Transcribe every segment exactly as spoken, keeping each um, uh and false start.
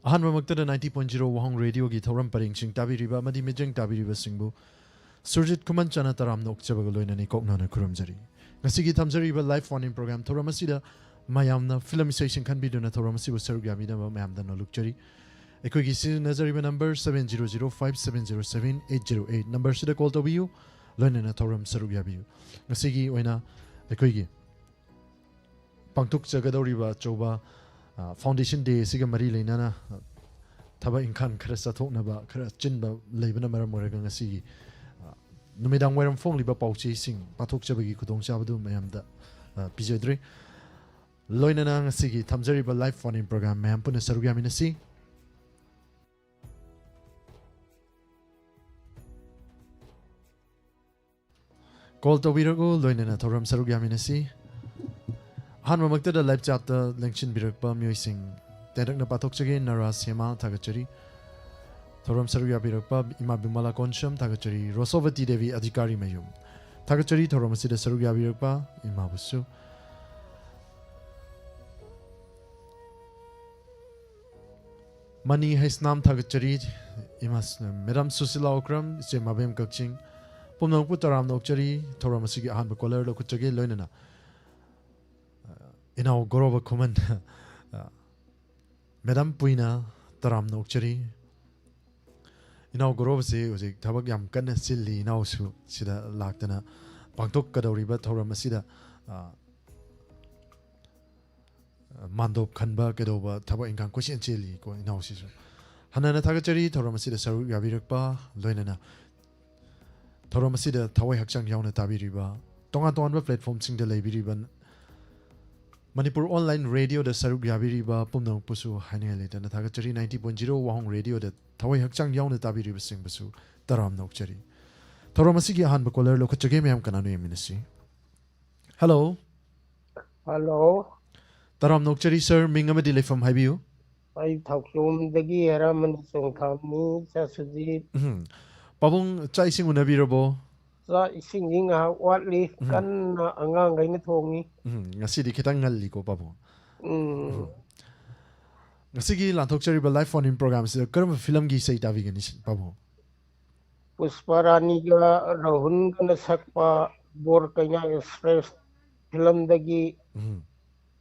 ꯑꯍꯥꯟꯕꯃꯛꯇꯗ ninety point zero ꯋꯥꯍꯣꯡ ꯔꯦꯗꯤꯑꯣꯒꯤ ꯊꯧꯔꯝ ꯄꯔꯦꯡꯁꯤꯡ ꯇꯥꯕꯤꯔꯤꯕ ꯑꯃꯗꯤ ꯃꯤꯠꯌꯦꯡ ꯇꯥꯕꯤꯔꯤꯕꯁꯤꯡꯕꯨ ꯁꯨꯔꯖꯤꯠ ꯈꯨꯃꯟꯆꯥꯅ ꯇꯔꯥꯝꯅ ꯑꯣꯛꯆꯕꯒ ꯂꯣꯏꯅꯅ ꯏꯀꯣꯛꯅꯅ ꯈꯨꯔꯨꯝꯖꯔꯤ꯫ ꯉꯁꯤꯒꯤ ꯊꯝꯖꯔꯤꯕ live phone-in program ꯊꯧꯔꯝ ꯑꯁꯤꯗ ꯃꯌꯥꯝꯅ ꯐꯤꯂꯝ ꯏꯁꯩꯁꯤꯡ ꯈꯟꯕꯤꯗꯨꯅ ꯊꯧꯔꯝ ꯑꯁꯤꯕꯨ ꯁꯔꯨꯛ ꯌꯥꯕꯤꯅꯕ ꯃꯌꯥꯝꯗ ꯅꯣꯜꯂꯨꯛꯆꯔꯤ꯫ ꯑꯩꯈꯣꯏꯒꯤ ꯁꯤꯖꯤꯟꯅꯖꯔꯤꯕ number seven zero zero five seven zero seven eight zero eight꯫ Number-ꯁꯤꯗ call ꯇꯧꯕꯤꯌꯨ, ꯂꯣꯏꯅꯅ ꯊꯧꯔꯝ ꯁꯔꯨꯛ ꯌꯥꯕꯤꯌꯨ꯫ ꯉꯁꯤꯒꯤ ꯑꯣꯏꯅ ꯑꯩꯈꯣꯏꯒꯤ ꯄꯥꯡꯊꯣꯛꯆꯒꯗꯧꯔꯤꯕ ꯑꯆꯧꯕ, ꯑ, Foundation Day ꯑꯁꯤꯒ ꯃꯔꯤ ꯂꯩꯅꯅ, ꯑ, ꯊꯕꯛ ꯏꯪꯈꯥꯡ ꯈꯔ ꯆꯠꯊꯣꯛꯅꯕ, ꯈꯔ ꯆꯤꯟꯕ ꯂꯩꯕꯅ ꯃꯔꯝ ꯑꯣꯏꯔꯒ ꯉꯁꯤꯒꯤ, ꯑ, ꯅꯨꯃꯤꯗꯥꯡ ꯋꯥꯏꯔꯝ ꯐꯣꯡꯂꯤꯕ ꯄꯥꯎꯆꯦꯁꯤꯡ ꯄꯥꯊꯣꯛꯆꯕꯒꯤ ꯈꯨꯗꯣꯡꯆꯥꯕꯗꯨ ꯃꯌꯥꯝꯗ, ꯑ, ꯄꯤꯖꯗ꯭ꯔꯦ꯫ ꯂꯣꯏꯅꯅ ꯉꯁꯤꯒꯤ ꯊꯝꯖꯔꯤꯕ live phone-in program ꯃꯌꯥꯝ ꯄꯨꯟꯅ ꯁꯔꯨꯛ ꯌꯥꯃꯤꯟꯅꯁꯤ꯫ Call ꯇꯧꯕꯤꯔꯛꯎ, ꯂꯣꯏꯅꯅ ꯊꯧꯔꯝ ꯁꯔꯨꯛ ꯌꯥꯃꯤꯟꯅꯁꯤ꯫ ꯑꯍꯥꯟꯕꯃꯛꯇꯗ live chat-ꯇ ꯂꯦꯡꯁꯤꯟꯕꯤꯔꯛꯄ ꯃꯤꯑꯣꯏꯁꯤꯡ ꯇꯦꯟꯔꯛꯅ ꯄꯥꯊꯣꯛꯆꯒꯦ꯫ ꯅꯔꯥꯁ ꯍꯦꯃꯥ, ꯊꯥꯒꯠꯆꯔꯤ꯫ ꯊꯧꯔꯝ ꯁꯔꯨꯛ ꯌꯥꯕꯤꯔꯛꯄ ꯏꯃꯥ ꯕꯤꯃꯂꯥ ꯀꯣꯟꯁꯝ, ꯊꯥꯒꯠꯆꯔꯤ꯫ ꯔꯣꯁꯣꯕꯇꯤ ꯗꯦꯕꯤ, ꯑꯙꯤꯀꯥꯔꯤ ꯃꯌꯨꯝ, ꯊꯥꯒꯠꯆꯔꯤ꯫ ꯊꯧꯔꯝ ꯑꯁꯤꯗ ꯁꯔꯨꯛ ꯌꯥꯕꯤꯔꯛꯄ ꯏꯃꯥꯕꯨꯁꯨ꯫ ꯃꯅꯤ ꯍꯩꯁꯅꯥꯝ, ꯊꯥꯒꯠꯆꯔꯤ꯫ ꯏꯃꯥ ꯁ-, Madam ꯁꯨꯁꯤꯂꯥ ꯑꯣꯀ꯭ꯔꯝ, ꯏꯆꯦ ꯃꯕꯦꯝ ꯀꯛꯆꯤꯡ, ꯄꯨꯝꯅꯃꯛꯄꯨ ꯇꯔꯥꯝꯅ ꯑꯣꯛꯆꯔꯤ꯫ ꯊꯧꯔꯝ ꯑꯁꯤꯒꯤ ꯑꯍꯥꯟꯕ caller ꯂꯧꯈꯠꯆꯒꯦ, ꯂꯣꯏꯅꯅ, ꯑ, ꯏꯅꯥꯎ ꯒꯣꯔꯣꯕ ꯈꯨꯃꯟ, ꯑ, Madam ꯄꯨꯏꯅ ꯇꯔꯥꯝꯅ ꯑꯣꯛꯆꯔꯤ꯫ ꯏꯅꯥꯎ ꯒꯣꯔꯣꯕꯁꯤ ꯍꯧꯖꯤꯛ ꯊꯕꯛ ꯌꯥꯝ ꯀꯟꯅ ꯆꯤꯜꯂꯤ꯫ ꯏꯅꯥꯎꯁꯨ ꯁꯤꯗ ꯂꯥꯛꯇꯅ ꯄꯥꯡꯊꯣꯛꯀꯗꯧꯔꯤꯕ ꯊꯧꯔꯝ ꯑꯁꯤꯗ, ꯑ, ꯃꯥꯟꯗꯣꯞ ꯈꯟꯕ ꯀꯩꯗꯧꯕ ꯊꯕꯛ ꯏꯟꯈꯥꯡ ꯀꯣꯏꯆꯦꯟ ꯆꯦꯜꯂꯤꯀꯣ ꯏꯅꯥꯎꯁꯤꯁꯨ꯫ ꯍꯟꯅꯅ ꯊꯥꯒꯠꯆꯔꯤ ꯊꯧꯔꯝ ꯑꯁꯤꯗ ꯁꯔꯨꯛ ꯌꯥꯕꯤꯔꯛꯄ, ꯂꯣꯏꯅꯅ ꯊꯧꯔꯝ ꯑꯁꯤꯗ ꯊꯋꯥꯏ ꯍꯛꯆꯥꯡ ꯌꯥꯎꯅ ꯇꯥꯕꯤꯔꯤꯕ, ꯇꯣꯉꯥꯟ ꯇꯣꯉꯥꯟꯕ platform-ꯁꯤꯡꯗ ꯂꯩꯕꯤꯔꯤꯕ, ꯃꯅꯤꯄꯨꯔ online radio-ꯗ ꯁꯔꯨꯛ ꯌꯥꯕꯤꯔꯤꯕ ꯄꯨꯝꯅꯃꯛꯄꯨꯁꯨ ꯍꯥꯏꯅꯤꯡꯉꯥꯏ ꯂꯩꯇꯅ ꯊꯥꯒꯠꯆꯔꯤ꯫ Ninety point zero ꯋꯥꯍꯣꯡ radio-ꯗ ꯊꯋꯥꯏ ꯍꯛꯆꯥꯡ ꯌꯥꯎꯅ ꯇꯥꯕꯤꯔꯤꯕꯁꯤꯡꯕꯨꯁꯨ ꯇꯔꯥꯝꯅ ꯑꯣꯛꯆꯔꯤ꯫ ꯊꯧꯔꯝ ꯑꯁꯤꯒꯤ ꯑꯍꯥꯟꯕ caller ꯂꯧꯈꯠꯆꯒꯦ, ꯃꯌꯥꯝ ꯀꯅꯥꯅꯣ ꯌꯦꯡꯃꯤꯟꯅꯁꯤ꯫ Hello꯫ Hello꯫ ꯇꯔꯥꯝꯅ ꯑꯣꯛꯆꯔꯤ sir, ꯃꯤꯡ ꯑꯃꯗꯤ ꯂꯩꯐꯝ ꯍꯥꯏꯕꯤꯌꯨ꯫ ꯑꯩ ꯊꯧꯆꯣꯝꯗꯒꯤ ꯍꯦꯔꯥꯃꯅꯤ ꯆꯣꯡꯊꯥꯝꯅꯤ, ꯏꯆꯥ ꯁꯨꯖꯤꯠ꯫ ꯎꯝ꯫ ꯄꯥꯕꯨꯡ, ꯆꯥꯛ ꯏꯁꯤꯡ ꯎꯅꯕꯤꯔꯕꯣ? ꯆꯥꯛ ꯏꯁꯤꯡꯗꯤ ꯉꯥꯏꯍꯥꯛ ꯋꯥꯠꯂꯤ, ꯎꯝ꯫ ꯀꯟꯅ ꯑꯉꯥꯡꯈꯩꯅ ꯊꯣꯡꯉꯤ꯫ ꯎꯝ, ꯉꯁꯤꯗꯤ ꯈꯤꯇꯪ ꯉꯜꯂꯤꯀꯣ ꯄꯥꯕꯨꯡ? ꯎꯝ꯫ ꯎꯝ꯫ ꯉꯁꯤꯒꯤ ꯂꯥꯟꯊꯣꯛꯆꯔꯤꯕ live phone in program ꯑꯁꯤꯗ ꯀꯔꯝꯕ ꯐꯤꯂꯝꯒꯤ ꯏꯁꯩ ꯇꯥꯕꯤꯒꯅꯤ, ꯁꯤ-, ꯄꯥꯕꯨꯡ? ꯄꯨꯁꯄ ꯔꯥꯅꯤꯒ ꯔꯥꯍꯨꯜꯒꯅ ꯁꯛꯄ ꯕꯣꯔ ꯀꯩꯅꯥ ꯑꯦꯛꯁꯄ꯭ꯔꯦꯁ ꯐꯤꯂꯝꯗꯒꯤ ꯎꯝ,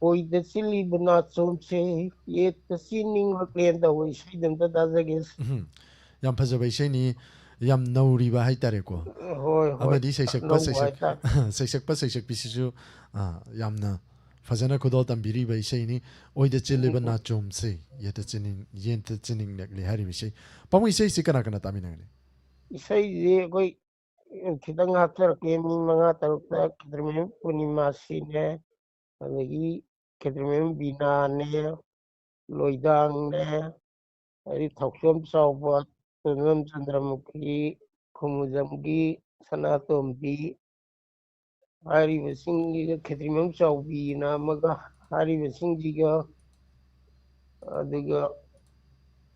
"ꯑꯣꯏꯗ ꯆꯤꯜꯂꯤꯕ ꯅꯥꯆꯣꯝꯁꯦ ꯌꯦꯠꯇ ꯆꯤꯟꯅꯤꯡꯂꯛꯂꯦꯅ" ꯇꯧꯕ ꯏꯁꯩꯗꯣ ꯑꯝꯇ ꯇꯥꯖꯒꯦ꯫ ꯎꯝ꯫ ꯌꯥꯝ ꯐꯖꯕ ꯏꯁꯩꯅꯤ, ꯌꯥꯝ ꯅꯧꯔꯤꯕ ꯍꯥꯏꯇꯥꯔꯦꯀꯣ꯫ ꯍꯣꯏ, ꯍꯣꯏ꯫ ꯑꯃꯗꯤ ꯁꯩꯁꯛꯄ ꯑꯅꯧꯕ ꯁꯩꯁꯛ-, ꯍꯥꯏꯇꯥꯔꯦ꯫ ꯁꯩꯁꯛꯄ ꯁꯩꯁꯛꯄꯤꯁꯤꯁꯨ, ꯑ, ꯌꯥꯝꯅ ꯐꯖꯅ ꯈꯨꯗꯣꯜ ꯇꯝꯕꯤꯔꯤꯕ ꯏꯁꯩꯅꯤ꯫ "ꯑꯣꯏꯗ ꯆꯤꯜꯂꯤꯕ ꯅꯥꯆꯣꯝꯁꯦ ꯌꯦꯠꯇ ꯆꯤꯟꯅꯤꯡ-, ꯌꯦꯠꯇ ꯆꯤꯟꯅꯤꯡꯂꯛꯂꯦ" ꯍꯥꯏꯔꯤꯕ ꯏꯁꯩ꯫ ꯄꯥꯕꯨꯡ, ꯏꯁꯩꯁꯤ ꯀꯅꯥ ꯀꯅꯥ ꯇꯥꯃꯤꯟꯅꯒꯅꯤ? ꯏꯁꯩꯁꯦ ꯑꯩꯈꯣꯏ ꯈꯤꯇꯪ ꯍꯥꯞꯆꯔꯛꯀꯦ, ꯃꯤ ꯃꯉꯥ ꯇꯔꯨꯛꯇ꯫ ꯈꯦꯇ꯭ꯔꯤꯃꯌꯨꯝ ꯄꯨꯔꯅꯤꯃꯥꯁꯤꯅꯦ, ꯑꯗꯒꯤ ꯈꯦꯇ꯭ꯔꯤꯃꯌꯨꯝ ꯕꯤꯅꯥꯅꯦ, ꯂꯣꯏꯗꯥꯡꯅꯦ, ꯑꯗꯩ ꯊꯧꯆꯣꯝ ꯆꯥꯎꯕ, ꯇꯣꯟꯖꯝ ꯆꯟꯗ꯭ꯔꯃꯨꯈꯤ, ꯈꯨꯃꯨꯖꯝꯒꯤ ꯁꯅꯥꯇꯣꯝꯕꯤ, ꯍꯥꯏꯔꯤꯕꯁꯤꯡꯁꯤꯒ, ꯈꯦꯇ꯭ꯔꯤꯃꯌꯨꯝ ꯆꯥꯎꯕꯤꯅ ꯑꯃꯒ, ꯍꯥꯏꯔꯤꯕꯁꯤꯡꯁꯤꯒ, ꯑꯗꯨꯒ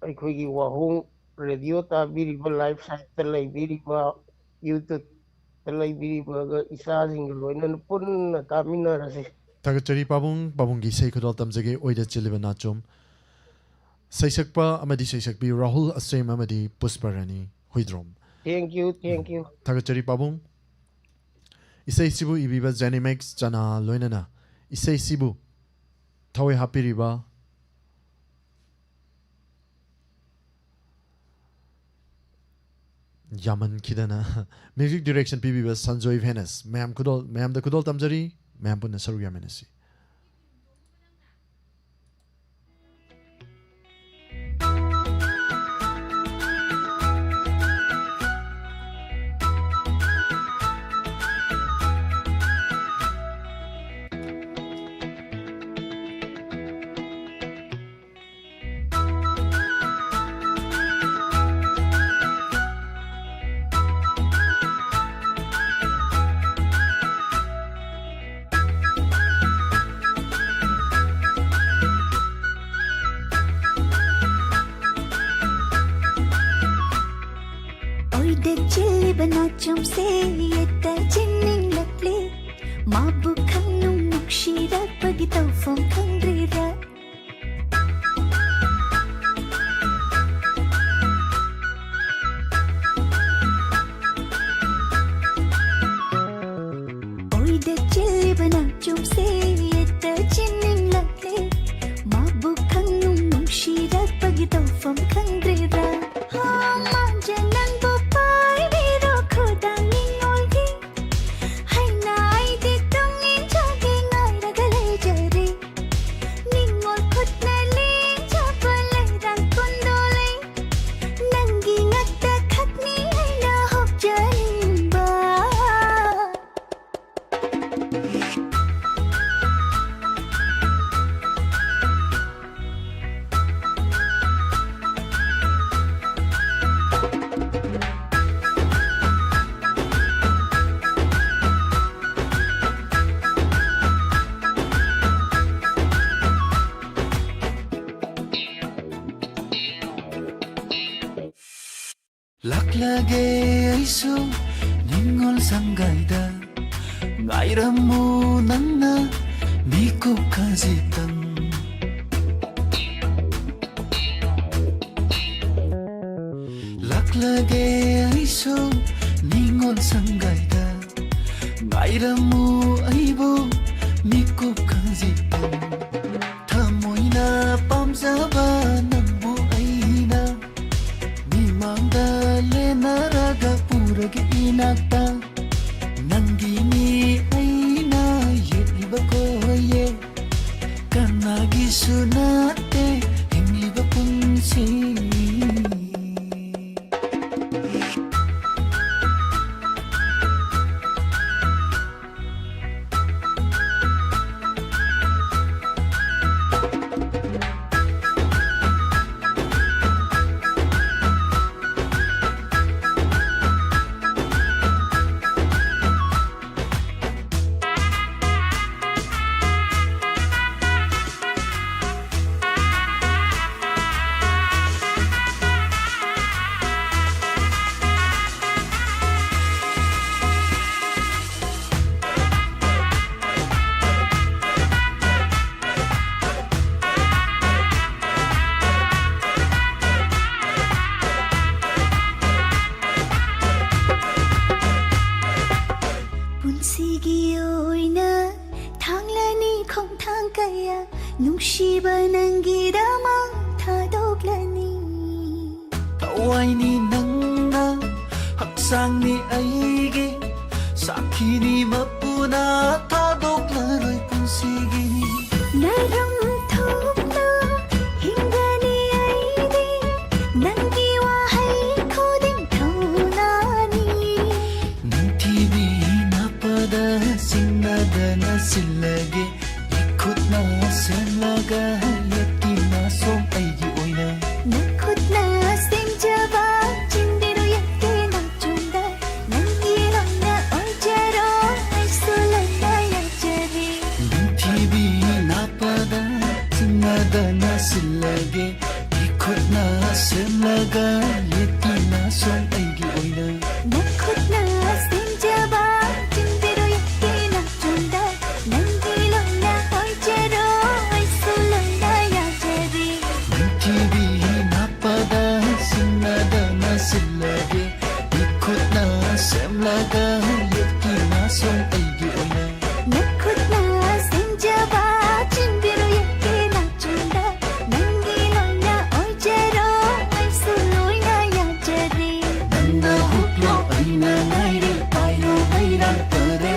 ꯑꯩꯈꯣꯏꯒꯤ ꯋꯥꯍꯣꯡ ꯔꯦꯗꯤꯑꯣ ꯇꯥꯕꯤꯔꯤꯕ, ꯂꯥꯏꯐ ꯁꯥꯏꯠꯇ ꯂꯩꯕꯤꯔꯤꯕ, ꯌꯨꯇ꯭ꯌꯨꯕꯇ ꯂꯩꯕꯤꯔꯤꯕꯒ ꯏꯆꯥꯁꯤꯡꯒ ꯂꯣꯏꯅꯅ ꯄꯨꯟꯅ ꯇꯥꯃꯤꯟꯅꯔꯁꯤ꯫ ꯊꯥꯒꯠꯆꯔꯤ ꯄꯥꯕꯨꯡ, ꯄꯥꯕꯨꯡꯒꯤ ꯏꯁꯩ ꯈꯨꯗꯣꯜ ꯇꯝꯖꯒꯦ, "ꯑꯣꯏꯗ ꯆꯤꯜꯂꯤꯕ ꯅꯥꯆꯣꯝ"꯫ ꯁꯩꯁꯛꯄ ꯑꯃꯗꯤ ꯁꯩꯁꯛꯄꯤ ꯔꯥꯍꯨꯜ ꯑꯁ꯭ꯔꯦꯝ ꯑꯃꯗꯤ ꯄꯨꯁꯄ ꯔꯥꯅꯤ Huidrom. Thank you, thank you. ꯊꯥꯒꯠꯆꯔꯤ ꯄꯥꯕꯨꯡ꯫ ꯏꯁꯩꯁꯤꯕꯨ ꯏꯕꯤꯕ ꯖꯦꯅꯤꯃꯦꯛꯁ ꯆꯅꯥ ꯂꯣꯏꯅꯅ ꯏꯁꯩꯁꯤꯕꯨ ꯊꯋꯥꯏ ꯍꯥꯞꯄꯤꯔꯤꯕ ꯌꯥꯝꯃꯟꯈꯤꯗꯅ꯫ ꯃ꯭ꯌꯨꯖꯤꯛ ꯗꯤꯔꯦꯛꯁꯟ ꯄꯤꯕꯤꯕ ꯁꯟꯖꯣꯏ ꯚꯦꯅꯁ꯫ ꯃꯌꯥꯝ ꯈꯨꯗꯣꯜ, ꯃꯌꯥꯝꯗ ꯈꯨꯗꯣꯜ ꯇꯝꯖꯔꯤ, ꯃꯌꯥꯝ ꯄꯨꯟꯅ ꯁꯔꯨꯛ ꯌꯥꯃꯤꯟꯅꯁꯤ꯫ ꯑꯣꯏꯗ ꯆꯤꯜꯂꯤꯕ ꯅꯥꯆꯣꯝꯁꯦ ꯌꯦꯠꯇ ꯆꯤꯟꯅꯤꯡꯂꯛꯂꯦ꯫ ꯃꯥꯕꯨ ꯈꯪꯅꯨꯡ ꯅꯨꯡꯁꯤꯔꯛꯄꯒꯤ ꯇꯧꯐꯝ ꯈꯪꯗ꯭ꯔꯤꯔꯥ? ꯂꯥꯛꯂꯒꯦ ꯑꯩꯁꯨ ꯅꯤꯡꯉꯣꯜ ꯁꯪꯒꯥꯏꯗ, ꯉꯥꯏꯔꯝꯃꯨ ꯅꯪꯅ ꯃꯤꯀꯨꯞ ꯈꯖꯤꯛꯇꯪ꯫ ꯂꯥꯛꯂꯒꯦ ꯑꯩꯁꯨ ꯅꯤꯡꯉꯣꯜ ꯁꯪꯒꯥꯏꯗ, ꯉꯥꯏꯔꯝꯃꯨ ꯑꯩꯕꯨ ꯃꯤꯀꯨꯞ ꯈꯖꯤꯛꯇꯪ꯫ ꯊꯃꯣꯏꯅ ꯄꯥꯝꯖꯕ ꯅꯪꯕꯨ ꯑꯩꯅ ꯃꯤꯃꯥꯡꯗ ꯂꯦꯟꯅꯔꯒ ꯄꯨꯔꯒꯦ ꯏꯅꯥꯛꯇ꯫ ꯅꯪꯒꯤꯅꯤ ꯑꯩꯅ ꯌꯦꯛꯂꯤꯕ ꯈꯣꯏꯌꯦ, ꯀꯅꯥꯒꯤꯁꯨ ꯅꯠꯇꯦ ꯍꯤꯡꯂꯤꯕ ꯄꯨꯟꯁꯤ꯫ ꯄꯨꯟꯁꯤꯒꯤ ꯑꯣꯏꯅ ꯊꯥꯡꯂꯅꯤ ꯈꯣꯡꯊꯥꯡ ꯀꯌꯥ, ꯅꯨꯡꯁꯤꯕ ꯅꯪꯒꯤꯗꯃꯛ ꯊꯥꯗꯣꯛꯂꯅꯤ꯫ ꯊꯋꯥꯏꯅꯤ ꯅꯪꯅ, ꯍꯛꯆꯥꯡꯅꯤ ꯑꯩꯒꯤ, ꯁꯥꯈꯤꯅꯤ ꯃꯄꯨꯅ, ꯊꯥꯗꯣꯛꯂꯔꯣꯏ ꯄꯨꯟꯁꯤꯒꯤ꯫ ꯅꯔꯝ ꯊꯣꯛꯅ ꯍꯤꯡꯒꯅꯤ ꯑꯩꯗꯤ, ꯅꯪꯒꯤ ꯋꯥꯍꯩ ꯈꯨꯗꯤꯡ ꯊꯧꯅꯥꯅꯤ꯫ ꯅꯤꯡꯊꯤꯕꯤ ꯅꯥꯄꯗ ꯆꯤꯡꯅꯗꯅ ꯁꯤꯜꯂꯒꯦ, ꯏꯈꯨꯠꯅ ꯁꯦꯝꯂꯒ ꯌꯦꯠꯇꯤꯅ ꯁꯣꯝ ꯑꯩꯒꯤ ꯑꯣꯏꯅ꯫ ꯅꯈꯨꯠꯅ ꯁꯦꯝꯖꯕ ꯆꯤꯟꯗꯤꯔꯨ ꯌꯦꯛꯀꯦ ꯅꯪ ꯆꯨꯝꯗ, ꯅꯪꯒꯤ ꯂꯣꯟꯅ ꯑꯣꯏꯖꯔꯣ ꯑꯩꯁꯨ ꯂꯣꯟꯅ ꯌꯥꯖꯔꯤ꯫ ꯅꯤꯡꯊꯤꯕꯤ ꯅꯥꯄꯗ ꯆꯤꯡꯅꯗꯅ ꯁꯤꯜꯂꯒꯦ, ꯈꯨꯠꯅ ꯁꯦꯝꯂꯒ ꯌꯦꯠꯀꯤ ꯅꯥꯁꯣꯡ ꯑꯩꯒꯤ ꯑꯣꯏꯅ꯫ ꯅꯈꯨꯠꯅ ꯁꯦꯝꯖꯕ ꯆꯤꯟꯕꯤꯔꯣ ꯌꯦꯠꯀꯤ ꯅꯥꯆꯣꯡꯗ꯫ ꯅꯪꯒꯤ ꯂꯣꯏꯅ ꯑꯣꯏꯖꯔꯣ, ꯑꯩꯁꯨ ꯂꯣꯏꯅ ꯌꯥꯖꯔꯦ꯫ ꯅꯤꯡꯊꯤꯕꯤ ꯅꯥꯞꯄꯗ ꯁꯤꯡꯅꯗꯅ ꯁꯤꯜꯂꯒꯦ꯫ ꯏꯈꯨꯠꯅ ꯁꯦꯝꯂꯒ ꯌꯦꯠꯀꯤ ꯅꯥꯁꯣꯡ ꯑꯩꯒꯤ ꯑꯣꯏꯅ꯫ ꯅꯈꯨꯠꯅ ꯁꯦꯝꯖꯕ ꯆꯤꯟꯕꯤꯔꯣ ꯌꯦꯠꯀꯤ ꯅꯥꯆꯣꯡꯗ꯫ ꯅꯪꯒꯤ ꯂꯣꯏꯅ ꯑꯣꯏꯖꯔꯣ, ꯑꯩꯁꯨ ꯂꯣꯏꯅ ꯌꯥꯖꯔꯦ꯫ ꯅꯪꯅ ꯍꯨꯞꯂꯣ ꯑꯩꯅ ꯉꯥꯏꯔꯦ, ꯄꯥꯏꯔꯣ ꯍꯩꯔꯥꯡ ꯐꯔꯦ꯫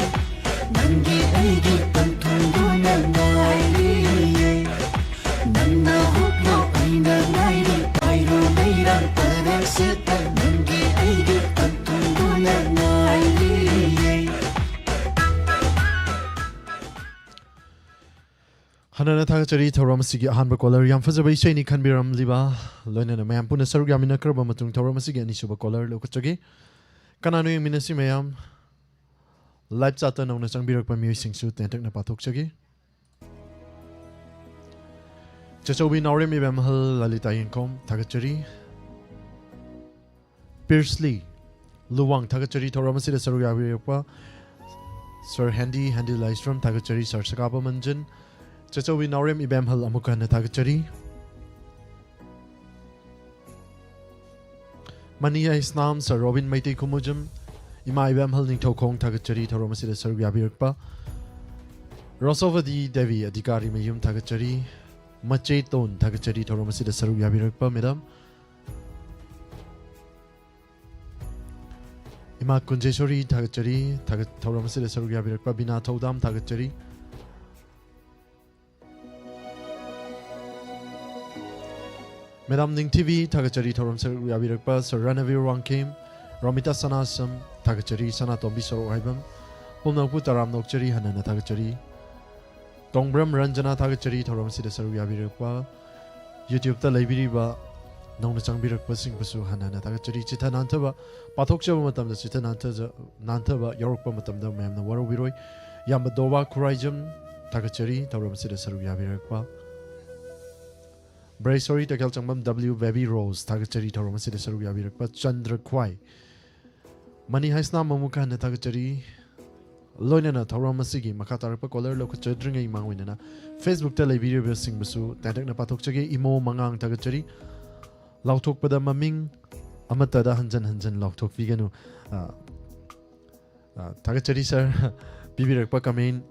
ꯅꯪꯒꯤ ꯑꯩꯒꯤ ꯄꯟꯊꯨꯡꯗꯨꯅ ꯉꯥꯏꯔꯤꯌꯦ꯫ ꯅꯪꯅ ꯍꯨꯞꯂꯣ ꯑꯩꯅ ꯉꯥꯏꯔꯤ, ꯄꯥꯏꯔꯣ ꯍꯩꯔꯥꯡ ꯐꯔꯦ ꯁꯦꯠꯇ꯫ ꯅꯪꯒꯤ ꯑꯩꯒꯤ ꯄꯟꯊꯨꯡꯗꯨꯅ ꯉꯥꯏꯔꯤꯌꯦ꯫ ꯍꯟꯅꯅ ꯊꯥꯒꯠꯆꯔꯤ ꯊꯧꯔꯝ ꯑꯁꯤꯒꯤ ꯑꯍꯥꯟꯕ ꯀꯣꯂꯔ, ꯌꯥꯝ ꯐꯖꯕ ꯏꯁꯩꯅꯤ ꯈꯟꯕꯤꯔꯝꯂꯤꯕ, ꯂꯣꯏꯅꯅ ꯃꯌꯥꯝ ꯄꯨꯟꯅ ꯁꯔꯨꯛ ꯌꯥꯃꯤꯟꯅꯈ꯭ꯔꯕ ꯃꯇꯨꯡ ꯊꯧꯔꯝ ꯑꯁꯤꯒꯤ ꯑꯅꯤꯁꯨꯕ ꯀꯣꯂꯔ ꯂꯧꯈꯠꯆꯒꯦ꯫ ꯀꯅꯥꯅꯣ ꯌꯦꯡꯃꯤꯟꯅꯁꯤ ꯃꯌꯥꯝ? ꯂꯥꯏꯚ ꯆꯥꯠꯇ ꯅꯧꯅ ꯆꯪꯕꯤꯔꯛꯄ ꯃꯤꯑꯣꯏꯁꯤꯡꯁꯨ ꯇꯦꯟꯇꯛꯅ ꯄꯥꯊꯣꯛꯆꯒꯦ꯫ ꯆꯆꯧꯕꯤ ꯅꯥꯎꯔꯦꯝ ꯏꯕꯦꯝꯍꯜ ꯂꯂꯤꯇꯥ ꯌꯦꯡꯈꯣꯝ ꯊꯥꯒꯠꯆꯔꯤ꯫ ꯄꯤꯔꯁꯂꯤ ꯂꯨꯋꯥꯡ ꯊꯥꯒꯠꯆꯔꯤ ꯊꯧꯔꯝ ꯑꯁꯤꯗ ꯁꯔꯨꯛ ꯌꯥꯕꯤꯔꯛꯄ꯫ ꯁꯔ ꯍꯦꯟꯗꯤ, ꯍꯦꯟꯗꯤ ꯂꯥꯏꯁ꯭ꯔꯝ ꯊꯥꯒꯠꯆꯔꯤ꯫ ꯁꯔ ꯁꯀꯥꯕ ꯃꯟꯖꯟ, ꯆꯆꯧꯕꯤ ꯅꯥꯎꯔꯦꯝ ꯏꯕꯦꯝꯍꯜ ꯑꯃꯨꯛ ꯍꯟꯅ ꯊꯥꯒꯠꯆꯔꯤ꯫ ꯃꯅꯤ ꯏꯁꯅꯥꯝ, ꯁꯔ ꯔꯣꯕꯤꯟ ꯃꯩꯇꯩ ꯈꯨꯃꯨꯖꯝ, ꯏꯃꯥ ꯏꯕꯦꯝꯍꯜ ꯅꯤꯡꯊꯧꯈꯣꯡ ꯊꯥꯒꯠꯆꯔꯤ ꯊꯧꯔꯝ ꯑꯁꯤꯗ ꯁꯔꯨꯛ ꯌꯥꯕꯤꯔꯛꯄ꯫ ꯔꯣꯁꯣꯕꯗꯤ ꯗꯦꯕꯤ ꯑꯙꯤꯀꯥꯔꯤ ꯃꯌꯨꯝ ꯊꯥꯒꯠꯆꯔꯤ꯫ ꯃꯆꯦ ꯇꯣꯟ ꯊꯥꯒꯠꯆꯔꯤ ꯊꯧꯔꯝ ꯑꯁꯤꯗ ꯁꯔꯨꯛ ꯌꯥꯕꯤꯔꯛꯄ ꯃꯦꯗꯥꯝ꯫ ꯏꯃꯥ ꯀꯨꯟꯖꯦꯁꯣꯔꯤ ꯊꯥꯒꯠꯆꯔꯤ ꯊꯥꯒꯠ-, ꯊꯧꯔꯝ ꯑꯁꯤꯗ ꯁꯔꯨꯛ ꯌꯥꯕꯤꯔꯛꯄ꯫ ꯕꯤꯅꯥ ꯊꯧꯗꯥꯝ ꯊꯥꯒꯠꯆꯔꯤ꯫ ꯃꯦꯗꯥꯝ ꯅꯤꯡꯊꯤꯕꯤ ꯊꯥꯒꯠꯆꯔꯤ ꯊꯧꯔꯝ ꯁꯔꯨꯛ ꯌꯥꯕꯤꯔꯛꯄ꯫ ꯁꯔ ꯔꯅꯕꯤꯔ ꯋꯥꯡꯈꯦꯝ, ꯔꯣꯃꯤꯇꯥ ꯁꯅꯥꯁꯝ ꯊꯥꯒꯠꯆꯔꯤ꯫ ꯁꯅꯥꯇꯣꯝꯕꯤ ꯁꯣꯔꯣꯛ ꯍꯥꯏꯕꯝ, ꯄꯨꯝꯅꯃꯛꯄꯨ ꯇꯔꯥꯝꯅ ꯑꯣꯛꯆꯔꯤ, ꯍꯟꯅ ꯍꯟꯅ ꯊꯥꯒꯠꯆꯔꯤ꯫ ꯇꯣꯡꯕ꯭ꯔꯝ ꯔꯟꯖꯅꯥ ꯊꯥꯒꯠꯆꯔꯤ ꯊꯧꯔꯝ ꯑꯁꯤꯗ ꯁꯔꯨꯛ ꯌꯥꯕꯤꯔꯛꯄ꯫ YouTube-ꯇ ꯂꯩꯕꯤꯔꯤꯕ ꯅꯧꯅ ꯆꯪꯕꯤꯔꯛꯄꯁꯤꯡꯕꯨꯁꯨ ꯍꯟꯅ ꯍꯟꯅ ꯊꯥꯒꯠꯆꯔꯤ꯫ ꯆꯤꯊ ꯅꯥꯟꯊꯕ, ꯄꯥꯊꯣꯛꯆꯕ ꯃꯇꯝꯗ ꯆꯤꯊ ꯅꯥꯟꯊꯖ-, ꯅꯥꯟꯊꯕ ꯌꯥꯎꯔꯛꯄ ꯃꯇꯝꯗ ꯃꯌꯥꯝꯅ ꯋꯥꯔꯧꯕꯤꯔꯣꯏ꯫ ꯏꯌꯥꯝꯕ ꯗꯣꯕꯥ ꯈꯨꯔꯥꯏꯖꯝ ꯊꯥꯒꯠꯆꯔꯤ ꯊꯧꯔꯝ ꯑꯁꯤꯗ ꯁꯔꯨꯛ ꯌꯥꯕꯤꯔꯛꯄ꯫ ꯄ꯭ꯔꯦꯁꯣꯔꯤ ꯇꯈꯦꯜ ꯆꯪꯕꯝ W Baby Rose ꯊꯥꯒꯠꯆꯔꯤ ꯊꯧꯔꯝ ꯑꯁꯤꯗ ꯁꯔꯨꯛ ꯌꯥꯕꯤꯔꯛꯄ ꯆꯟꯗ꯭ꯔ ꯈ꯭ꯋꯥꯏ꯫ ꯃꯅꯤ ꯍꯥꯏꯁꯅꯥꯝ ꯑꯃꯨꯛ ꯍꯟꯅ ꯊꯥꯒꯠꯆꯔꯤ꯫ ꯂꯣꯏꯅꯅ ꯊꯧꯔꯝ ꯑꯁꯤꯒꯤ ꯃꯈꯥ ꯇꯥꯔꯛꯄ ꯀꯣꯂꯔ ꯂꯧꯈꯠꯆꯗ꯭ꯔꯤꯉꯩ ꯃꯥꯡ ꯑꯣꯏꯅꯅ ꯐꯦꯁꯕꯨꯛꯇ ꯂꯩꯕꯤꯔꯤꯕꯁꯤꯡꯕꯨꯁꯨ ꯇꯦꯟꯇꯛꯅ ꯄꯥꯊꯣꯛꯆꯒꯦ꯫ ꯏꯃꯣ ꯃꯉꯥꯡ ꯊꯥꯒꯠꯆꯔꯤ꯫ ꯂꯥꯎꯊꯣꯛꯄꯗ ꯃꯃꯤꯡ ꯑꯃꯠꯇꯗ ꯍꯟꯖꯟ ꯍꯟꯖꯟ ꯂꯥꯎꯊꯣꯛꯄꯤꯒꯅꯨ꯫ ꯑ, ꯑ, ꯊꯥꯒꯠꯆꯔꯤ ꯁꯥꯔ꯫ ꯄꯤꯕꯤꯔꯛꯄ ꯀꯃꯦꯟ꯫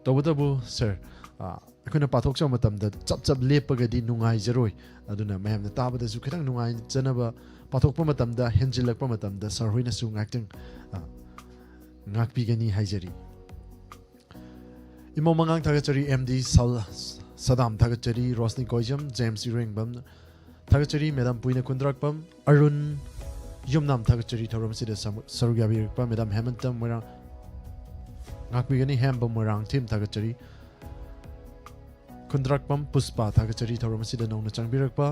ꯇꯧꯕꯇꯕꯨ ꯁꯥꯔ, ꯑ, ꯑꯩꯈꯣꯏꯅ ꯄꯥꯊꯣꯛꯆꯕ ꯃꯇꯝꯗ ꯆꯞ ꯆꯞ ꯂꯦꯞꯄꯒꯗꯤ ꯅꯨꯡꯉꯥꯏꯖꯔꯣꯏ꯫ ꯑꯗꯨꯅ ꯃꯌꯥꯝꯅ ꯇꯥꯕꯗꯁꯨ ꯈꯤꯇꯪ ꯅꯨꯡꯉꯥꯏꯖꯅꯕ ꯄꯥꯊꯣꯛꯄ ꯃꯇꯝꯗ, ꯍꯦꯟꯖꯤꯜꯂꯛꯄ ꯃꯇꯝꯗ ꯁꯥꯔ ꯍꯣꯏꯅꯁꯨ ꯉꯥꯛꯇꯪ, ꯑ, ꯉꯥꯛꯄꯤꯒꯅꯤ ꯍꯥꯏꯖꯔꯤ꯫ ꯏꯃꯣ ꯃꯉꯥꯡ ꯊꯥꯒꯠꯆꯔꯤ, M D ꯁꯜ-, ꯁꯗꯥꯝ ꯊꯥꯒꯠꯆꯔꯤ, ꯔꯣꯁꯅꯤ ꯀꯣꯏꯖꯝ, ꯖꯦꯝꯁ ꯏꯔꯦꯡꯕꯝ ꯊꯥꯒꯠꯆꯔꯤ, ꯃꯦꯗꯥꯝ ꯄꯨꯏꯅ ꯀꯨꯟꯗ꯭ꯔꯥꯛꯄꯝ, ꯑꯔꯨꯟ ꯌꯨꯝꯅꯥꯝ ꯊꯥꯒꯠꯆꯔꯤ, ꯊꯧꯔꯝ ꯑꯁꯤꯗ ꯁꯃꯨ-, ꯁꯔꯨꯛ ꯌꯥꯕꯤꯔꯛꯄ ꯃꯦꯗꯥꯝ ꯍꯦꯃꯟꯇ ꯃꯣꯏꯔꯥꯡ, ꯉꯥꯛꯄꯤꯒꯅꯤ, ꯍꯦꯝꯕꯝ ꯃꯣꯏꯔꯥꯡꯊꯦꯝ ꯊꯥꯒꯠꯆꯔꯤ, ꯀꯨꯟꯗ꯭ꯔꯥꯛꯄꯝ ꯄꯨꯁꯄꯥ ꯊꯥꯒꯠꯆꯔꯤ, ꯊꯧꯔꯝ ꯑꯁꯤꯗ ꯅꯧꯅ ꯆꯪꯕꯤꯔꯛꯄ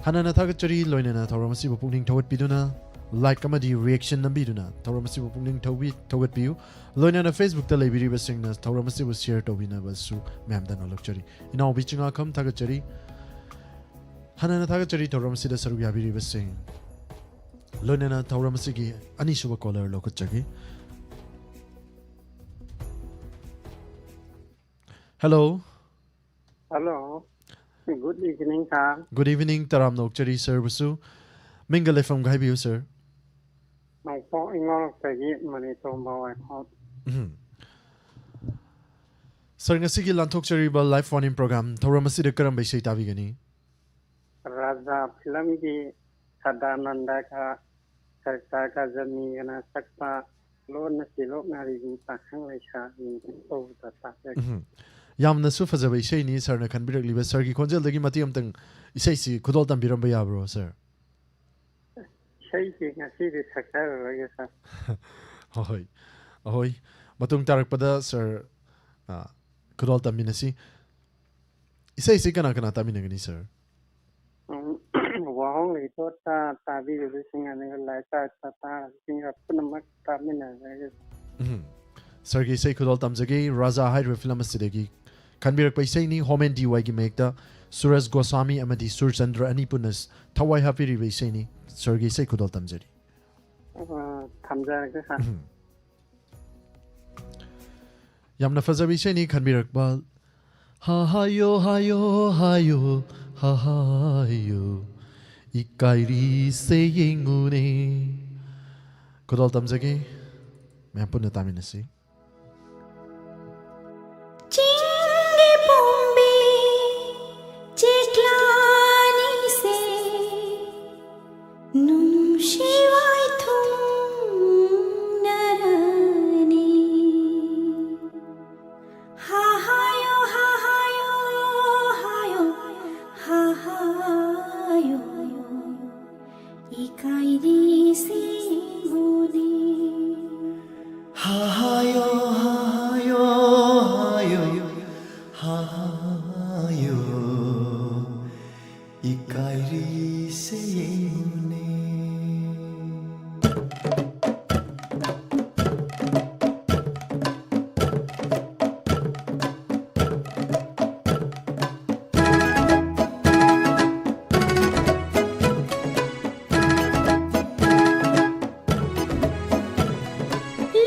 ꯍꯥꯟꯅꯅ ꯊꯥꯒꯠꯆꯔꯤ, ꯂꯣꯏꯅꯅ ꯊꯧꯔꯝ ꯑꯁꯤꯕꯨ ꯄꯨꯛꯅꯤꯡ ꯊꯧꯒꯠꯄꯤꯗꯨꯅ, ꯂꯥꯏꯛ ꯑꯃꯗꯤ ꯔꯤꯌꯦꯛꯁꯟ ꯅꯝꯕꯤꯗꯨꯅ ꯊꯧꯔꯝ ꯑꯁꯤꯕꯨ ꯄꯨꯛꯅꯤꯡ ꯊꯧꯕꯤ-, ꯊꯧꯒꯠꯄꯤꯌꯨ꯫ ꯂꯣꯏꯅꯅ ꯐꯦꯁꯕꯨꯛꯇ ꯂꯩꯕꯤꯔꯤꯕꯁꯤꯡꯅ ꯊꯧꯔꯝ ꯑꯁꯤꯕꯨ ꯁꯤꯌꯔ ꯇꯧꯕꯤꯅꯕꯁꯨ ꯃꯌꯥꯝꯗ ꯅꯣꯜꯂꯛꯆꯔꯤ꯫ ꯏꯅꯥꯎꯕꯤ ꯆꯤꯉꯥꯈꯝ ꯊꯥꯒꯠꯆꯔꯤ꯫ ꯍꯥꯟꯅꯅ ꯊꯥꯒꯠꯆꯔꯤ ꯊꯧꯔꯝ ꯑꯁꯤꯗ ꯁꯔꯨꯛ ꯌꯥꯕꯤꯔꯤꯕꯁꯤꯡ꯫ ꯂꯣꯏꯅꯅ ꯊꯧꯔꯝ ꯑꯁꯤꯒꯤ ꯑꯅꯤꯁꯨꯕ ꯀꯣꯂꯔ ꯂꯧꯈꯠꯆꯒꯦ꯫ Hello. Hello. Good evening, sir. Good evening, ꯇꯔꯥꯝꯅ ꯑꯣꯛꯆꯔꯤ ꯁꯥꯔꯕꯨꯁꯨ꯫ ꯃꯤꯡꯒ ꯂꯩꯐꯝꯒ ꯍꯥꯏꯕꯤꯌꯨ ꯁꯥꯔ꯫ ꯅꯣꯡꯄꯣꯛ ꯏꯉꯣꯔꯣꯛꯇꯒꯤ ꯃꯅꯤꯇꯣꯝꯕ ꯋꯥꯏꯈꯣꯝ꯫ ꯎꯝ꯫ ꯁꯥꯔ, ꯉꯁꯤꯒꯤ ꯂꯥꯟꯊꯣꯛꯆꯔꯤꯕ live phone-in program ꯊꯧꯔꯝ ꯑꯁꯤꯗ ꯀꯔꯝꯕ ꯏꯁꯩ ꯇꯥꯕꯤꯒꯅꯤ? ꯔꯥꯖꯥ ꯐꯤꯂꯝꯒꯤ ꯁꯗꯥꯅꯟꯗꯒ ꯁꯔꯤꯇꯥ ꯀꯥꯖꯃꯤꯒꯅ ꯁꯛꯄ ꯂꯣꯟꯅ ꯆꯦꯜꯂꯣꯛꯅꯔꯤꯕꯤ ꯄꯥꯈꯪ ꯂꯩꯁꯥꯕꯤ ꯇꯧꯕꯗ ꯇꯥꯖꯒꯦ꯫ ꯎꯝ꯫ ꯌꯥꯝꯅꯁꯨ ꯐꯖꯕ ꯏꯁꯩꯅꯤ ꯁꯥꯔꯅ ꯈꯟꯕꯤꯔꯛꯂꯤꯕ꯫ ꯁꯥꯔꯒꯤ ꯈꯣꯟꯖꯦꯜꯗꯒꯤ ꯃꯇꯦꯛ ꯑꯃꯇꯪ ꯏꯁꯩꯁꯤ ꯈꯨꯗꯣꯜ ꯇꯝꯕꯤꯔꯝꯕ ꯌꯥꯕ꯭ꯔꯣ ꯁꯥꯔ? ꯏꯁꯩꯁꯤ ꯉꯁꯤꯗꯤ ꯁꯛꯆꯔꯔꯣꯏꯒꯦ ꯁꯥꯔ꯫ ꯍꯣꯏ꯫ ꯑꯍꯣꯏ꯫ ꯃꯇꯨꯡ ꯇꯥꯔꯛꯄꯗ ꯁꯥꯔ, ꯑ, ꯈꯨꯗꯣꯜ ꯇꯝꯃꯤꯟꯅꯁꯤ꯫ ꯏꯁꯩꯁꯤ ꯀꯅꯥ ꯀꯅꯥ ꯇꯥꯃꯤꯟꯅꯒꯅꯤ ꯁꯥꯔ? ꯎꯝ, ꯋꯥꯍꯣꯡ ꯂꯩꯊꯣꯛꯇ ꯇꯥꯕꯤꯔꯤꯕꯁꯤꯡ ꯑꯗꯨꯒ ꯂꯥꯏ ꯇꯥꯕꯤꯕꯁꯤꯡꯒ ꯄꯨꯝꯅꯃꯛ ꯇꯥꯃꯤꯟꯅꯖꯒꯦ꯫ ꯎꯝ꯫ ꯁꯥꯔꯒꯤ ꯏꯁꯩ ꯈꯨꯗꯣꯜ ꯇꯝꯖꯒꯦ꯫ ꯔꯥꯖꯥ ꯍꯥꯏꯔꯤꯕ ꯐꯤꯂꯝ ꯑꯁꯤꯗꯒꯤ ꯈꯟꯕꯤꯔꯛꯄ ꯏꯁꯩꯅꯤ, home N D ꯋꯥꯏꯒꯤ ꯃꯌꯦꯛꯇ Suresh Goswami ꯑꯃꯗꯤ ꯁꯨꯔꯆꯟꯗ꯭ꯔ ꯑꯅꯤ ꯄꯨꯟꯅ ꯊꯋꯥꯏ ꯍꯥꯞꯄꯤꯔꯤꯕ ꯏꯁꯩꯅꯤ꯫ ꯁꯥꯔꯒꯤ ꯏꯁꯩ ꯈꯨꯗꯣꯜ ꯇꯝꯖꯔꯤ꯫ ꯑ, ꯊꯝꯖꯔꯒꯦ, ꯁꯥꯔ꯫ ꯎꯝ꯫ ꯌꯥꯝꯅ ꯐꯖꯕ ꯏꯁꯩꯅꯤ ꯈꯟꯕꯤꯔꯛꯄ꯫ ꯍꯥ ꯍꯥꯌꯣ ꯍꯥꯌꯣ ꯍꯥꯌꯣ ꯍꯥ ꯍꯥꯌꯣ ꯏꯀꯥꯏꯔꯤꯁꯦ ꯌꯦꯡꯉꯨꯅꯦ꯫ ꯈꯨꯗꯣꯜ ꯇꯝꯖꯒꯦ꯫ ꯃꯌꯥꯝ ꯄꯨꯟꯅ ꯇꯥꯃꯤꯟꯅꯁꯤ꯫ ꯆꯤꯡꯒꯤ ꯄꯣꯝꯕꯤ ꯆꯦꯛꯂꯥꯅꯤꯁꯦ ꯅꯨꯡꯁꯤ ꯋꯥꯏꯊꯨꯡꯅꯔꯅꯤ꯫ ꯍꯥ ꯍꯥꯌꯣ, ꯍꯥ ꯍꯥꯌꯣ, ꯍꯥꯌꯣ, ꯍꯥ ꯍꯥꯌꯣ꯫ ꯏꯀꯥꯏꯔꯤꯁꯦ ꯌꯦꯡꯉꯨꯅꯦ꯫ ꯍꯥ ꯍꯥꯌꯣ, ꯍꯥ ꯍꯥꯌꯣ, ꯍꯥꯌꯣ, ꯍꯥ ꯍꯥꯌꯣ꯫ ꯏꯀꯥꯏꯔꯤꯁꯦ ꯌꯦꯡꯉꯨꯅꯦ꯫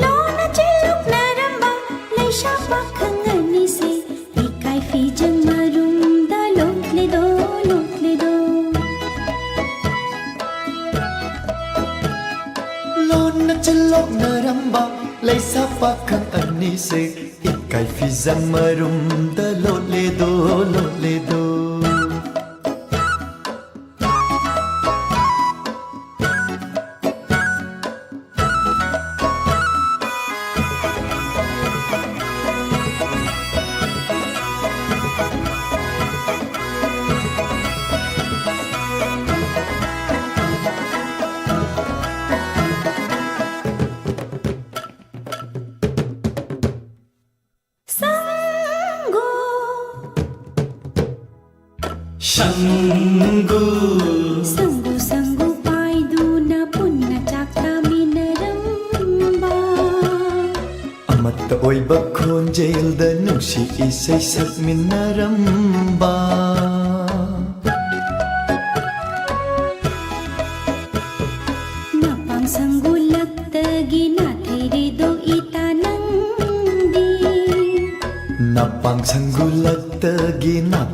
ꯂꯣꯟꯅ ꯆꯦꯜꯂꯨꯛꯅꯔꯝꯕ ꯂꯩꯁꯥ ꯄꯥꯈꯪ ꯑꯅꯤꯁꯦ ꯏꯀꯥꯏ ꯐꯤꯖꯪ ꯃꯔꯨꯝꯗ ꯂꯣꯠꯂꯦꯗꯣ, ꯂꯣꯠꯂꯦꯗꯣ꯫ ꯂꯣꯟꯅ ꯆꯤꯜꯂꯣꯛꯅꯔꯝꯕ ꯂꯩꯁꯥ ꯄꯥꯈꯪ ꯑꯅꯤꯁꯦ ꯏꯀꯥꯏ ꯐꯤꯖꯪ ꯃꯔꯨꯝꯗ ꯂꯣꯠꯂꯦꯗꯣ, ꯂꯣꯠꯂꯦꯗꯣ꯫ ꯁꯪꯒꯨ꯫ ꯁꯪꯒꯨ꯫ ꯁꯪꯒꯨ, ꯁꯪꯒꯨ ꯄꯥꯏꯗꯨꯅ ꯄꯨꯟꯅ ꯆꯥꯛ ꯆꯥꯃꯤꯟꯅꯔꯝꯕ꯫ ꯑꯃꯠꯇ ꯑꯣꯏꯕ ꯈꯣꯟꯖꯦꯜꯗ ꯅꯨꯡꯁꯤ ꯏꯁꯩ ꯁꯛꯃꯤꯟꯅꯔꯝꯕ꯫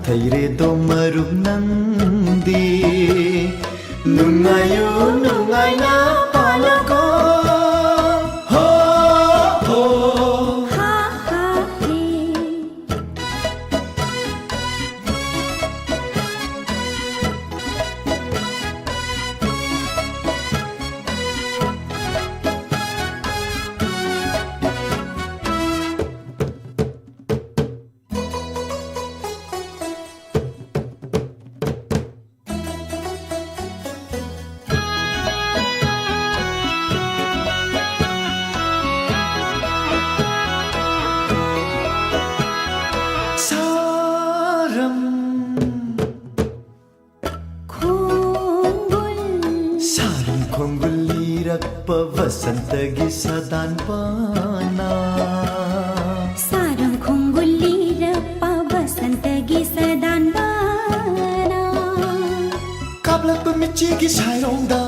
ꯊꯩꯔꯦꯗꯣ ꯃꯔꯨꯞ ꯅꯪꯗꯤ ꯅꯨꯡꯉꯥꯏꯌꯨ ꯅꯨꯡꯉꯥꯏꯅ ꯄꯥꯜꯂꯒꯣ꯫ ꯍꯣ, ꯍꯣ꯫ ꯍꯥ, ꯍꯥ, ꯍꯦ꯫ ꯁꯥꯔꯝ ꯈꯣꯡꯒꯨꯜ꯫ ꯁꯥꯔꯝ ꯈꯣꯡꯒꯨꯜ ꯂꯤꯔꯛꯄ ꯕꯁꯟꯇꯒꯤ ꯁꯥꯗꯥꯟꯕꯅ꯫ ꯁꯥꯔꯝ ꯈꯣꯡꯒꯨꯜ ꯂꯤꯔꯛꯄ ꯕꯁꯟꯇꯒꯤ ꯁꯥꯗꯥꯟꯕꯅ꯫ ꯀꯥꯞꯂꯛꯄ ꯃꯤꯠꯆꯤꯒꯤ ꯁꯥꯏꯔꯣꯡꯗ꯫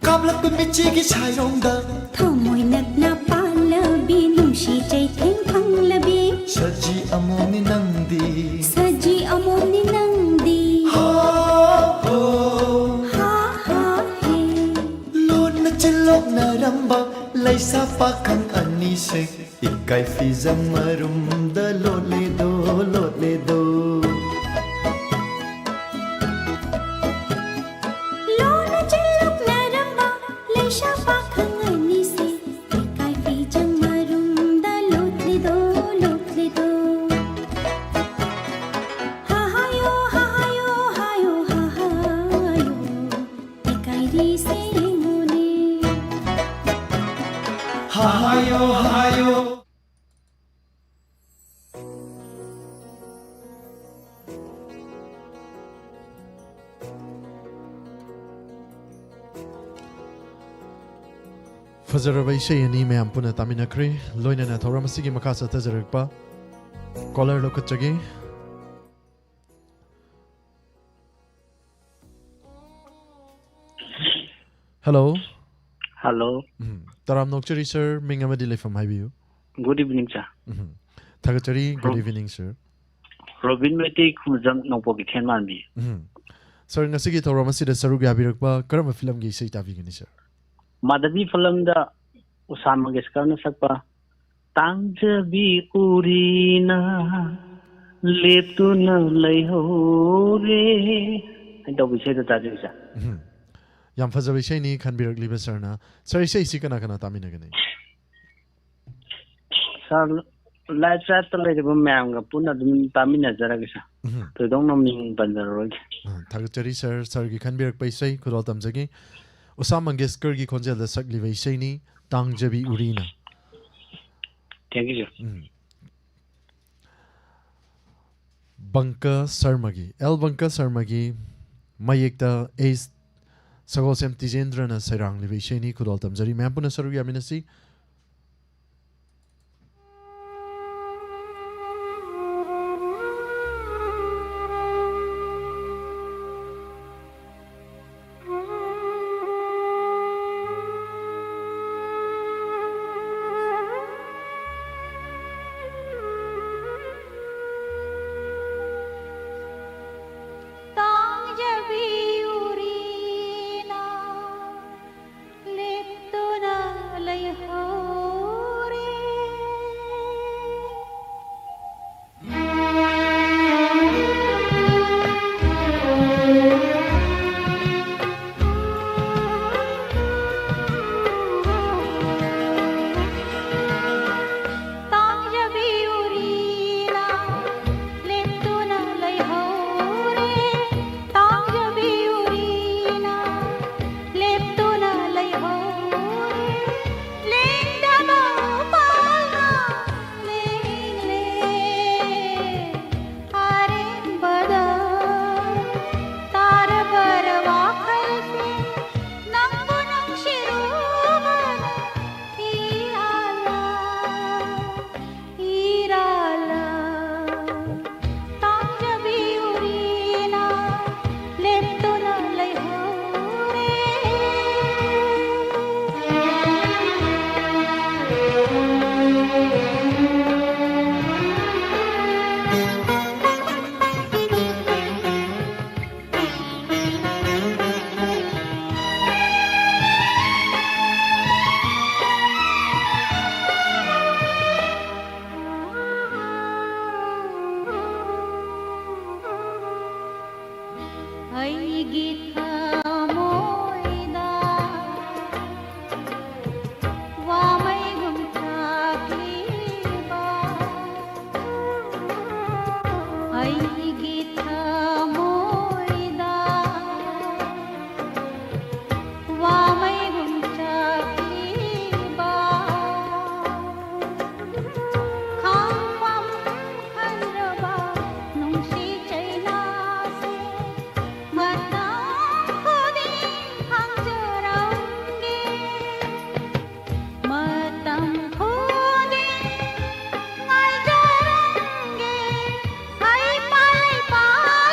ꯀꯥꯞꯂꯛꯄ ꯃꯤꯠꯆꯤꯒꯤ ꯁꯥꯏꯔꯣꯡꯗ꯫ ꯊꯃꯣꯏ ꯅꯛꯅ ꯄꯥꯜꯂꯕꯤ ꯅꯨꯡꯁꯤ ꯆꯩꯊꯦꯡ ꯐꯪꯂꯕꯤ꯫ ꯁꯖꯤ ꯑꯃꯣꯝꯅꯤ ꯅꯪꯗꯤ꯫ ꯁꯖꯤ ꯑꯃꯣꯝꯅꯤ ꯅꯪꯗꯤ꯫ ꯍꯣ, ꯍꯣ꯫ ꯍꯥ, ꯍꯥ, ꯍꯦ꯫ ꯂꯣꯟꯅ ꯆꯤꯜꯂꯣꯛꯅꯔꯝꯕ ꯂꯩꯁꯥ ꯄꯥꯈꯪ ꯑꯅꯤꯁꯦ꯫ ꯏꯀꯥꯏ ꯐꯤꯖꯝ ꯃꯔꯨꯝꯗ ꯂꯣꯠꯂꯦꯗꯣ, ꯂꯣꯠꯂꯦꯗꯣ꯫ ꯂꯣꯟꯅ ꯆꯤꯜꯂꯣꯛꯅꯔꯝꯕ ꯂꯩꯁꯥ ꯄꯥꯈꯪ ꯑꯅꯤꯁꯦ ꯏꯀꯥꯏ ꯐꯤꯖꯝ ꯃꯔꯨꯝꯗ ꯂꯣꯠꯂꯦꯗꯣ, ꯂꯣꯠꯂꯦꯗꯣ꯫ ꯍꯥ ꯍꯥꯌꯣ, ꯍꯥ ꯍꯥꯌꯣ, ꯍꯥꯌꯣ, ꯍꯥ ꯍꯥꯌꯣ꯫ ꯏꯀꯥꯏꯔꯤꯁꯦ ꯌꯦꯡꯉꯨꯅꯦ꯫ ꯍꯥ ꯍꯥꯌꯣ, ꯍꯥ ꯍꯥꯌꯣ꯫ ꯐꯖꯔꯕ ꯏꯁꯩ ꯑꯅꯤ ꯃꯌꯥꯝ ꯄꯨꯟꯅ ꯇꯥꯃꯤꯟꯅꯈ꯭ꯔꯦ꯫ ꯂꯣꯏꯅꯅ ꯊꯧꯔꯝ ꯑꯁꯤꯒꯤ ꯃꯈꯥ ꯆꯠꯊꯖꯔꯛꯄ caller ꯂꯧꯈꯠꯆꯒꯦ꯫ Hello꯫ Hello꯫ ꯎꯝ, ꯇꯔꯥꯝꯅ ꯑꯣꯛꯆꯔꯤ sir, ꯃꯤꯡ ꯑꯃꯗꯤ ꯂꯩꯐꯝ ꯍꯥꯏꯕꯤꯌꯨ꯫ Good evening, sir꯫ ꯎꯝ꯫ ꯊꯥꯒꯠꯆꯔꯤ꯫ Good evening, sir. Robin Meitei, Khumjam, Nongpok Keithel ꯃꯥꯟꯕꯤ꯫ ꯎꯝ꯫ Sir, ꯉꯁꯤꯒꯤ ꯊꯧꯔꯝ ꯑꯁꯤꯗ ꯁꯔꯨꯛ ꯌꯥꯕꯤꯔꯛꯄ ꯀꯔꯝꯕ ꯐꯤꯂꯝꯒꯤ ꯏꯁꯩ ꯇꯥꯕꯤꯒꯅꯤ, sir? ꯃꯥꯙꯕꯤ ꯐꯤꯂꯝꯗ ꯎꯁꯥ ꯃꯪꯒꯦꯁꯀꯔꯅ ꯁꯛꯄ "ꯇꯥꯡꯖꯕꯤ ꯎꯔꯤꯅ ꯂꯦꯞꯇꯨꯅ ꯂꯩꯍꯧꯔꯦ" ꯍꯥꯏꯅ ꯇꯧꯕ ꯏꯁꯩꯗꯣ ꯇꯥꯖꯩ, sir꯫ ꯎꯝ꯫ ꯌꯥꯝ ꯐꯖꯕ ꯏꯁꯩꯅꯤ ꯈꯟꯕꯤꯔꯛꯂꯤꯕ sirꯅ꯫ Sir, ꯏꯁꯩꯁꯤ ꯀꯅꯥ ꯀꯅꯥ ꯇꯥꯃꯤꯟꯅꯒꯅꯤ? Sir, live chatꯇ ꯂꯩꯔꯤꯕ ꯃꯌꯥꯝꯒ ꯄꯨꯟꯅ ꯑꯗꯨꯝ ꯇꯥꯃꯤꯟꯅꯖꯔꯒꯦ, sir꯫ ꯎꯝ꯫ ꯊꯣꯏꯗꯣꯛꯅ ꯃꯤꯡ ꯄꯟꯖꯔꯔꯣꯏꯒꯦ꯫ ꯑ, ꯊꯥꯒꯠꯆꯔꯤ, sir꯫ Sirꯒꯤ ꯈꯟꯕꯤꯔꯛꯄ ꯏꯁꯩ ꯈꯨꯗꯣꯜ ꯇꯝꯖꯒꯦ꯫ ꯎꯁꯥ ꯃꯪꯒꯦꯁꯀꯔꯒꯤ ꯈꯣꯟꯖꯦꯜꯗ ꯁꯛꯂꯤꯕ ꯏꯁꯩꯅꯤ, "ꯇꯥꯡꯖꯕꯤ ꯎꯔꯤꯅ"꯫ Thank you, sir꯫ ꯎꯝ꯫ ꯕꯪꯀ ꯁꯔꯃꯒꯤ, ꯑꯦꯜ ꯕꯪꯀ ꯁꯔꯃꯒꯤ ꯃꯌꯦꯛꯇ ꯑꯦꯁ ꯁꯒꯣꯜꯁꯦꯝ ꯇꯤꯖꯦꯟꯗ꯭ꯔꯅ ꯁꯩꯔꯥꯡꯂꯤꯕ ꯏꯁꯩꯅꯤ, ꯈꯨꯗꯣꯜ ꯇꯝꯖꯔꯤ꯫ ꯃꯌꯥꯝ ꯄꯨꯟꯅ ꯁꯔꯨꯛ ꯌꯥꯃꯤꯟꯅꯁꯤ꯫ ꯑꯩꯒꯤ ꯊꯃꯣꯏꯗ ꯋꯥꯃꯩꯒꯨꯝ ꯆꯥꯛꯂꯤꯕ, ꯑꯩꯒꯤ ꯊꯃꯣꯏꯗ ꯋꯥꯃꯩꯒꯨꯝ ꯆꯥꯛꯂꯤꯕ, ꯈꯪꯐꯝ ꯈꯪꯗ꯭ꯔꯕ ꯅꯨꯡꯁꯤ ꯆꯩꯅꯥꯁꯦ ꯃꯇꯝ ꯈꯨꯗꯤꯡ ꯈꯪꯖꯔꯝꯒꯦ, ꯃꯇꯝ ꯈꯨꯗꯤꯡ ꯉꯥꯏꯖꯔꯝꯒꯦ꯫ ꯍꯩꯄꯥꯜ ꯂꯩꯄꯥꯜ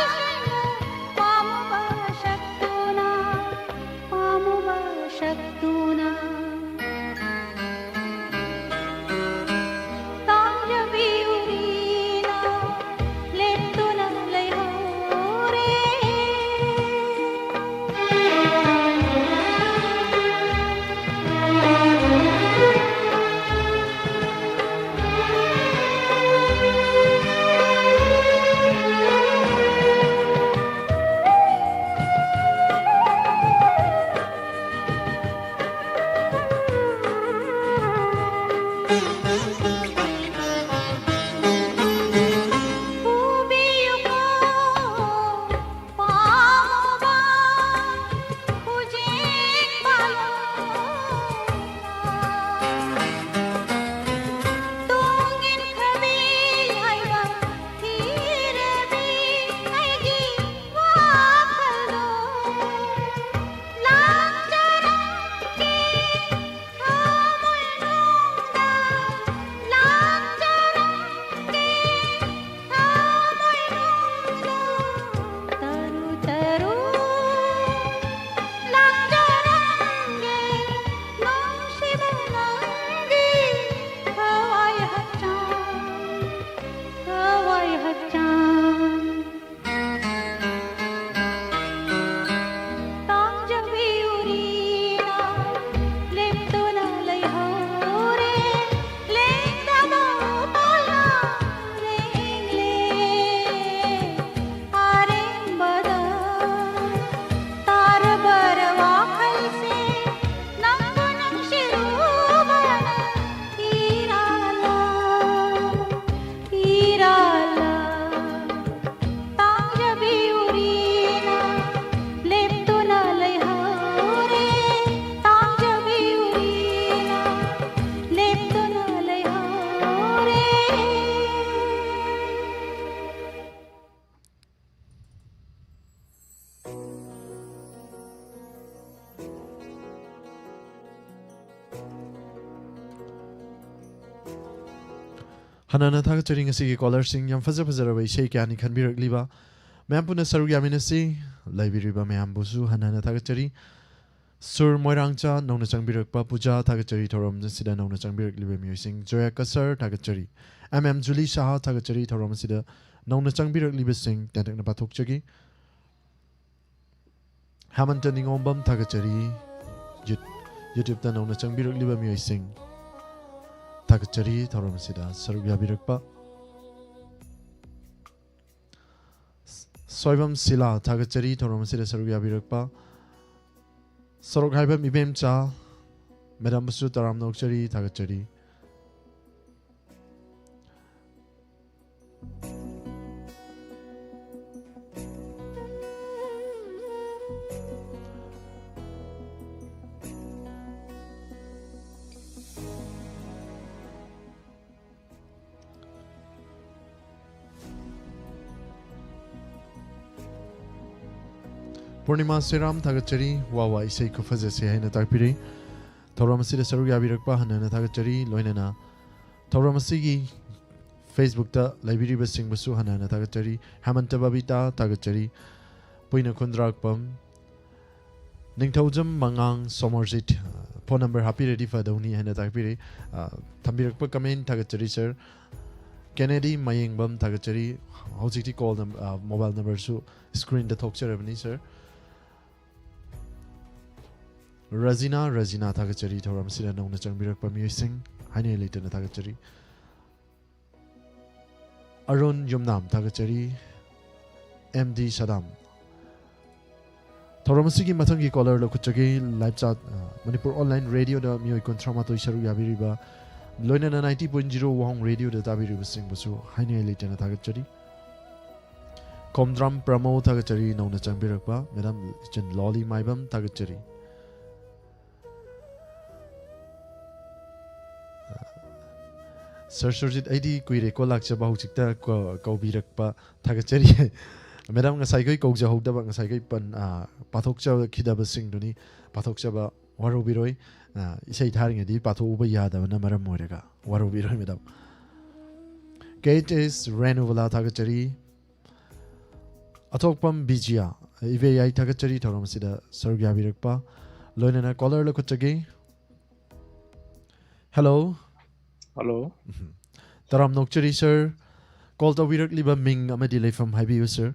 ꯍꯟꯅꯅ ꯊꯥꯒꯠꯆꯔꯤ ꯉꯁꯤꯒꯤ ꯀꯣꯂꯔꯁꯤꯡ, ꯌꯥꯝ ꯐꯖ ꯐꯖꯔꯕ ꯏꯁꯩ ꯀꯌꯥꯅꯤ ꯈꯟꯕꯤꯔꯛꯂꯤꯕ꯫ ꯃꯌꯥꯝ ꯄꯨꯟꯅ ꯁꯔꯨꯛ ꯌꯥꯃꯤꯟꯅꯁꯤ꯫ ꯂꯩꯕꯤꯔꯤꯕ ꯃꯌꯥꯝꯕꯨꯁꯨ ꯍꯟꯅ ꯍꯟꯅ ꯊꯥꯒꯠꯆꯔꯤ꯫ ꯁꯨꯔ ꯃꯣꯏꯔꯥꯡꯆꯥ ꯅꯧꯅ ꯆꯪꯕꯤꯔꯛꯄ, ꯄꯨꯖꯥ ꯊꯥꯒꯠꯆꯔꯤ꯫ ꯊꯧꯔꯝ ꯑꯁꯤꯗ ꯅꯧꯅ ꯆꯪꯕꯤꯔꯛꯂꯤꯕ ꯃꯤꯑꯣꯏꯁꯤꯡ, ꯖꯣꯌꯥ ꯀꯁꯔ ꯊꯥꯒꯠꯆꯔꯤ꯫ ꯑꯦꯝ ꯑꯦꯝ ꯖꯨꯂꯤ ꯁꯍꯥ ꯊꯥꯒꯠꯆꯔꯤ꯫ ꯊꯧꯔꯝ ꯑꯁꯤꯗ ꯅꯧꯅ ꯆꯪꯕꯤꯔꯛꯂꯤꯕꯁꯤꯡ ꯇꯦꯟꯇꯛꯅ ꯄꯥꯊꯣꯛꯆꯒꯦ꯫ ꯍꯦꯃꯟꯇ ꯅꯤꯉꯣꯝꯕꯝ ꯊꯥꯒꯠꯆꯔꯤ꯫ ꯌꯨꯠ-, YouTube-ꯇ ꯅꯧꯅ ꯆꯪꯕꯤꯔꯛꯂꯤꯕ ꯃꯤꯑꯣꯏꯁꯤꯡ ꯊꯥꯒꯠꯆꯔꯤ꯫ ꯊꯧꯔꯝ ꯑꯁꯤꯗ ꯁꯔꯨꯛ ꯌꯥꯕꯤꯔꯛꯄ꯫ ꯁꯣꯏꯕꯝ ꯁꯤꯂꯥ ꯊꯥꯒꯠꯆꯔꯤ꯫ ꯊꯧꯔꯝ ꯑꯁꯤꯗ ꯁꯔꯨꯛ ꯌꯥꯕꯤꯔꯛꯄ꯫ ꯁꯣꯔꯣꯛ ꯍꯥꯏꯕꯝ ꯏꯕꯦꯝꯆꯥ, ꯃꯦꯗꯥꯝꯕꯨꯁꯨ ꯇꯔꯥꯝꯅ ꯑꯣꯛꯆꯔꯤ, ꯊꯥꯒꯠꯆꯔꯤ꯫ ꯄꯨꯔꯅꯤꯃꯥ ꯁꯤꯔꯥꯝ ꯊꯥꯒꯠꯆꯔꯤ, ꯋꯥ ꯋꯥ ꯏꯁꯩ ꯈꯨꯐꯖꯁꯦ ꯍꯥꯏꯅ ꯇꯥꯛꯄꯤꯔꯤ꯫ ꯊꯧꯔꯝ ꯑꯁꯤꯗ ꯁꯔꯨꯛ ꯌꯥꯕꯤꯔꯛꯄ ꯍꯟꯅ ꯍꯟꯅ ꯊꯥꯒꯠꯆꯔꯤ꯫ ꯂꯣꯏꯅꯅ ꯊꯧꯔꯝ ꯑꯁꯤꯒꯤ Facebook-ꯇ ꯂꯩꯕꯤꯔꯤꯕꯁꯤꯡꯕꯨꯁꯨ ꯍꯟꯅ ꯍꯟꯅ ꯊꯥꯒꯠꯆꯔꯤ꯫ ꯍꯦꯃꯟꯇ ꯕꯕꯤꯇꯥ ꯊꯥꯒꯠꯆꯔꯤ꯫ ꯄꯨꯏꯅ ꯈꯨꯟꯗ꯭ꯔꯥꯛꯄꯝ, ꯅꯤꯡꯊꯧꯖꯝ ꯃꯉꯥꯡ ꯁꯣꯃꯔꯖꯤꯠ, ꯐꯣꯟ ꯅꯝꯕꯔ ꯍꯥꯞꯄꯤꯔꯗꯤ ꯐꯗꯧꯅꯤ ꯍꯥꯏꯅ ꯇꯥꯛꯄꯤꯔꯤ꯫ ꯑ, ꯊꯝꯕꯤꯔꯛꯄ ꯀꯃꯦꯟ ꯊꯥꯒꯠꯆꯔꯤ ꯁꯥꯔ꯫ ꯀꯦꯅꯦꯗꯤ ꯃꯌꯦꯡꯕꯝ ꯊꯥꯒꯠꯆꯔꯤ꯫ ꯍꯧꯖꯤꯛꯇꯤ ꯀꯣꯜ ꯅꯝ-, ꯑ, ꯃꯣꯕꯥꯏꯜ ꯅꯝꯕꯔꯁꯨ ꯁ꯭ꯀ꯭ꯔꯤꯟꯗ ꯊꯣꯛꯆꯔꯕꯅꯤ ꯁꯥꯔ꯫ ꯔꯖꯤꯅꯥ, ꯔꯖꯤꯅꯥ ꯊꯥꯒꯠꯆꯔꯤ꯫ ꯊꯧꯔꯝ ꯑꯁꯤꯗ ꯅꯧꯅ ꯆꯪꯕꯤꯔꯛꯄ ꯃꯤꯑꯣꯏꯁꯤꯡ ꯍꯥꯏꯅ ꯂꯩꯇꯅ ꯊꯥꯒꯠꯆꯔꯤ꯫ ꯑꯔꯨꯟ ꯌꯨꯝꯅꯥꯝ ꯊꯥꯒꯠꯆꯔꯤ꯫ M D Saddam. ꯊꯧꯔꯝ ꯑꯁꯤꯒꯤ ꯃꯊꯪꯒꯤ ꯀꯣꯂꯔ ꯂꯧꯈꯠꯆꯒꯦ꯫ ꯂꯥꯏꯞ ꯆꯥꯠ, ꯑ, ꯃꯅꯤꯄꯨꯔ ꯑꯣꯟꯂꯥꯏꯟ ꯔꯦꯗꯤꯑꯣꯗ ꯃꯤꯑꯣꯏ ꯀꯨꯟꯊ꯭ꯔꯥ ꯃꯥꯊꯣꯏ ꯁꯔꯨꯛ ꯌꯥꯕꯤꯔꯤꯕ, ꯂꯣꯏꯅꯅ ꯅꯥꯏꯟꯇꯤ ꯄꯣꯏꯟ ꯖꯤꯔꯣ ꯋꯥꯍꯣꯡ ꯔꯦꯗꯤꯑꯣꯗ ꯇꯥꯕꯤꯔꯤꯕꯁꯤꯡꯕꯨꯁꯨ ꯍꯥꯏꯅꯤꯡꯉꯥꯏ ꯂꯩꯇꯅ ꯊꯥꯒꯠꯆꯔꯤ꯫ ꯈꯣꯝꯗ꯭ꯔꯥꯝ ꯄ꯭ꯔꯃꯣ ꯊꯥꯒꯠꯆꯔꯤ, ꯅꯧꯅ ꯆꯪꯕꯤꯔꯛꯄ꯫ ꯃꯦꯗꯥꯝ ꯏꯆꯟ ꯂꯣꯂꯤ ꯃꯥꯏꯕꯝ ꯊꯥꯒꯠꯆꯔꯤ꯫ ꯁꯥꯔ ꯁꯨꯔꯖꯤꯠ, ꯑꯩꯗꯤ ꯀꯨꯏꯔꯦꯀꯣ ꯂꯥꯛꯆꯕ, ꯍꯧꯖꯤꯛꯇ ꯀ-, ꯀꯧꯕꯤꯔꯛꯄ ꯊꯥꯒꯠꯆꯔꯤ꯫ ꯃꯦꯗꯥꯝ, ꯉꯁꯥꯏꯈꯣꯏ ꯀꯧꯖꯍꯧꯗꯕ, ꯉꯁꯥꯏꯈꯣꯏ ꯄꯟ-, ꯑ, ꯄꯥꯊꯣꯛꯆꯈꯤꯗꯕꯁꯤꯡꯗꯨꯅꯤ, ꯄꯥꯊꯣꯛꯆꯕ ꯋꯥꯔꯧꯕꯤꯔꯣꯏ꯫ ꯑ, ꯏꯁꯩ ꯊꯥꯔꯤꯉꯩꯗꯤ ꯄꯥꯊꯣꯛꯎꯕ ꯌꯥꯗꯕꯅ ꯃꯔꯝ ꯑꯣꯏꯔꯒ ꯋꯥꯔꯧꯕꯤꯔꯣꯏ ꯃꯦꯗꯥꯝ꯫ Kate is Renubala, ꯊꯥꯒꯠꯆꯔꯤ꯫ ꯑꯊꯣꯛꯄꯝ ꯕꯤꯖꯤꯌꯥ, ꯏꯕꯦ ꯌꯥꯏ, ꯊꯥꯒꯠꯆꯔꯤ ꯊꯧꯔꯝ ꯑꯁꯤꯗ ꯁꯔꯨꯛ ꯌꯥꯕꯤꯔꯛꯄ꯫ ꯂꯣꯏꯅꯅ ꯀꯣꯂꯔ ꯂꯧꯈꯠꯆꯒꯦ꯫ ꯍꯦꯜꯂꯣ꯫ ꯍꯜꯂꯣ꯫ ꯎꯝ꯫ ꯇꯔꯥꯝꯅ ꯑꯣꯛꯆꯔꯤ ꯁꯔ꯫ ꯀꯣꯜ ꯇꯧꯕꯤꯔꯛꯂꯤꯕ ꯃꯤꯡ ꯑꯃꯗꯤ ꯂꯩꯐꯝ ꯍꯥꯏꯕꯤꯌꯨ ꯁꯔ꯫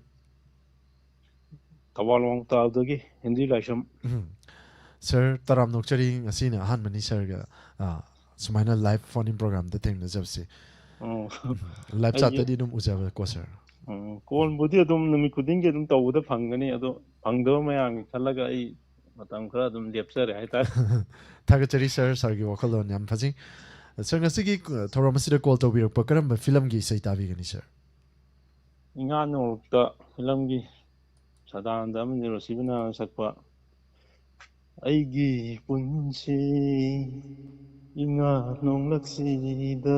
ꯊꯧꯕꯥꯜ ꯋꯥꯡꯇꯥꯗꯒꯤ ꯍꯦꯟꯗꯤ ꯂꯥꯏꯁ꯭ꯔꯝ꯫ ꯎꯝ꯫ ꯁꯔ, ꯇꯔꯥꯝꯅ ꯑꯣꯛꯆꯔꯤ, ꯉꯁꯤꯅ ꯑꯍꯥꯟꯕꯅꯤ ꯁꯔꯒ, ꯑ, ꯁꯨꯃꯥꯏꯅ ꯂꯥꯏꯚ ꯐꯣꯟ ꯏꯟ ꯄ꯭ꯔꯣꯒ꯭ꯔꯥꯝꯗ ꯊꯦꯡꯅꯖꯕꯁꯦ꯫ ꯑꯣ꯫ ꯎꯝ꯫ ꯂꯥꯏꯚ ꯑꯩꯁꯦ ꯆꯥꯠꯇꯗꯤ ꯑꯗꯨꯝ ꯎꯖꯕꯀꯣ ꯁꯔ꯫ ꯎꯝ, ꯀꯣꯜꯕꯨꯗꯤ ꯑꯗꯨꯝ ꯅꯨꯃꯤꯠ ꯈꯨꯗꯤꯡꯒꯤ ꯑꯗꯨꯝ ꯇꯧꯕꯗ ꯐꯪꯒꯅꯤ, ꯑꯗꯣ ꯐꯪꯗꯕ ꯃꯌꯥꯝꯒꯤ ꯈꯜꯂꯒ ꯑꯩ ꯃꯇꯝ ꯈꯔ ꯑꯗꯨꯝ ꯂꯦꯞꯆꯔꯦ ꯍꯥꯏꯇꯥꯔꯦ꯫ ꯊꯥꯒꯠꯆꯔꯤ ꯁꯔ, ꯁꯔꯒꯤ ꯋꯥꯈꯜꯂꯣꯟ ꯌꯥꯝ ꯐꯖꯩ꯫ ꯁꯔ, ꯉꯁꯤꯒꯤ, ꯑ, ꯊꯧꯔꯝ ꯑꯁꯤꯗ ꯀꯣꯜ ꯇꯧꯕꯤꯔꯛꯄ ꯀꯔꯝꯕ ꯐꯤꯂꯝꯒꯤ ꯏꯁꯩ ꯇꯥꯕꯤꯒꯅꯤ ꯁꯔ? ꯏꯉꯥ ꯅꯣꯡꯂꯨꯛꯇ ꯐꯤꯂꯝꯒꯤ ꯁꯗꯥꯅꯟꯗ ꯑꯃꯗꯤ ꯔꯣꯁꯤꯕꯤꯅꯥꯅ ꯁꯛꯄ "ꯑꯩꯒꯤ ꯄꯨꯟꯁꯤ ꯏꯉꯥ ꯅꯣꯡꯂꯛꯁꯤꯗ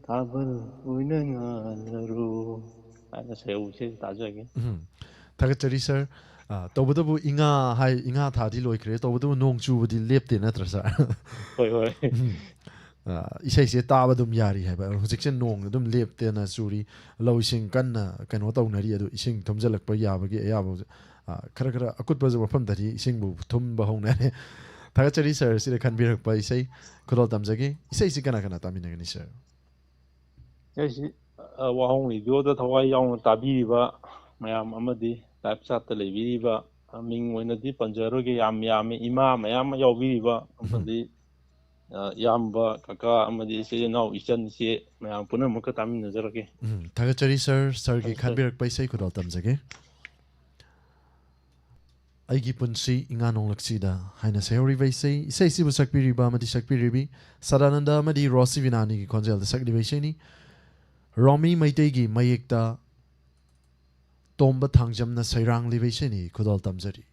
ꯊꯥꯕꯜ ꯑꯣꯏꯅ ꯉꯥꯜꯂꯔꯣ" ꯍꯥꯏꯅ ꯁꯩꯍꯧ ꯏꯁꯩ ꯇꯥꯖꯒꯦ꯫ ꯎꯝ꯫ ꯊꯥꯒꯠꯆꯔꯤ ꯁꯔ꯫ ꯑ, ꯇꯧꯕꯇꯕꯨ ꯏꯉꯥ ꯍꯥꯏ, ꯏꯉꯥ ꯊꯥꯗꯤ ꯂꯣꯏꯈ꯭ꯔꯦ, ꯇꯧꯕꯇꯕꯨ ꯅꯣꯡ ꯆꯨꯕꯗꯤ ꯂꯦꯞꯇꯦ ꯅꯠꯇ꯭ꯔꯥ ꯁꯔ? ꯍꯣꯏ, ꯍꯣꯏ꯫ ꯎꯝ꯫ ꯑ, ꯏꯁꯩꯁꯦ ꯇꯥꯕ ꯑꯗꯨꯝ ꯌꯥꯔꯤ ꯍꯥꯏꯕ꯫ ꯍꯧꯖꯤꯛꯁꯦ ꯅꯣꯡ ꯑꯗꯨꯝ ꯂꯦꯞꯇꯦꯅ ꯆꯨꯔꯤ, ꯂꯧ ꯏꯁꯤꯡ ꯀꯟꯅ ꯀꯩꯅꯣ ꯇꯧꯅꯔꯤ, ꯑꯗꯨ ꯏꯁꯤꯡ ꯊꯨꯝꯖꯤꯜꯂꯛꯄ ꯌꯥꯕꯒꯤ ꯑꯌꯥꯕ, ꯑ, ꯈꯔ ꯈꯔ ꯑꯀꯨꯠꯄ ꯃꯐꯝꯗꯗꯤ ꯏꯁꯤꯡꯕꯨ ꯊꯨꯝꯕ ꯍꯧꯅꯔꯦ꯫ ꯊꯥꯒꯠꯆꯔꯤ ꯁꯔ, ꯁꯤꯗ ꯈꯟꯕꯤꯔꯛꯄ ꯏꯁꯩ ꯈꯨꯗꯣꯜ ꯇꯝꯖꯒꯦ꯫ ꯏꯁꯩꯁꯤ ꯀꯅꯥ ꯀꯅꯥ ꯇꯥꯃꯤꯟꯅꯒꯅꯤ ꯁꯔ? ꯏꯁꯩꯁꯤ, ꯑ, ꯋꯥꯍꯣꯡ ꯔꯦꯗꯤꯑꯣꯗ ꯊꯋꯥꯏ ꯌꯥꯎꯅ ꯇꯥꯕꯤꯔꯤꯕ ꯃꯌꯥꯝ ꯑꯃꯗꯤ ꯂꯥꯏꯚ ꯆꯥꯠꯇ ꯂꯩꯕꯤꯔꯤꯕ, ꯑ, ꯃꯤꯡ ꯑꯣꯏꯅꯗꯤ ꯄꯟꯖꯔꯣꯏꯒꯦ, ꯌꯥꯝ ꯌꯥꯝꯃꯤ, ꯏꯃꯥ ꯃꯌꯥꯝ ꯑꯃ ꯌꯥꯎꯕꯤꯔꯤꯕ, ꯎꯝ꯫ ꯑꯃꯗꯤ, ꯑ, ꯏꯌꯥꯝꯕ, ꯀꯀꯥ ꯑꯃꯗꯤ ꯏꯆꯤꯜ ꯏꯅꯥꯎ, ꯏꯆꯟ ꯏꯆꯦ ꯃꯌꯥꯝ ꯄꯨꯝꯅꯃꯛꯀ ꯇꯥꯃꯤꯟꯅꯖꯔꯒꯦ꯫ ꯎꯝ, ꯊꯥꯒꯠꯆꯔꯤ ꯁꯔ, ꯁꯔꯒꯤ ꯊꯥꯒꯠꯆꯔꯤ꯫ ꯈꯟꯕꯤꯔꯛꯄ ꯏꯁꯩ ꯈꯨꯗꯣꯜ ꯇꯝꯖꯒꯦ꯫ "ꯑꯩꯒꯤ ꯄꯨꯟꯁꯤ ꯏꯉꯥ ꯅꯣꯡꯂꯛꯁꯤꯗ" ꯍꯥꯏꯅ ꯁꯩꯍꯧꯔꯤꯕ ꯏꯁꯩ, ꯏꯁꯩꯁꯤꯕꯨ ꯁꯛꯄꯤꯔꯤꯕ ꯑꯃꯗꯤ ꯁꯛꯄꯤꯔꯤꯕꯤ ꯁꯗꯥꯅꯟꯗ ꯑꯃꯗꯤ ꯔꯣꯁꯤꯕꯤꯅꯥ ꯑꯅꯤꯒꯤ ꯈꯣꯟꯖꯦꯜꯗ ꯁꯛꯂꯤꯕ ꯏꯁꯩꯅꯤ꯫ ꯔꯣꯃꯤ ꯃꯩꯇꯩꯒꯤ ꯃꯌꯦꯛꯇ ꯇꯣꯝꯕ ꯊꯥꯡꯖꯝꯅ ꯁꯩꯔꯥꯡꯂꯤꯕ ꯏꯁꯩꯅꯤ꯫ ꯈꯨꯗꯣꯜ ꯇꯝꯖꯔꯤ꯫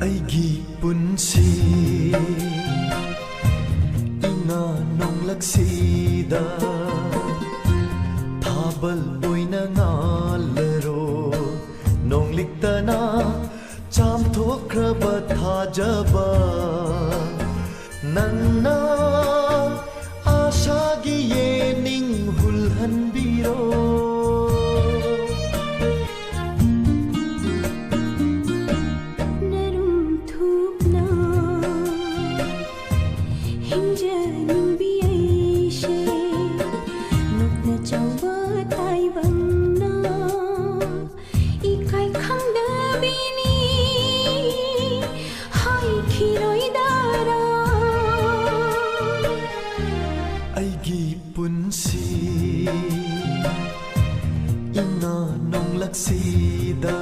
ꯑꯩꯒꯤ ꯄꯨꯟꯁꯤ ꯏꯉꯥ ꯕꯜ ꯑꯣꯏꯅ ꯉꯥꯜꯂꯔꯣ, ꯅꯣꯡꯂꯤꯛꯇꯅ ꯆꯥꯝꯊꯣꯛꯈ꯭ꯔꯕ ꯊꯥꯖꯕ꯫ ꯅꯪꯅ ꯑꯥꯁꯥꯒꯤ ꯌꯦꯅꯤꯡ ꯍꯨꯜꯍꯟꯕꯤꯔꯣ꯫ ꯅꯔꯨꯝ ꯊꯨꯞꯅ ꯍꯤꯡꯖꯅꯤꯡꯕꯤ ꯑꯩꯁꯦ, ꯅꯣꯛꯅ ꯆꯥꯎꯕ ꯇꯥꯏꯕꯪꯅ ꯏꯀꯥꯏ ꯈꯪꯗꯕꯤꯅꯤ ꯍꯥꯏꯈꯤꯔꯣꯏꯗꯔꯥ? ꯑꯩꯒꯤ ꯄꯨꯟꯁꯤ ꯏꯉꯥ ꯅꯣꯡꯂꯛꯁꯤꯗ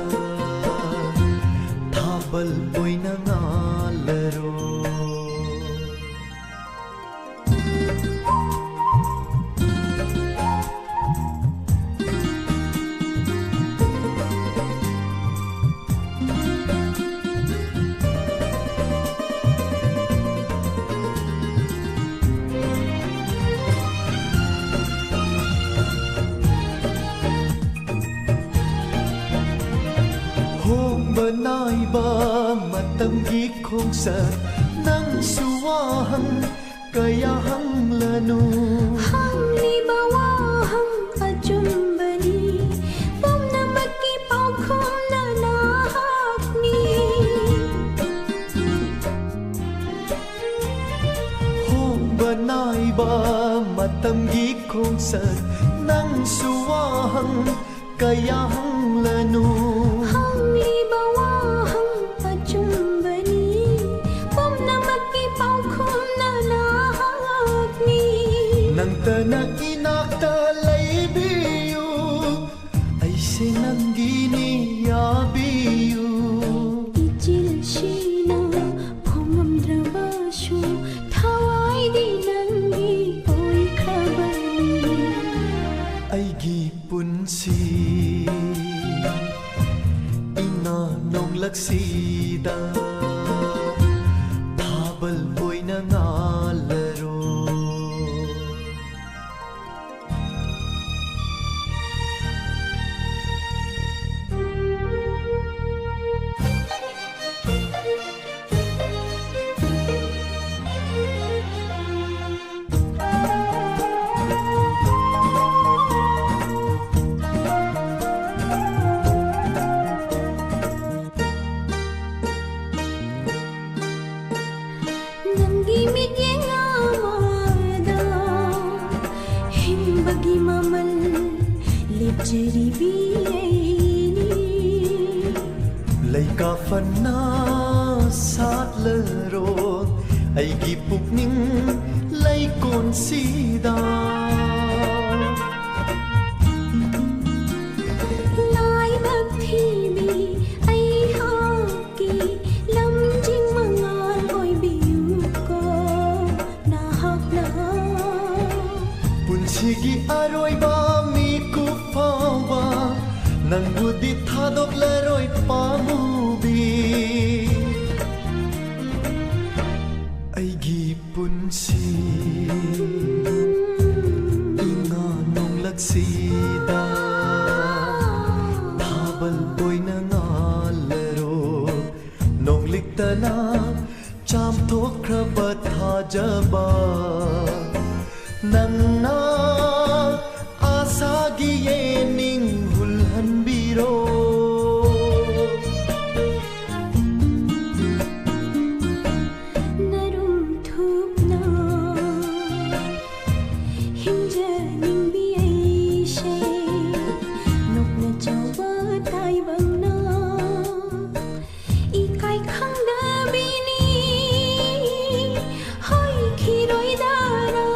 ꯊꯥꯕꯜ ꯑꯣꯏꯅ ꯉꯥꯜꯂꯔꯣ꯫ ꯍꯣꯡꯕ ꯅꯥꯏꯕ ꯃꯇꯝꯒꯤ ꯈꯣꯡꯆꯠ, ꯅꯪꯁꯨ ꯋꯥꯍꯪ ꯀꯌꯥ ꯍꯪꯂꯅꯨ꯫ ꯍꯪꯂꯤꯕ ꯋꯥꯍꯪ ꯑꯆꯨꯝꯕꯅꯤ, ꯄꯨꯝꯅꯃꯛꯀꯤ ꯄꯥꯎꯈꯨꯝꯅ ꯅꯍꯥꯛꯅꯤ꯫ ꯍꯣꯡꯕ ꯅꯥꯏꯕ ꯃꯇꯝꯒꯤ ꯈꯣꯡꯆꯠ, ꯅꯪꯁꯨ ꯋꯥꯍꯪ ꯀꯌꯥ ꯍꯪꯂꯅꯨ꯫ ꯍꯪꯂꯤꯕ ꯋꯥꯍꯪ ꯑꯆꯨꯝꯕꯅꯤ, ꯄꯨꯝꯅꯃꯛꯀꯤ ꯄꯥꯎꯈꯨꯝꯅ ꯅꯍꯥꯛꯅꯤ꯫ ꯅꯪꯇꯅ ꯏꯅꯥꯛꯇ ꯂꯩꯕꯤꯌꯨ, ꯑꯩꯁꯦ ꯅꯪꯒꯤꯅꯤ ꯌꯥꯕꯤꯌꯨ꯫ ꯏꯆꯤꯜꯁꯤꯅ ꯐꯣꯡꯉꯝꯗ꯭ꯔꯕꯁꯨ ꯊꯋꯥꯏꯗꯤ ꯅꯪꯒꯤ ꯑꯣꯏꯈ꯭ꯔꯕꯅꯤ꯫ ꯑꯩꯒꯤ ꯄꯨꯟꯁꯤ ꯏꯉꯥ ꯅꯣꯡꯂꯛꯁꯤꯗ ꯊꯥꯕꯜ ꯑꯣꯏꯅ ꯉꯥꯜꯂꯔꯣ꯫ ꯆꯦꯔꯤꯕꯤ ꯑꯩꯅꯤ꯫ ꯂꯩꯀꯥ ꯐꯅ ꯁꯥꯠꯂꯔꯣ ꯑꯩꯒꯤ ꯄꯨꯛꯅꯤꯡ ꯂꯩꯀꯣꯟꯁꯤꯗ꯫ ꯂꯥꯏꯕꯛ ꯊꯤꯕꯤ ꯑꯩꯍꯥꯛꯀꯤ ꯂꯝꯖꯤꯡ ꯃꯉꯥꯜ ꯑꯣꯏꯕꯤꯌꯨꯀꯣ ꯅꯍꯥꯛꯅ꯫ ꯄꯨꯟꯁꯤꯒꯤ ꯑꯔꯣꯏꯕ ꯃꯤꯀꯨꯞ ꯐꯥꯎꯕ ꯅꯪꯕꯨꯗꯤ ꯊꯥꯗꯣꯛꯂꯔꯣꯏ ꯄꯥꯝꯃꯨꯕꯤ꯫ ꯑꯩꯒꯤ ꯄꯨꯟꯁꯤ ꯏꯉꯥ ꯅꯣꯡꯂꯛꯁꯤꯗ ꯊꯥꯕꯜ ꯑꯣꯏꯅ ꯉꯥꯜꯂꯔꯣ꯫ ꯅꯣꯡꯂꯤꯛꯇꯅ ꯆꯥꯝꯊꯣꯛꯈ꯭ꯔꯕ ꯊꯥꯖꯕ ꯅꯪꯅ ꯑꯥꯁꯥꯒꯤ ꯌꯦꯅꯤꯡ ꯍꯨꯜꯍꯟꯕꯤꯔꯣ꯫ ꯅꯔꯨꯝ ꯊꯨꯞꯅ ꯍꯤꯡꯖꯅꯤꯡꯕꯤ ꯑꯩꯁꯦ ꯅꯣꯛꯅ ꯆꯥꯎꯕ ꯇꯥꯏꯕꯪꯅ ꯏꯀꯥꯏ ꯈꯪꯗꯕꯤꯅꯤ ꯍꯣꯏꯈꯤꯔꯣꯏꯗꯔꯥ꯫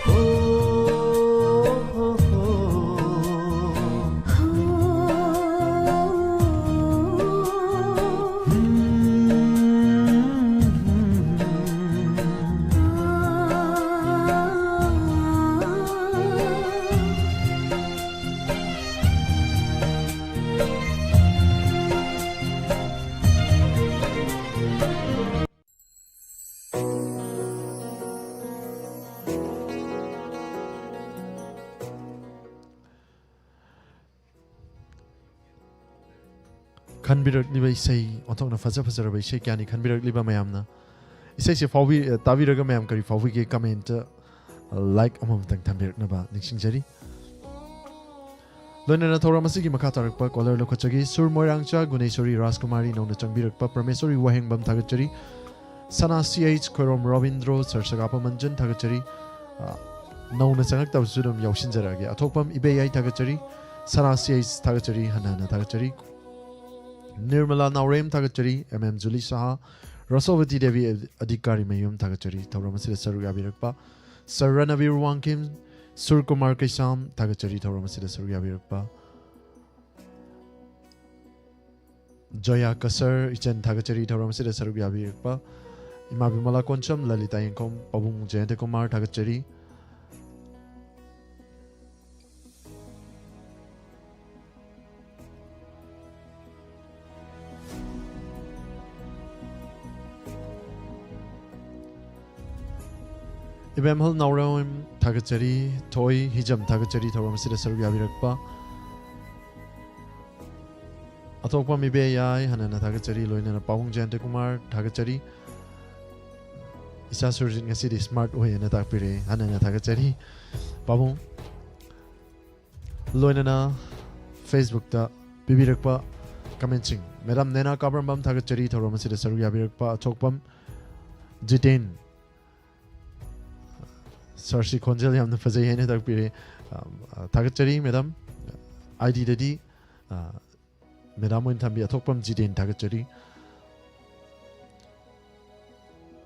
ꯍꯣ, ꯍꯣ, ꯍꯣ꯫ ꯈꯟꯕꯤꯔꯛꯂꯤꯕ ꯏꯁꯩ, ꯑꯣꯟꯊꯣꯛꯅ ꯐꯖ ꯐꯖꯔꯕ ꯏꯁꯩ ꯀꯌꯥꯅꯤ ꯈꯟꯕꯤꯔꯛꯂꯤꯕ ꯃꯌꯥꯝꯅ꯫ ꯏꯁꯩꯁꯦ ꯐꯥꯎꯕꯤ-, ꯇꯥꯕꯤꯔꯒ ꯃꯌꯥꯝ ꯀꯔꯤ ꯐꯥꯎꯕꯤꯒꯦ? Comment, like ꯑꯃꯃꯝꯇꯪ ꯊꯝꯕꯤꯔꯛꯅꯕ ꯅꯤꯡꯁꯤꯡꯖꯔꯤ꯫ ꯂꯣꯏꯅꯅ ꯊꯧꯔꯝ ꯑꯁꯤꯒꯤ ꯃꯈꯥ ꯇꯥꯔꯛꯄ caller ꯂꯧꯈꯠꯆꯒꯦ꯫ ꯁꯨꯔ ꯃꯣꯏꯔꯥꯡꯆꯥ, ꯒꯨꯅꯦꯁꯣꯔꯤ ꯔꯥꯖꯀꯨꯃꯥꯔꯤ, ꯅꯧꯅ ꯆꯪꯕꯤꯔꯛꯄ ꯄ꯭ꯔꯃꯦꯁꯣꯔꯤ ꯋꯥꯍꯦꯡꯕꯝ ꯊꯥꯒꯠꯆꯔꯤ꯫ ꯁꯅꯥ ꯁꯤ ꯑꯩꯆ, ꯈꯣꯏꯔꯣꯝ ꯔꯣꯕꯤꯟꯗ꯭ꯔꯣ, ꯁꯔ ꯁꯒꯥꯄ ꯃꯟꯖꯟ ꯊꯥꯒꯠꯆꯔꯤ꯫ ꯑ, ꯅꯧꯅ ꯆꯪꯉꯛꯇꯕꯁꯨ ꯑꯗꯨꯝ ꯌꯥꯎꯁꯤꯟꯖꯔꯛꯑꯒꯦ꯫ ꯑꯊꯣꯛꯄꯝ ꯏꯕꯦꯌꯥꯏ ꯊꯥꯒꯠꯆꯔꯤ, ꯁꯅꯥ ꯁꯤ ꯑꯩꯆ ꯊꯥꯒꯠꯆꯔꯤ, ꯍꯟꯅ ꯍꯟꯅ ꯊꯥꯒꯠꯆꯔꯤ꯫ ꯅꯤꯔꯃꯂꯥ ꯅꯥꯎꯔꯦꯝ ꯊꯥꯒꯠꯆꯔꯤ, ꯑꯦꯝ ꯑꯦꯝ ꯖꯨꯂꯤ ꯁꯍꯥ, ꯔꯁꯣꯕꯇꯤ ꯗꯦꯕꯤ ꯑꯙꯤꯀꯥꯔꯤ ꯃꯌꯨꯝ ꯊꯥꯒꯠꯆꯔꯤ, ꯊꯧꯔꯝ ꯑꯁꯤꯗ ꯁꯔꯨꯛ ꯌꯥꯕꯤꯔꯛꯄ꯫ ꯁꯔ ꯔꯅꯕꯤꯔ ꯋꯥꯡꯈꯦꯝ, ꯁꯨꯔ ꯀꯨꯃꯥꯔ ꯀꯩꯁꯥꯝ ꯊꯥꯒꯠꯆꯔꯤ, ꯊꯧꯔꯝ ꯑꯁꯤꯗ ꯁꯔꯨꯛ ꯌꯥꯕꯤꯔꯛꯄ꯫ ꯖꯣꯌꯥ ꯀꯁꯔ, ꯏꯆꯟ ꯊꯥꯒꯠꯆꯔꯤ, ꯊꯧꯔꯝ ꯑꯁꯤꯗ ꯁꯔꯨꯛ ꯌꯥꯕꯤꯔꯛꯄ꯫ ꯏꯃꯥ ꯕꯤꯃꯂꯥ ꯀꯣꯟꯁꯝ, ꯂꯂꯤꯇꯥ ꯌꯦꯡꯈꯣꯝ, ꯄꯥꯕꯨꯡ ꯖꯌꯟꯇ ꯀꯨꯃꯥꯔ ꯊꯥꯒꯠꯆꯔꯤ꯫ ꯏꯕꯦꯝꯍꯜ ꯅꯥꯎꯔꯦꯝ ꯊꯥꯒꯠꯆꯔꯤ, ꯊꯣꯏ ꯍꯤꯖꯝ ꯊꯥꯒꯠꯆꯔꯤ, ꯊꯧꯔꯝ ꯑꯁꯤꯗ ꯁꯔꯨꯛ ꯌꯥꯕꯤꯔꯛꯄ꯫ ꯑꯊꯣꯛꯄꯝ ꯏꯕꯦꯌꯥꯏ, ꯍꯟꯅ ꯍꯟꯅ ꯊꯥꯒꯠꯆꯔꯤ, ꯂꯣꯏꯅꯅ ꯄꯥꯕꯨꯡ ꯖꯌꯟꯇ ꯀꯨꯃꯥꯔ ꯊꯥꯒꯠꯆꯔꯤ꯫ ꯏꯆꯥ ꯁꯨꯔꯖꯤꯠ ꯉꯁꯤꯗꯤ ꯁ꯭ꯃꯥꯔꯠ ꯑꯣꯏꯌꯦꯅ ꯇꯥꯛꯄꯤꯔꯛꯑꯦ, ꯍꯟꯅ ꯍꯟꯅ ꯊꯥꯒꯠꯆꯔꯤ꯫ ꯄꯥꯕꯨꯡ ꯂꯣꯏꯅꯅ ꯐꯦꯁꯕꯨꯛꯇ ꯄꯤꯕꯤꯔꯛꯄ ꯀꯃꯦꯟꯁꯤꯡ꯫ ꯃꯦꯗꯥꯝ ꯅꯦꯅꯥ ꯀꯥꯕ꯭ꯔꯝꯕꯝ ꯊꯥꯒꯠꯆꯔꯤ, ꯊꯧꯔꯝ ꯑꯁꯤꯗ ꯁꯔꯨꯛ ꯌꯥꯕꯤꯔꯛꯄ꯫ ꯑꯊꯣꯛꯄꯝ ꯖꯤꯇꯦꯟ, ꯁꯥꯔꯁꯤ ꯈꯣꯟꯖꯦꯜ ꯌꯥꯝꯅ ꯐꯖꯩ ꯍꯥꯏꯅ ꯇꯥꯛꯄꯤꯔꯦ꯫ ꯑ, ꯊꯥꯒꯠꯆꯔꯤ ꯃꯦꯗꯥꯝ꯫ ꯑꯥꯏ ꯗꯤꯗꯗꯤ, ꯑ, ꯃꯦꯗꯥꯝ ꯑꯣꯏꯅ ꯊꯝꯕꯤ꯫ ꯑꯊꯣꯛꯄꯝ ꯖꯤꯇꯦꯟ ꯊꯥꯒꯠꯆꯔꯤ꯫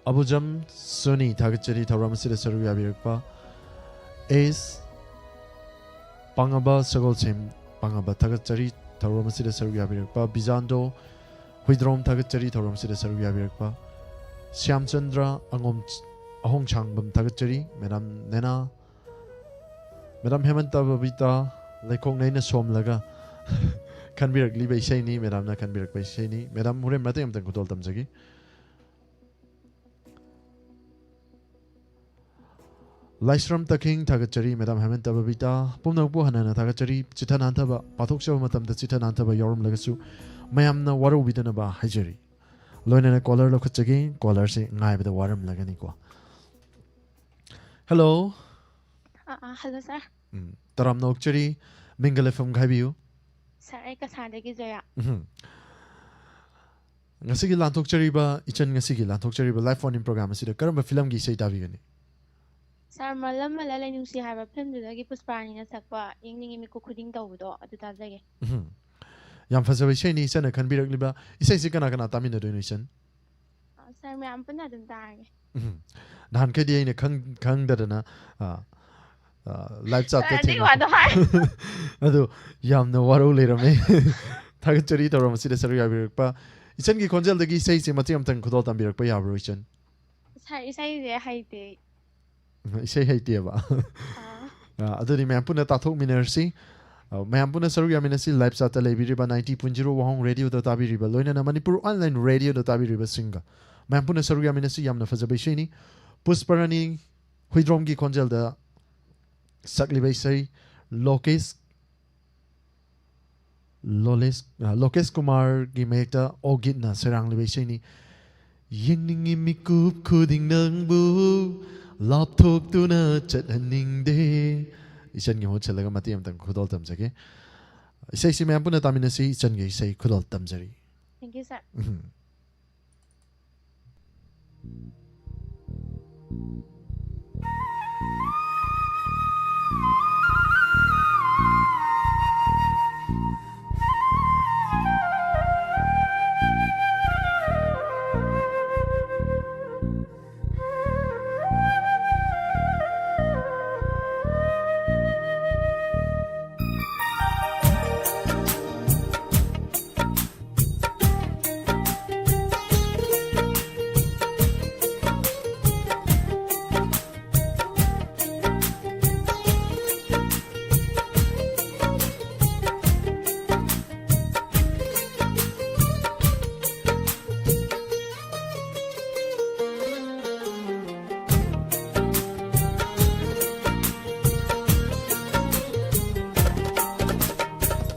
ꯑꯕꯨꯖꯝ ꯁꯣꯅꯤ ꯊꯥꯒꯠꯆꯔꯤ, ꯊꯧꯔꯝ ꯑꯁꯤꯗ ꯁꯔꯨꯛ ꯌꯥꯕꯤꯔꯛꯄ꯫ ꯑꯦꯁ ꯄꯥꯉꯕ ꯁꯒꯣꯜꯁꯦꯝ ꯄꯥꯉꯕ ꯊꯥꯒꯠꯆꯔꯤ, ꯊꯧꯔꯝ ꯑꯁꯤꯗ ꯁꯔꯨꯛ ꯌꯥꯕꯤꯔꯛꯄ꯫ ꯕꯤꯖꯥꯟꯗꯣ ꯍꯨꯏꯗ꯭ꯔꯣꯝ ꯊꯥꯒꯠꯆꯔꯤ, ꯊꯧꯔꯝ ꯑꯁꯤꯗ ꯁꯔꯨꯛ ꯌꯥꯕꯤꯔꯛꯄ꯫ ꯁ꯭ꯌꯥꯝꯆꯟꯗ꯭ꯔ ꯑꯉꯣꯝ ꯑꯍꯣꯡꯁꯥꯡꯕꯝ ꯊꯥꯒꯠꯆꯔꯤ꯫ ꯃꯦꯗꯥꯝ ꯅꯦꯅꯥ, ꯃꯦꯗꯥꯝ ꯍꯦꯃꯟꯇ ꯕꯕꯤꯇꯥ, ꯂꯩꯈꯣꯡꯅꯩꯅ ꯁꯣꯝꯂꯒ ꯈꯟꯕꯤꯔꯛꯂꯤꯕ ꯏꯁꯩꯅꯤ, ꯃꯦꯗꯥꯝꯅ ꯈꯟꯕꯤꯔꯛꯄ ꯏꯁꯩꯅꯤ꯫ ꯃꯦꯗꯥꯝ, ꯍꯣꯔꯦꯟ ꯃꯇꯦꯛ ꯑꯃꯇꯪ ꯈꯨꯗꯣꯜ ꯇꯝꯖꯒꯦ꯫ ꯂꯥꯏꯁ꯭ꯔꯝ ꯇꯈꯦꯡ ꯊꯥꯒꯠꯆꯔꯤ, ꯃꯦꯗꯥꯝ ꯍꯦꯃꯟꯇ ꯕꯕꯤꯇꯥ꯫ ꯄꯨꯝꯅꯃꯛꯄꯨ ꯍꯟꯅ ꯍꯟꯅ ꯊꯥꯒꯠꯆꯔꯤ꯫ ꯆꯤꯊ ꯅꯥꯟꯊꯕ, ꯄꯥꯊꯣꯛꯆꯕ ꯃꯇꯝꯗ ꯆꯤꯊ ꯅꯥꯟꯊꯕ ꯌꯥꯎꯔꯝꯂꯒꯁꯨ ꯃꯌꯥꯝꯅ ꯋꯥꯔꯧꯕꯤꯗꯅꯕ ꯍꯥꯏꯖꯔꯤ꯫ ꯂꯣꯏꯅꯅ ꯀꯣꯂꯔ ꯂꯧꯈꯠꯆꯒꯦ꯫ ꯀꯣꯂꯔꯁꯦ ꯉꯥꯏꯕꯗ ꯋꯥꯔꯝꯂꯒꯅꯤꯀꯣ꯫ ꯍꯜꯂꯣ꯫ ꯑꯥ, ꯑꯥ, ꯍꯜꯂꯣ, ꯁꯥꯔ꯫ ꯎꯝ, ꯇꯔꯥꯝꯅ ꯑꯣꯛꯆꯔꯤ꯫ ꯃꯤꯡꯒ ꯂꯩꯐꯝꯒ ꯍꯥꯏꯕꯤꯌꯨ꯫ ꯁꯥꯔ, ꯑꯩ ꯀꯁꯥꯔꯗꯒꯤ ꯖꯌꯥ꯫ ꯎꯝ꯫ ꯉꯁꯤꯒꯤ ꯂꯥꯟꯊꯣꯛꯆꯔꯤꯕ, ꯏꯆꯟ ꯉꯁꯤꯒꯤ ꯂꯥꯟꯊꯣꯛꯆꯔꯤꯕ ꯂꯥꯏꯚ ꯐꯣꯟ ꯏꯟ ꯄ꯭ꯔꯣꯒ꯭ꯔꯥꯝ ꯑꯁꯤꯗ ꯀꯔꯝꯕ ꯐꯤꯂꯝꯒꯤ ꯏꯁꯩ ꯇꯥꯕꯤꯒꯅꯤ? ꯁꯥꯔ, ꯃꯂꯝ ꯃꯂ ꯂꯩꯅꯨꯡꯁꯤ ꯍꯥꯏꯕ ꯐꯤꯂꯝꯗꯨꯗꯒꯤ ꯄꯨꯁꯄꯥꯔꯥꯅꯤꯅ ꯁꯛꯄ "ꯌꯦꯡꯅꯤꯡꯉꯤ ꯃꯤꯀꯨꯞ ꯈꯨꯗꯤꯡ" ꯇꯧꯕꯗꯣ ꯑꯗꯨ ꯇꯥꯖꯒꯦ꯫ ꯎꯝ꯫ ꯌꯥꯝ ꯐꯖꯕ ꯏꯁꯩꯅꯤ ꯏꯆꯟꯅ ꯈꯟꯕꯤꯔꯛꯂꯤꯕ꯫ ꯏꯁꯩꯁꯤ ꯀꯅꯥ ꯀꯅꯥ ꯇꯥꯃꯤꯟꯅꯗꯣꯏꯅꯣ ꯏꯆꯟ? ꯑ, ꯁꯥꯔ, ꯃꯌꯥꯝ ꯄꯨꯟꯅ ꯑꯗꯨꯝ ꯇꯥꯔꯒꯦ꯫ ꯎꯝ꯫ ꯅꯍꯥꯟꯈꯩꯗꯤ ꯑꯩꯅ ꯈꯪ- ꯈꯪꯗꯗꯅ, ꯑ, ꯑ, ꯂꯥꯏꯞ ꯆꯥꯠꯇ ꯁꯥꯔ, ꯑꯗꯨꯒꯤ ꯊꯦꯡꯅ- ꯋꯥꯗꯣ ꯍꯥꯏ꯫ ꯑꯗꯣ ꯌꯥꯝꯅ ꯋꯥꯔꯧ ꯂꯩꯔꯝꯃꯦ꯫ ꯊꯥꯒꯠꯆꯔꯤ ꯊꯧꯔꯝ ꯑꯁꯤꯗ ꯁꯔꯨꯛ ꯌꯥꯕꯤꯔꯛꯄ꯫ ꯏꯆꯟꯒꯤ ꯈꯣꯟꯖꯦꯜꯗꯒꯤ ꯏꯁꯩꯁꯦ ꯃꯇꯦꯛ ꯑꯃꯇꯪ ꯈꯨꯗꯣꯜ ꯇꯝꯕꯤꯔꯛꯄ ꯌꯥꯕ꯭ꯔꯣ ꯏꯆꯟ? ꯁꯥꯔ, ꯏꯁꯩꯁꯦ ꯍꯩꯇꯦ꯫ ꯏꯁꯩ ꯍꯩꯇꯦꯕ꯫ ꯑꯥ꯫ ꯑ, ꯑꯗꯨꯗꯤ ꯃꯌꯥꯝ ꯄꯨꯟꯅ ꯇꯥꯊꯣꯛꯃꯤꯟꯅꯔꯁꯤ꯫ ꯑ, ꯃꯌꯥꯝ ꯄꯨꯟꯅ ꯁꯔꯨꯛ ꯌꯥꯃꯤꯟꯅꯁꯤ꯫ ꯂꯥꯏꯞ ꯆꯥꯠꯇ ꯂꯩꯕꯤꯔꯤꯕ ninety point zero ꯋꯥꯍꯣꯡ ꯔꯦꯗꯤꯑꯣꯗ ꯇꯥꯕꯤꯔꯤꯕ, ꯂꯣꯏꯅꯅ ꯃꯅꯤꯄꯨꯔ ꯑꯣꯟꯂꯥꯏꯟ ꯔꯦꯗꯤꯑꯣꯗ ꯇꯥꯕꯤꯔꯤꯕꯁꯤꯡꯒ ꯃꯌꯥꯝ ꯄꯨꯟꯅ ꯁꯔꯨꯛ ꯌꯥꯃꯤꯟꯅꯁꯤ꯫ ꯌꯥꯝꯅ ꯐꯖꯕ ꯏꯁꯩꯅꯤ꯫ ꯄꯨꯁꯄꯔꯥꯅꯤ ꯍꯨꯏꯗ꯭ꯔꯣꯝꯒꯤ ꯈꯣꯟꯖꯦꯜꯗ ꯁꯛꯂꯤꯕ ꯏꯁꯩ, ꯂꯣꯀꯦꯁ ꯂꯣꯂꯦꯁ-, ꯑ, ꯂꯣꯀꯦꯁ ꯀꯨꯃꯥꯔꯒꯤ ꯃꯌꯦꯛꯇ ꯑꯣꯒꯤꯠꯅ ꯁꯩꯔꯥꯡꯂꯤꯕ ꯏꯁꯩꯅꯤ꯫ "ꯌꯦꯡꯅꯤꯡꯉꯤ ꯃꯤꯀꯨꯞ ꯈꯨꯗꯤꯡ ꯅꯪꯕꯨ, ꯂꯥꯞꯊꯣꯛꯇꯨꯅ ꯆꯠꯍꯟꯅꯤꯡꯗꯦ"꯫ ꯏꯆꯟꯒꯤ ꯃꯍꯨꯠ ꯁꯤꯜꯂꯒ ꯃꯇꯦꯛ ꯑꯃꯇꯪ ꯈꯨꯗꯣꯜ ꯇꯝꯖꯒꯦ꯫ ꯏꯁꯩꯁꯤ ꯃꯌꯥꯝ ꯄꯨꯟꯅ ꯇꯥꯃꯤꯟꯅꯁꯤ꯫ ꯏꯆꯟꯒꯤ ꯏꯁꯩ ꯈꯨꯗꯣꯜ ꯇꯝꯖꯔꯤ꯫ Thank you, sir. ꯎꯝ꯫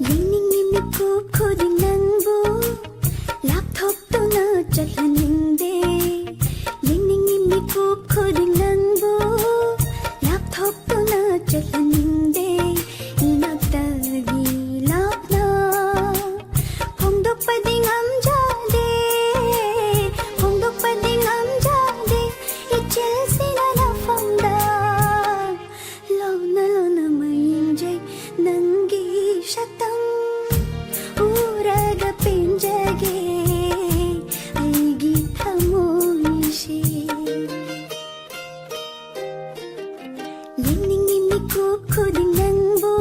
ꯌꯦꯡꯅꯤꯡꯉꯤ ꯃꯤꯀꯨꯞ ꯈꯨꯗꯤꯡ ꯅꯪꯕꯨ, ꯂꯥꯞꯊꯣꯛꯇꯨꯅ ꯆꯠꯍꯟꯅꯤꯡꯗꯦ꯫ ꯌꯦꯡꯅꯤꯡꯉꯤ ꯃꯤꯀꯨꯞ ꯈꯨꯗꯤꯡ ꯅꯪꯕꯨ, ꯂꯥꯞꯊꯣꯛꯇꯨꯅ ꯆꯠꯍꯟꯅꯤꯡꯗꯦ꯫ ꯏꯅꯥꯛꯇꯒꯤ ꯂꯥꯞꯅ ꯐꯣꯡꯗꯣꯛꯄꯗꯤ ꯉꯝꯖꯗꯦ, ꯐꯣꯡꯗꯣꯛꯄꯗꯤ ꯉꯝꯖꯗꯦ꯫ ꯏꯆꯦꯜꯁꯤꯅ ꯅꯐꯝꯗ ꯌꯦꯡꯅꯤꯡꯏ ꯃꯤꯀꯨꯞ ꯈꯨꯗꯤꯡ ꯅꯪꯕꯨ,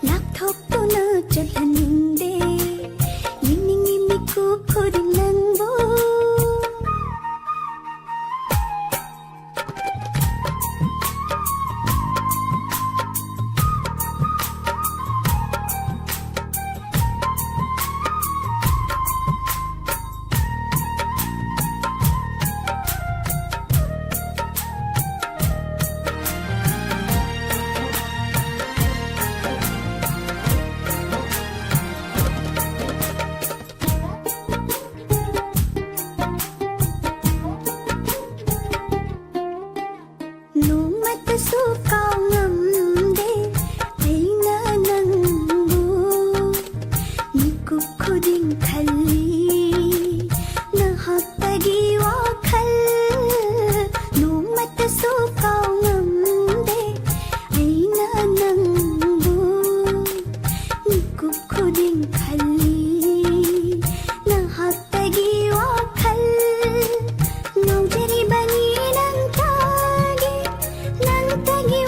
ꯂꯥꯞꯊꯣꯛꯇꯨꯅ ꯆꯠꯍꯟꯅꯤꯡꯗꯦ꯫ ꯌꯦꯡꯅꯤꯡꯏ ꯃꯤꯀꯨꯞ ꯈꯨꯗꯤꯡ ꯅꯪꯕꯨ꯫ ꯅꯣꯡꯃꯇꯁꯨ ꯀꯥꯎꯉꯝꯗꯦ ꯑꯩꯅ ꯅꯪꯕꯨ꯫ ꯃꯤꯀꯨꯞ ꯈꯨꯗꯤꯡ ꯈꯜꯂꯤ ꯅꯍꯥꯛꯇꯒꯤ ꯋꯥꯈꯜ꯫ ꯅꯣꯡꯃꯇꯁꯨ ꯀꯥꯎꯉꯝꯗꯦ ꯑꯩꯅ ꯅꯪꯕꯨ꯫ ꯃꯤꯀꯨꯞ ꯈꯨꯗꯤꯡ ꯈꯜꯂꯤ ꯅꯍꯥꯛꯇꯒꯤ ꯋꯥꯈꯜ꯫ ꯉꯥꯎꯖꯔꯤꯕꯅꯤ ꯅꯪꯇꯒꯤ, ꯅꯪꯇꯒꯤ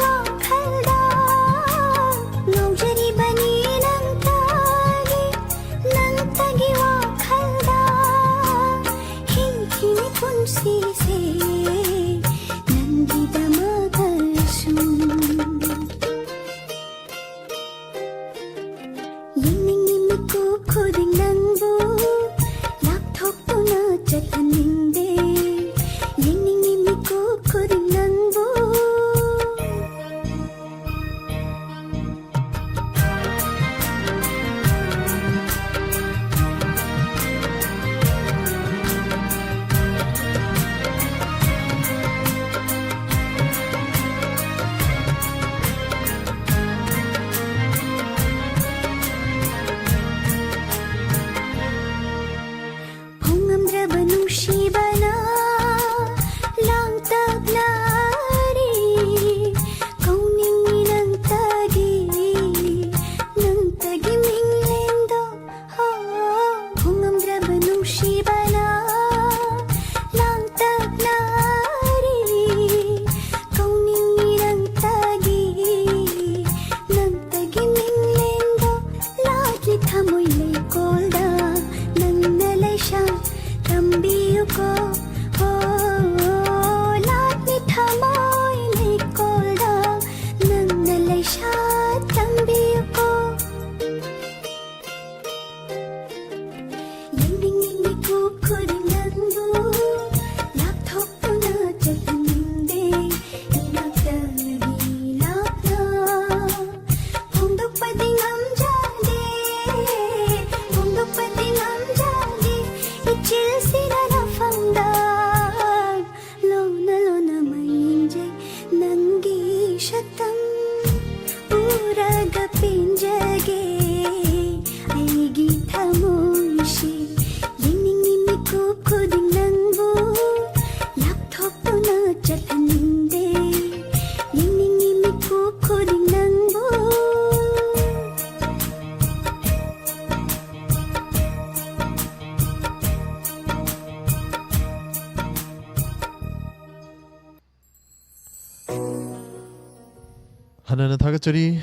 ꯍꯟꯅ ꯊꯥꯒꯠꯆꯔꯤ꯫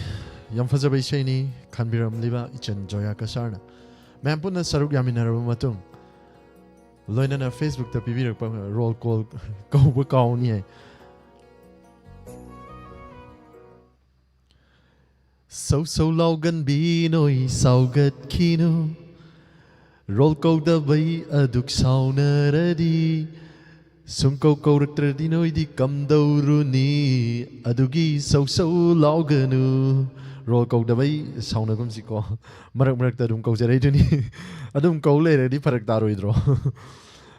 ꯌꯥꯝ ꯐꯖꯕ ꯏꯁꯩꯅꯤ ꯈꯟꯕꯤꯔꯝꯂꯤꯕ ꯏꯆꯟ ꯖꯣꯌꯥ ꯀꯁꯥꯔꯅ꯫ ꯃꯌꯥꯝ ꯄꯨꯟꯅ ꯁꯔꯨꯛ ꯌꯥꯃꯤꯟꯅꯔꯕ ꯃꯇꯨꯡ, ꯂꯣꯏꯅꯅ Facebook ꯇ ꯄꯤꯕꯤꯔꯛꯄ ꯔꯣꯜ ꯀꯣꯜ ꯀꯧꯕ ꯀꯥꯎꯅꯤ ꯍꯥꯏ꯫ ꯁꯧ ꯁꯧ ꯂꯥꯎꯒꯟꯕꯤ ꯅꯣꯏ ꯁꯥꯎꯒꯠꯈꯤꯅꯨ, ꯔꯣꯜ ꯀꯧꯗꯕꯩ ꯑꯗꯨꯛ ꯁꯥꯎꯅꯔꯗꯤ, ꯁꯨꯝ ꯀꯧ ꯀꯧꯔꯛꯇ꯭ꯔꯗꯤ ꯅꯣꯏꯗꯤ ꯀꯝꯗꯧꯔꯨꯅꯤ? ꯑꯗꯨꯒꯤ ꯁꯧ ꯁꯧ ꯂꯥꯎꯒꯅꯨ꯫ ꯔꯣꯜ ꯀꯧꯗꯕꯩ ꯁꯥꯎꯅꯒꯨꯝꯁꯤꯀꯣ꯫ ꯃꯔꯛ ꯃꯔꯛꯇ ꯑꯗꯨꯝ ꯀꯧꯖꯔꯛꯏꯗꯨꯅꯤ꯫ ꯑꯗꯨꯝ ꯀꯧ ꯂꯩꯔꯗꯤ ꯐꯔꯛ ꯇꯥꯔꯣꯏꯗ꯭ꯔꯣ?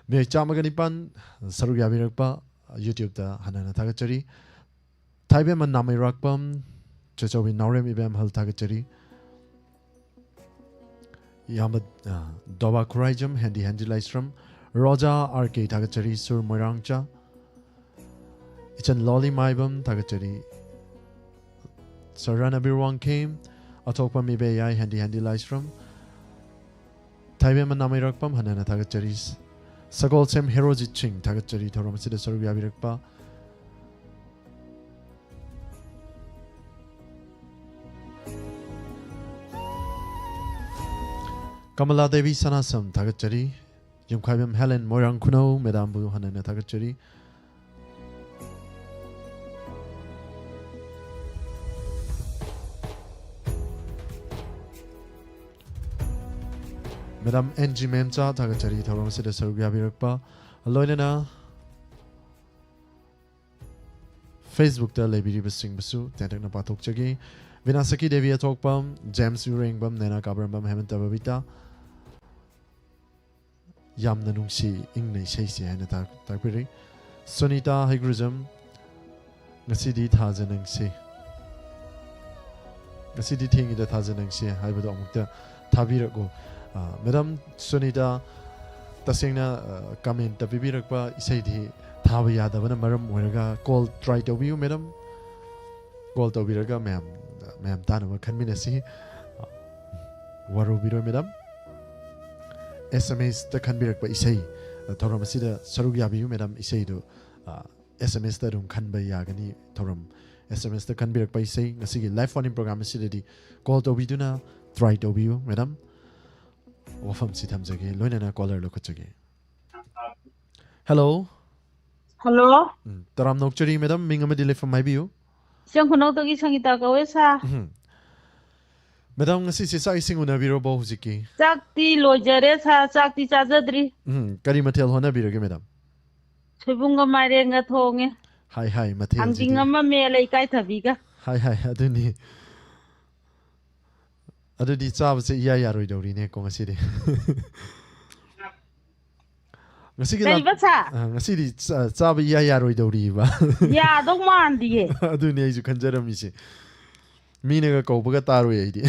ꯃꯤꯑꯣꯏ ꯆꯥꯝꯃꯒ ꯅꯤꯄꯥꯟ ꯁꯔꯨꯛ ꯌꯥꯕꯤꯔꯛꯄ YouTube ꯇ ꯍꯟꯅ ꯍꯟꯅ ꯊꯥꯒꯠꯆꯔꯤ꯫ ꯊꯥꯏꯕꯦꯝꯃ ꯅꯥꯃꯩꯔꯥꯛꯄꯝ, ꯆꯦꯆꯧꯕꯤ ꯅꯥꯎꯔꯦꯝ ꯏꯕꯦꯝꯍꯜ ꯊꯥꯒꯠꯆꯔꯤ꯫ ꯏꯌꯥꯝꯕ, ꯑ, ꯗꯣꯕꯥ ꯈꯨꯔꯥꯏꯖꯝ, ꯍꯦꯟꯗꯤ ꯍꯦꯟꯗꯤ ꯂꯥꯏꯁ꯭ꯔꯝ, ꯔꯣꯖꯥ ꯑꯥꯔ ꯀꯦ ꯊꯥꯒꯠꯆꯔꯤ, ꯁꯨꯔ ꯃꯣꯏꯔꯥꯡꯆꯥ, ꯏꯆꯟ ꯂꯣꯂꯤ ꯃꯥꯏꯕꯝ ꯊꯥꯒꯠꯆꯔꯤ, ꯁꯔ ꯔꯅꯕꯤꯔ ꯋꯥꯡꯈꯦꯝ, ꯑꯊꯣꯛꯄꯝ ꯏꯕꯦꯌꯥꯏ, ꯍꯦꯟꯗꯤ ꯍꯦꯟꯗꯤ ꯂꯥꯏꯁ꯭ꯔꯝ, ꯊꯥꯏꯕꯦꯝꯃ ꯅꯥꯃꯩꯔꯥꯛꯄꯝ ꯍꯟꯅ ꯍꯟꯅ ꯊꯥꯒꯠꯆꯔꯤ, ꯁꯒꯣꯜꯁꯦꯝ ꯍꯦꯔꯣꯖꯤꯠ ꯁꯤꯡ ꯊꯥꯒꯠꯆꯔꯤ, ꯊꯧꯔꯝ ꯑꯁꯤꯗ ꯁꯔꯨꯛ ꯌꯥꯕꯤꯔꯛꯄ꯫ ꯀꯃꯂꯥ ꯗꯦꯕꯤ ꯁꯅꯥꯁꯝ ꯊꯥꯒꯠꯆꯔꯤ꯫ ꯌꯨꯝꯈꯥꯏꯕꯝ ꯍꯦꯂꯦꯟ ꯃꯣꯏꯔꯥꯡ ꯈꯨꯅꯧ ꯃꯦꯗꯥꯝꯕꯨ ꯍꯟꯅ ꯍꯟꯅ ꯊꯥꯒꯠꯆꯔꯤ꯫ ꯃꯦꯗꯥꯝ ꯑꯦꯟ ꯖꯤ ꯃꯦꯝꯆꯥ ꯊꯥꯒꯠꯆꯔꯤ ꯊꯧꯔꯝ ꯑꯁꯤꯗ ꯁꯔꯨꯛ ꯌꯥꯕꯤꯔꯛꯄ꯫ ꯂꯣꯏꯅꯅ Facebook ꯇ ꯂꯩꯕꯤꯔꯤꯕꯁꯤꯡꯕꯨꯁꯨ ꯇꯦꯟꯇꯛꯅ ꯄꯥꯊꯣꯛꯆꯒꯦ꯫ ꯕꯤꯅꯥꯁꯀꯤ ꯗꯦꯕꯤ ꯑꯊꯣꯛꯄꯝ, ꯖꯦꯝꯁ ꯏꯔꯦꯡꯕꯝ, ꯅꯦꯅꯥ ꯀꯥꯕꯔꯝꯕꯝ, ꯍꯦꯃꯟꯇ ꯕꯕꯤꯇꯥ꯫ ꯌꯥꯝꯅ ꯅꯨꯡꯁꯤ ꯏꯪꯅ ꯏꯁꯩꯁꯦ ꯍꯥꯏꯅ ꯇꯥꯛ-, ꯇꯥꯛꯄꯤꯔꯤ꯫ ꯁꯨꯅꯤꯇꯥ ꯍꯩꯒ꯭ꯔꯨꯖꯝ, ꯉꯁꯤꯗꯤ ꯊꯥꯖ ꯅꯪꯁꯤ꯫ ꯉꯁꯤꯗꯤ ꯊꯦꯡꯉꯤꯗ ꯊꯥꯖ ꯅꯪꯁꯤ ꯍꯥꯏꯕꯗꯣ ꯑꯃꯨꯛꯇ ꯊꯥꯕꯤꯔꯛꯎ꯫ ꯑ, ꯃꯦꯗꯥꯝ ꯁꯨꯅꯤꯇꯥ, ꯇꯁꯦꯡꯅ, ꯑ, comment ꯇ ꯄꯤꯕꯤꯔꯛꯄ ꯏꯁꯩꯗꯤ ꯊꯥꯕ ꯌꯥꯗꯕꯅ ꯃꯔꯝ ꯑꯣꯏꯔꯒ call try ꯇꯧꯕꯤꯌꯨ ꯃꯦꯗꯥꯝ꯫ Call ꯇꯧꯕꯤꯔꯒ ꯃꯌꯥꯝ, ꯃꯌꯥꯝ ꯇꯥꯅꯕ ꯈꯟꯃꯤꯟꯅꯁꯤ꯫ ꯋꯥꯔꯧꯕꯤꯔꯣꯏ ꯃꯦꯗꯥꯝ꯫ S M S ꯇ ꯈꯟꯕꯤꯔꯛꯄ ꯏꯁꯩ, ꯊꯧꯔꯝ ꯑꯁꯤꯗ ꯁꯔꯨꯛ ꯌꯥꯕꯤꯌꯨ ꯃꯦꯗꯥꯝ꯫ ꯏꯁꯩꯗꯨ, ꯑ, S M S ꯇ ꯑꯗꯨꯝ ꯈꯟꯕ ꯌꯥꯒꯅꯤ꯫ ꯊꯧꯔꯝ ꯑꯦꯁ ꯑꯦꯝ ꯑꯦꯁꯇ ꯈꯟꯕꯤꯔꯛꯄ ꯏꯁꯩ꯫ ꯉꯁꯤꯒꯤ live phone in program ꯑꯁꯤꯗꯗꯤ call ꯇꯧꯕꯤꯗꯨꯅ try ꯇꯧꯕꯤꯌꯨ, madam꯫ ꯋꯥꯐꯝꯁꯤ ꯊꯝꯖꯒꯦ, ꯂꯣꯏꯅꯅ caller ꯂꯧꯈꯠꯆꯒꯦ꯫ Hello꯫ Hello꯫ ꯎꯝ, ꯇꯔꯥꯝꯅ ꯑꯣꯛꯆꯔꯤ, madam, ꯃꯤꯡ ꯑꯃꯗꯤ ꯂꯩꯐꯝ ꯍꯥꯏꯕꯤꯌꯨ꯫ ꯁꯤꯌꯥꯡ ꯈꯨꯅꯧꯗꯒꯤ ꯁꯪꯒꯤꯇꯥ ꯀꯧꯋꯦ, sir꯫ ꯎꯝ꯫ Madam, ꯉꯁꯤꯁꯦ ꯆꯥꯛ ꯏꯁꯤꯡ ꯎꯅꯕꯤꯔꯕꯣ ꯍꯧꯖꯤꯛꯀꯤ? ꯆꯥꯛꯇꯤ ꯂꯣꯏꯖꯔꯦ, sir, ꯆꯥꯛꯇꯤ ꯆꯥꯖꯗ꯭ꯔꯤ꯫ ꯎꯝ, ꯀꯔꯤ ꯃꯊꯦꯜ ꯍꯣꯠꯅꯕꯤꯔꯒꯦ, madam? ꯁꯣꯏꯕꯨꯝꯒ ꯃꯥꯏꯔꯦꯟꯒ ꯊꯣꯡꯉꯦ꯫ ꯍꯥꯏ, ꯍꯥꯏ, ꯃꯊꯦꯜꯁꯤꯗꯤ꯫ ꯊꯥꯡꯖꯤꯡ ꯑꯃ ꯃꯦꯠꯂꯦ, ꯏꯀꯥꯏꯊꯕꯤꯒ꯫ ꯍꯥꯏ, ꯍꯥꯏ, ꯑꯗꯨꯅꯤ꯫ ꯑꯗꯨꯗꯤ ꯆꯥꯕꯁꯦ ꯏꯌꯥ ꯌꯥꯔꯣꯏꯗꯧꯔꯤꯅꯦꯀꯣ ꯉꯁꯤꯗꯤ꯫ ꯉꯁꯤꯒꯤ ꯂꯥꯟ-, ꯀꯔꯤꯕ, sir? ꯑ, ꯉꯁꯤꯗꯤ ꯆꯥ-, ꯆꯥꯕ ꯏꯌꯥ ꯌꯥꯔꯣꯏꯗꯧꯔꯤꯕ꯫ ꯌꯥꯗꯧ ꯃꯥꯟꯗꯤꯌꯦ꯫ ꯑꯗꯨꯅꯤ ꯑꯩꯁꯨ ꯈꯟꯖꯔꯝꯃꯤꯁꯦ꯫ ꯃꯤꯅꯒ ꯀꯧꯕꯒ ꯇꯥꯔꯣꯏ ꯑꯩꯗꯤ꯫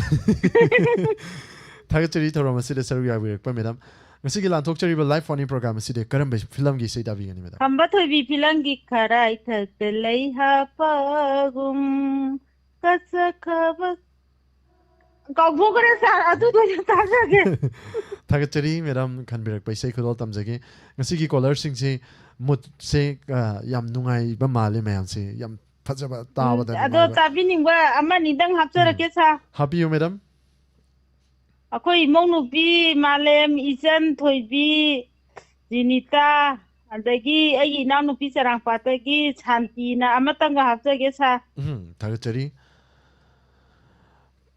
ꯊꯥꯒꯠꯆꯔꯤ ꯊꯧꯔꯝ ꯑꯁꯤꯗ ꯁꯔꯨꯛ ꯌꯥꯕꯤꯔꯛꯄ, madam꯫ ꯉꯁꯤꯒꯤ ꯂꯥꯟꯊꯣꯛꯆꯔꯤꯕ live phone in program ꯑꯁꯤꯗ ꯀꯔꯝꯕ ꯐꯤꯂꯝꯒꯤ ꯏꯁꯩ ꯇꯥꯕꯤꯒꯅꯤ, madam? ꯈꯝꯕ ꯊꯣꯏꯕꯤ ꯐꯤꯂꯝꯒꯤ "ꯈꯔꯥꯏ ꯊꯛꯇ ꯂꯩ ꯍꯥꯞꯄꯒꯨꯝ ꯀꯆꯈꯕ", ꯀꯥꯎꯊꯣꯛꯈ꯭ꯔꯦ, sir, ꯑꯗꯨꯗꯣ ꯑꯣꯏꯅ ꯇꯥꯖꯒꯦ꯫ ꯊꯥꯒꯠꯆꯔꯤ, madam, ꯈꯟꯕꯤꯔꯛꯄ ꯏꯁꯩ ꯈꯨꯗꯣꯜ ꯇꯝꯖꯒꯦ꯫ ꯉꯁꯤꯒꯤ callerꯁꯤꯡꯁꯦ moodꯁꯦ, ꯑ, ꯌꯥꯝ ꯅꯨꯡꯉꯥꯏꯕ ꯃꯥꯜꯂꯦ ꯃꯌꯥꯝꯁꯦ, ꯌꯥꯝ ꯐꯖꯕ, ꯎꯝ, ꯇꯥꯕꯗ ꯑꯗꯣ ꯅꯨꯡꯉꯥꯏꯕ꯫ ꯇꯥꯕꯤꯅꯤꯡꯕ ꯑꯃꯅꯤꯗꯪ ꯍꯥꯞꯆꯔꯛꯀꯦ, ꯎꯝ꯫ Sir꯫ ꯍꯥꯞꯄꯤꯌꯨ, madam꯫ ꯑꯩꯈꯣꯏ ꯏꯃꯧ ꯅꯨꯄꯤ ꯃꯥꯂꯦꯝ, ꯏꯆꯟ ꯊꯣꯏꯕꯤ, ꯖꯤꯅꯤꯇꯥ, ꯑꯗꯒꯤ ꯑꯩꯒꯤ ꯏꯅꯥꯎꯅꯨꯄꯤ ꯆꯔꯥꯡꯄꯥꯠꯇꯒꯤ ꯁꯥꯟꯇꯤꯅ ꯑꯃꯇꯪꯒ ꯍꯥꯞꯆꯒꯦ, sir꯫ ꯎꯝ, ꯊꯥꯒꯠꯆꯔꯤ꯫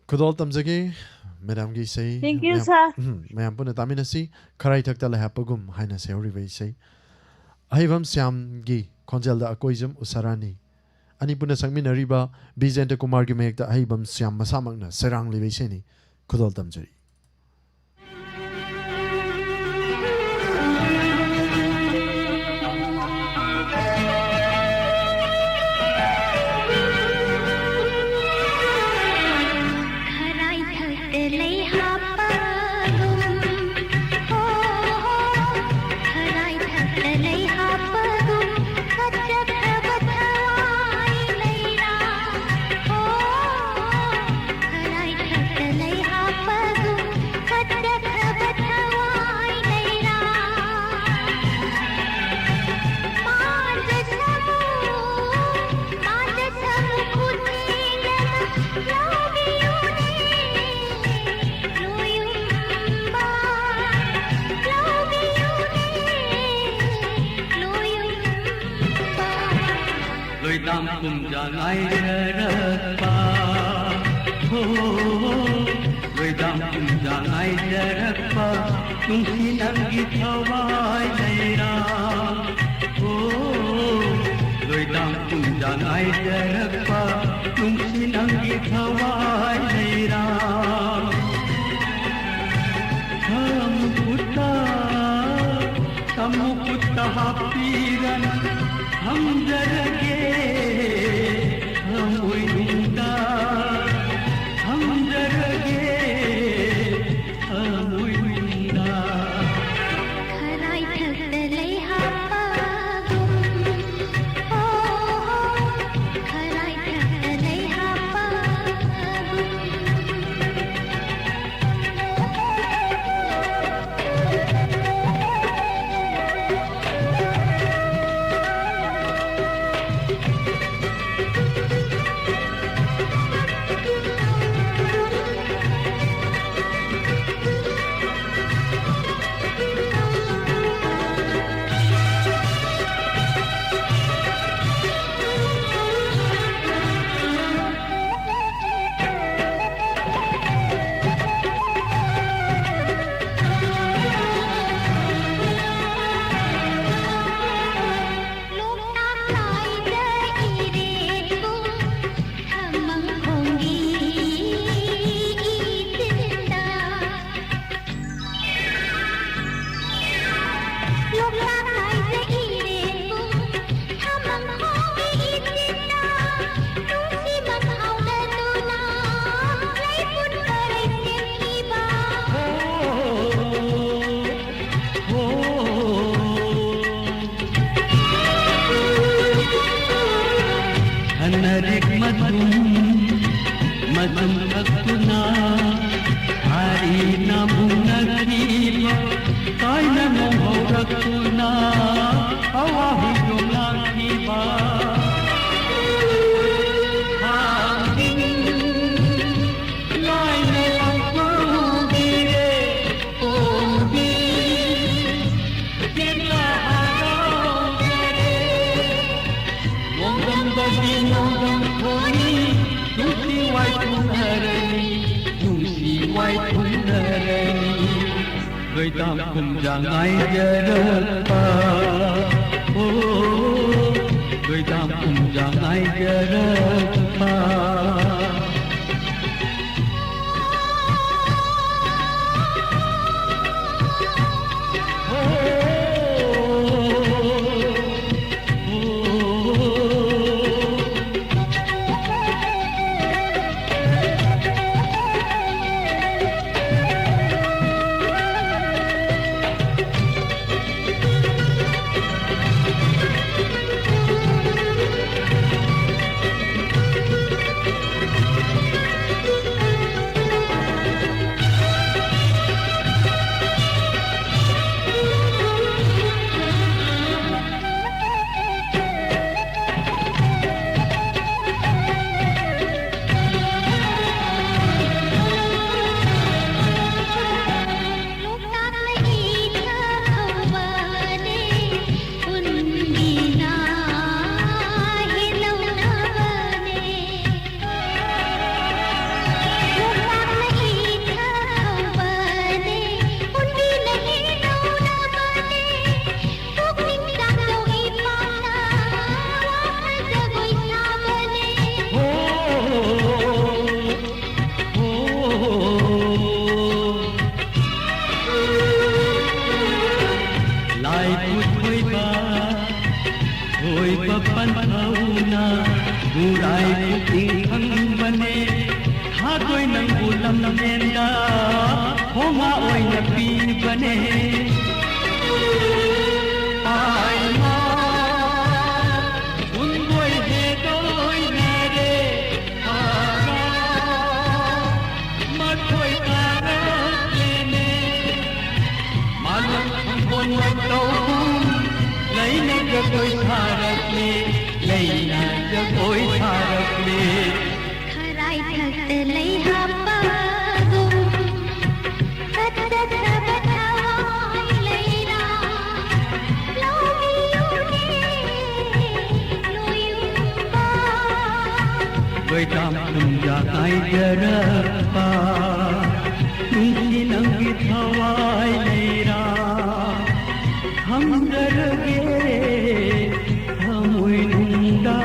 ꯈꯨꯗꯣꯜ ꯇꯝꯖꯒꯦ, madamꯒꯤ ꯏꯁꯩ꯫ Thank you, ꯃꯌꯥꯝ, sir꯫ ꯎꯝ, ꯃꯌꯥꯝ ꯄꯨꯟꯅ ꯇꯥꯃꯤꯟꯅꯁꯤ꯫ "ꯈꯔꯥꯏ ꯊꯛꯇ ꯂꯩꯍꯥꯞꯄꯒꯨꯝ" ꯍꯥꯏꯅ ꯁꯩꯍꯧꯔꯤꯕ ꯏꯁꯩ꯫ ꯑꯍꯩꯕꯝ ꯁ꯭ꯌꯥꯝꯒꯤ ꯈꯣꯟꯖꯦꯜꯗ ꯑꯀꯣꯏꯖꯝ ꯎꯁꯥꯔꯥꯅꯤ ꯑꯅꯤ ꯄꯨꯟꯅ ꯁꯛꯃꯤꯟꯅꯔꯤꯕ ꯕꯤ ꯖꯌꯟꯇ ꯀꯨꯃꯥꯔꯒꯤ ꯃꯌꯦꯛꯇ ꯑꯍꯩꯕꯝ ꯁ꯭ꯌꯥꯝ ꯃꯁꯥꯃꯛꯅ ꯁꯩꯔꯥꯡꯂꯤꯕ ꯏꯁꯩꯅꯤ꯫ ꯈꯨꯗꯣꯜ ꯇꯝꯖꯔꯤ꯫ ꯉꯥꯏꯖꯔꯛꯄ, ꯍꯣ, ꯂꯣꯏꯗꯥꯝ ꯄꯨꯝꯖꯥ ꯉꯥꯏꯖꯔꯛꯄ, ꯅꯨꯡꯁꯤ ꯅꯪꯒꯤ ꯊꯋꯥꯏ ꯂꯩꯔꯥ, ꯍꯣ, ꯂꯣꯏꯗꯥꯝ ꯄꯨꯝꯖꯥ ꯉꯥꯏꯖꯔꯛꯄ, ꯅꯨꯡꯁꯤ ꯅꯪꯒꯤ ꯊꯋꯥꯏ ꯂꯩꯔꯥ꯫ ꯈꯃꯨꯛ ꯈꯨꯠꯇ, ꯈꯃꯨꯛ ꯈꯨꯠꯇ ꯍꯥꯞꯄꯤꯔꯅꯨ, ꯊꯝꯖꯔꯒꯦ, ꯊꯃꯣꯏꯅꯨꯡꯗ ꯊꯝꯖꯔꯒꯦ, ꯊꯃꯣꯏꯅꯨꯡꯗ꯫ ꯈꯔꯥꯏ ꯊꯛꯇ ꯂꯩ ꯍꯥꯞꯄꯒꯨꯝ, ꯍꯣ, ꯍꯣ, ꯈꯔꯥꯏ ꯊꯛꯇ ꯂꯩ ꯍꯥꯞꯄꯒꯨꯝ꯫ ꯍꯟꯅꯔꯤꯛ ꯃꯇꯨꯝ ꯃꯇꯨꯝ ꯊꯛꯇꯨꯅ, ꯍꯥꯔꯤꯅ ꯃꯨꯟꯅꯈꯤꯕ ꯀꯥꯏꯅ ꯅꯣꯡꯍꯧꯔꯛꯇꯨꯅ, ꯑꯋꯥ ꯍꯨꯏꯗꯣ ꯂꯥꯛꯈꯤꯕ ꯊꯥꯡꯖꯤꯡ ꯂꯥꯏꯅ ꯂꯥꯛꯄꯤꯔꯦ꯫ ꯄꯣꯝꯕꯤ ꯆꯦꯛꯂꯥ ꯍꯔꯥꯎꯖꯔꯦ꯫ ꯅꯣꯡꯗꯝꯕꯒꯤ ꯅꯨꯡꯁꯤ ꯋꯥꯏꯄꯨꯅꯔꯅꯤ, ꯅꯨꯡꯁꯤ ꯋꯥꯏꯄꯨꯅꯔꯅꯤ꯫ ꯂꯣꯏꯗꯥꯝ ꯀꯨꯝꯖꯥ ꯉꯥꯏꯖꯔꯛꯄ, ꯑꯣ, ꯂꯣꯏꯗꯥꯝ ꯀꯨꯝꯖꯥ ꯉꯥꯏꯖꯔꯛꯄ꯫ ꯂꯥꯏ ꯄꯨꯊꯣꯏꯕ, ꯊꯣꯏꯕ ꯄꯟꯊꯧꯅ ꯎꯔꯥꯏ ꯄꯨꯛꯅꯤꯡ ꯈꯪꯕꯅꯦ꯫ ꯊꯥꯗꯣꯏ ꯅꯪꯕꯨ ꯂꯝꯖꯦꯟꯗ ꯈꯣꯡꯉꯥ ꯑꯣꯏꯅ ꯄꯤꯕꯅꯦ꯫ ꯄꯥꯏꯃ ꯄꯨꯟꯕꯣꯏ ꯍꯦꯗꯣꯏꯅꯔꯦ꯫ ꯃꯈꯣꯏ ꯀꯥꯔꯛꯂꯦꯅꯦ꯫ ꯃꯥꯂꯪ ꯊꯝꯕꯣꯟ ꯃꯇꯧꯒꯨꯝ ꯂꯩꯅ ꯖꯒꯣꯏ ꯁꯥꯔꯛꯂꯦ, ꯂꯩꯅ ꯖꯒꯣꯏ ꯁꯥꯔꯛꯂꯦ꯫ ꯈꯔꯥꯏ ꯊꯛꯇ ꯂꯩ ꯍꯥꯞꯄꯒꯨꯝ ꯀꯠꯆꯗ꯭ꯔꯕ ꯊꯋꯥꯏ ꯂꯩꯅ ꯂꯧꯕꯤꯌꯨꯅꯦ, ꯅꯣꯏꯌꯨꯝꯕ꯫ ꯀꯣꯏꯇꯥꯝ ꯄꯨꯝꯖꯥ ꯀꯥꯏꯖꯔꯛꯄ ꯅꯨꯡꯁꯤ ꯅꯪꯒꯤ ꯊꯋꯥꯏ ꯂꯩꯔꯥ ꯊꯝꯖꯔꯒꯦ ꯊꯃꯣꯏꯅꯨꯡꯗ꯫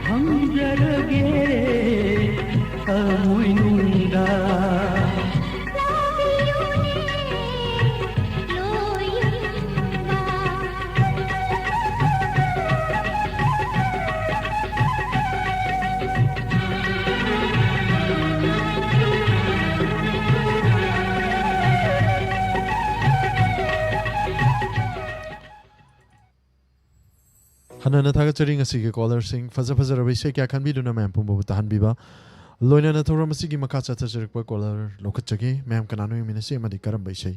ꯊꯝꯖꯔꯒꯦ ꯊꯃꯣꯏꯅꯨꯡꯗ꯫ ꯍꯟꯅꯅ ꯊꯥꯒꯠꯆꯔꯤ ꯉꯁꯤꯒꯤ ꯀꯣꯂꯔꯁꯤꯡ꯫ ꯐꯖ ꯐꯖꯔꯕ ꯏꯁꯩ ꯀꯌꯥ ꯈꯟꯕꯤꯗꯨꯅ ꯃꯌꯥꯝ ꯄꯨꯝꯕꯕꯨ ꯇꯥꯍꯟꯕꯤꯕ꯫ ꯂꯣꯏꯅꯅ ꯊꯧꯔꯝ ꯑꯁꯤꯒꯤ ꯃꯈꯥ ꯆꯠꯊꯖꯔꯛꯄ ꯀꯣꯂꯔ ꯂꯧꯈꯠꯆꯒꯦ꯫ ꯃꯌꯥꯝ ꯀꯅꯥꯅꯣ ꯌꯦꯡꯃꯤꯟꯅꯁꯤ ꯑꯃꯗꯤ ꯀꯔꯝꯕ ꯏꯁꯩ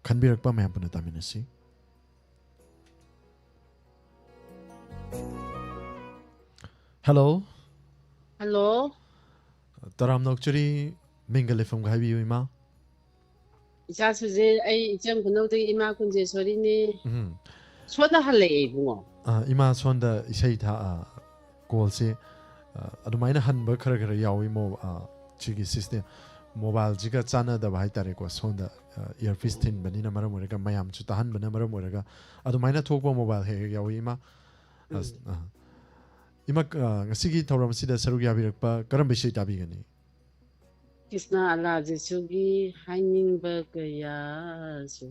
ꯈꯟꯕꯤꯔꯛꯄ ꯃꯌꯥꯝ ꯄꯨꯟꯅ ꯇꯥꯃꯤꯟꯅꯁꯤ꯫ ꯍꯜꯂꯣ꯫ ꯍꯜꯂꯣ꯫ ꯇꯔꯥꯝꯅ ꯑꯣꯛꯆꯔꯤ, ꯃꯤꯡꯒ ꯂꯩꯐꯝꯒ ꯍꯥꯏꯕꯤꯌꯨ ꯏꯃꯥ꯫ ꯏꯆꯥ ꯁꯨꯖꯤꯠ, ꯑꯩ ꯏꯆꯝ ꯈꯨꯅꯧꯗꯒꯤ ꯏꯃꯥ ꯀꯨꯟꯖꯦꯁꯣꯔꯤꯅꯤ꯫ ꯎꯝ꯫ ꯁꯣꯝꯗ ꯍꯜꯂꯛꯑꯦ ꯏꯕꯨꯡꯉꯣ꯫ ꯑ, ꯏꯃꯥ ꯁꯣꯝꯗ ꯏꯁꯩ ꯊꯥ-, ꯑ, ꯀꯣꯜꯁꯦ, ꯑ, ꯑꯗꯨꯃꯥꯏꯅ ꯍꯟꯕ ꯈꯔ ꯈꯔ ꯌꯥꯎꯏ ꯃꯣ-, ꯑ, ꯁꯤꯒꯤ ꯁꯤꯁꯇꯦꯝ, ꯃꯣꯕꯥꯏꯜꯁꯤꯒ ꯆꯥꯟꯅꯗꯕ ꯍꯥꯏꯇꯥꯔꯦꯀꯣ꯫ ꯁꯣꯝꯗ, ꯑ, ꯏꯌꯔꯄꯤꯁ ꯊꯤꯟꯕꯅꯤꯅ ꯃꯔꯝ ꯑꯣꯏꯔꯒ, ꯃꯌꯥꯝꯁꯨ ꯇꯥꯍꯟꯕꯅ ꯃꯔꯝ ꯑꯣꯏꯔꯒ ꯑꯗꯨꯃꯥꯏꯅ ꯊꯣꯛꯄ ꯃꯣꯕꯥꯏꯜ ꯍꯦꯛ ꯍꯦꯛ ꯌꯥꯎꯏ ꯏꯃꯥ꯫ ꯑꯁ, ꯎꯝ꯫ ꯑ, ꯏꯃꯥ, ꯑ, ꯉꯁꯤꯒꯤ ꯊꯧꯔꯝ ꯑꯁꯤꯗ ꯁꯔꯨꯛ ꯌꯥꯕꯤꯔꯛꯄ ꯀꯔꯝꯕ ꯏꯁꯩ ꯇꯥꯕꯤꯒꯅꯤ? ꯀ꯭ꯔꯤꯁꯅ ꯑꯂꯥ ꯖꯤꯁꯨꯒꯤ ꯍꯥꯏꯅꯤꯡꯕ ꯀꯌꯥꯁꯨ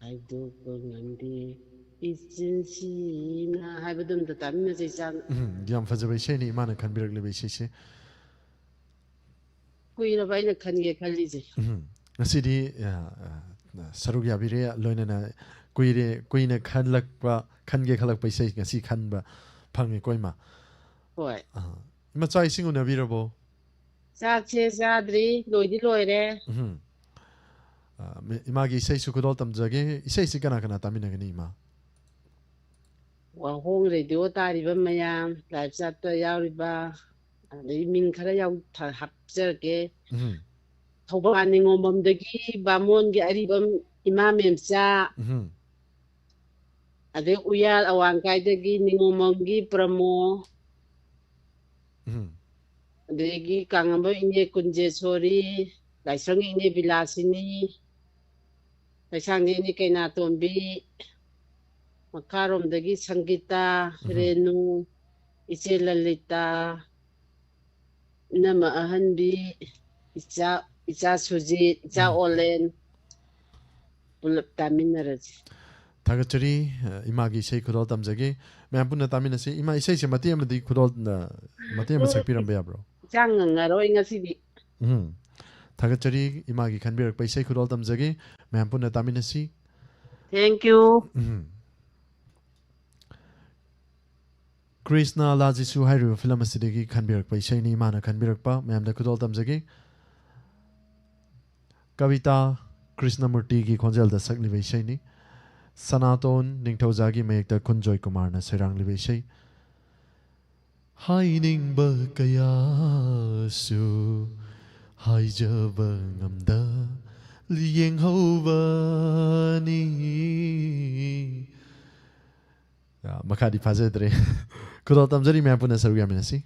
ꯍꯥꯏꯗꯣꯛꯄ ꯉꯝꯗꯦ ꯏꯆꯤꯟꯁꯤꯅ ꯍꯥꯏꯕꯗꯨ ꯑꯝꯇ ꯇꯥꯃꯤꯟꯅꯁꯦ ꯏꯆꯥ꯫ ꯎꯝ, ꯌꯥꯝ ꯐꯖꯕ ꯏꯁꯩꯅꯤ ꯏꯃꯥꯅ ꯈꯟꯕꯤꯔꯛꯂꯤꯕ ꯏꯁꯩꯁꯦ꯫ ꯀꯨꯏꯔꯕ ꯑꯩꯅ ꯈꯟꯒꯦ ꯈꯜꯂꯤꯁꯦ꯫ ꯎꯝ, ꯉꯁꯤꯗꯤ, ꯑ, ꯑ, ꯁꯔꯨꯛ ꯌꯥꯕꯤꯔꯦ, ꯂꯣꯏꯅꯅ ꯀꯨꯏꯔꯦ, ꯀꯨꯏꯅ ꯈꯜꯂꯛꯄ, ꯈꯟꯒꯦ ꯈꯜꯂꯛꯄ ꯏꯁꯩ ꯉꯁꯤ ꯈꯟꯕ ꯐꯪꯉꯦꯀꯣ ꯏꯃꯥ꯫ ꯍꯣꯏ꯫ ꯑ, ꯏꯃꯥ, ꯆꯥꯛ ꯏꯁꯤꯡ ꯎꯅꯕꯤꯔꯕꯣ? ꯆꯥꯛꯁꯦ ꯆꯥꯗ꯭ꯔꯤ, ꯂꯣꯏꯗꯤ ꯂꯣꯏꯔꯦ꯫ ꯎꯝ꯫ ꯑ, ꯃꯤ-, ꯏꯃꯥꯒꯤ ꯏꯁꯩꯁꯨ ꯈꯨꯗꯣꯜ ꯇꯝꯖꯒꯦ꯫ ꯏꯁꯩꯁꯤ ꯀꯅꯥ ꯀꯅꯥ ꯇꯥꯃꯤꯟꯅꯒꯅꯤ ꯏꯃꯥ? ꯋꯥꯍꯣꯡ ꯔꯦꯗꯤꯑꯣ ꯇꯥꯔꯤꯕ ꯃꯌꯥꯝ, ꯂꯥꯏꯚ ꯆꯥꯠꯇ ꯌꯥꯎꯔꯤꯕ, ꯑꯗꯩ ꯃꯤꯡ ꯈꯔ ꯌꯥꯎ-, ꯊ-, ꯍꯥꯞꯆꯔꯛꯀꯦ꯫ ꯎꯝ꯫ ꯊꯧꯕꯥꯜ ꯅꯤꯉꯣꯝꯕꯝꯗꯒꯤ ꯕꯥꯃꯣꯟꯒꯤ ꯑꯔꯤꯕꯝ ꯏꯃꯥ ꯃꯦꯝꯆꯥ꯫ ꯎꯝ꯫ ꯑꯗꯩ ꯎꯌꯥꯜ ꯑꯋꯥꯡꯀꯥꯏꯗꯒꯤ ꯅꯤꯉꯣꯝꯕꯝꯒꯤ ꯄ꯭ꯔꯃꯣ, ꯎꯝ꯫ ꯑꯗꯒꯤ ꯀꯥꯡꯉꯝꯕꯝ ꯏꯅꯦ ꯀꯨꯟꯖꯦꯁꯣꯔꯤ, ꯂꯥꯏꯁ꯭ꯔꯝꯒꯤ ꯏꯅꯦ ꯕꯤꯂꯥꯁꯤꯅꯤ, ꯂꯩꯁꯥꯡꯗꯒꯤ ꯏꯅꯦ ꯀꯩꯅꯥꯇꯣꯝꯕꯤ, ꯃꯈꯥꯔꯣꯝꯗꯒꯤ ꯁꯪꯒꯤꯇꯥ, ꯎꯝ꯫ ꯔꯦꯅꯨ, ꯏꯆꯦ ꯂꯂꯤꯇꯥ, ꯏꯅꯝꯃ ꯑꯍꯟꯕꯤ, ꯏꯆꯥ, ꯏꯆꯥ ꯁꯨꯖꯤꯠ, ꯏꯆꯥ ꯎꯝ꯫ ꯑꯣꯂꯦꯟ, ꯄꯨꯂꯞ ꯇꯥꯃꯤꯟꯅꯔꯁꯤ꯫ ꯊꯥꯒꯠꯆꯔꯤ꯫ ꯑ, ꯏꯃꯥꯒꯤ ꯏꯁꯩ ꯈꯨꯗꯣꯜ ꯇꯝꯖꯒꯦ꯫ ꯃꯌꯥꯝ ꯄꯨꯟꯅ ꯇꯥꯃꯤꯟꯅꯁꯤ꯫ ꯏꯃꯥ, ꯏꯁꯩꯁꯦ ꯃꯇꯦꯛ ꯑꯃꯗꯤ ꯈꯨꯗꯣꯜ, ꯑ, ꯃꯇꯦꯛ ꯑꯃ ꯁꯛꯄꯤꯔꯝꯕ ꯌꯥꯕ꯭ꯔꯣ? ꯏꯆꯥ ꯉꯪꯉꯔꯣꯏ ꯉꯁꯤꯗꯤ꯫ ꯎꯝ꯫ ꯊꯥꯒꯠꯆꯔꯤ ꯏꯃꯥꯒꯤ ꯈꯟꯕꯤꯔꯛꯄ ꯏꯁꯩ ꯈꯨꯗꯣꯜ ꯇꯝꯖꯒꯦ꯫ ꯃꯌꯥꯝ ꯄꯨꯟꯅ ꯇꯥꯃꯤꯟꯅꯁꯤ꯫ Thank you. ꯎꯝ꯫ ꯀ꯭ꯔꯤꯁꯅ ꯂꯥꯖꯤꯁꯨ ꯍꯥꯏꯔꯤꯕ ꯐꯤꯂꯝ ꯑꯁꯤꯗꯒꯤ ꯈꯟꯕꯤꯔꯛꯄ ꯏꯁꯩꯅꯤ, ꯏꯃꯥꯅ ꯈꯟꯕꯤꯔꯛꯄ꯫ ꯃꯌꯥꯝꯗ ꯈꯨꯗꯣꯜ ꯇꯝꯖꯒꯦ꯫ ꯀꯕꯤꯇꯥ ꯀ꯭ꯔꯤꯁꯅꯃꯨꯔꯇꯤꯒꯤ ꯈꯣꯟꯖꯦꯜꯗ ꯁꯛꯂꯤꯕ ꯏꯁꯩꯅꯤ꯫ ꯁꯅꯥꯇꯣꯟ ꯅꯤꯡꯊꯧꯖꯥꯒꯤ ꯃꯌꯦꯛꯇ ꯈꯨꯟꯖꯣꯏ ꯀꯨꯃꯥꯔꯅ ꯁꯩꯔꯥꯡꯂꯤꯕ ꯏꯁꯩ꯫ ꯍꯥꯏꯅꯤꯡꯕ ꯀꯌꯥꯁꯨ ꯍꯥꯏꯖꯕ ꯉꯝꯗ ꯌꯦꯡꯍꯧꯕꯅꯤ꯫ ꯑ, ꯃꯈꯥꯗꯤ ꯐꯥꯖꯗ꯭ꯔꯦ꯫ ꯈꯨꯗꯣꯜ ꯇꯝꯖꯔꯤ, ꯃꯌꯥꯝ ꯄꯨꯟꯅ ꯁꯔꯨꯛ ꯌꯥꯃꯤꯟꯅꯁꯤ꯫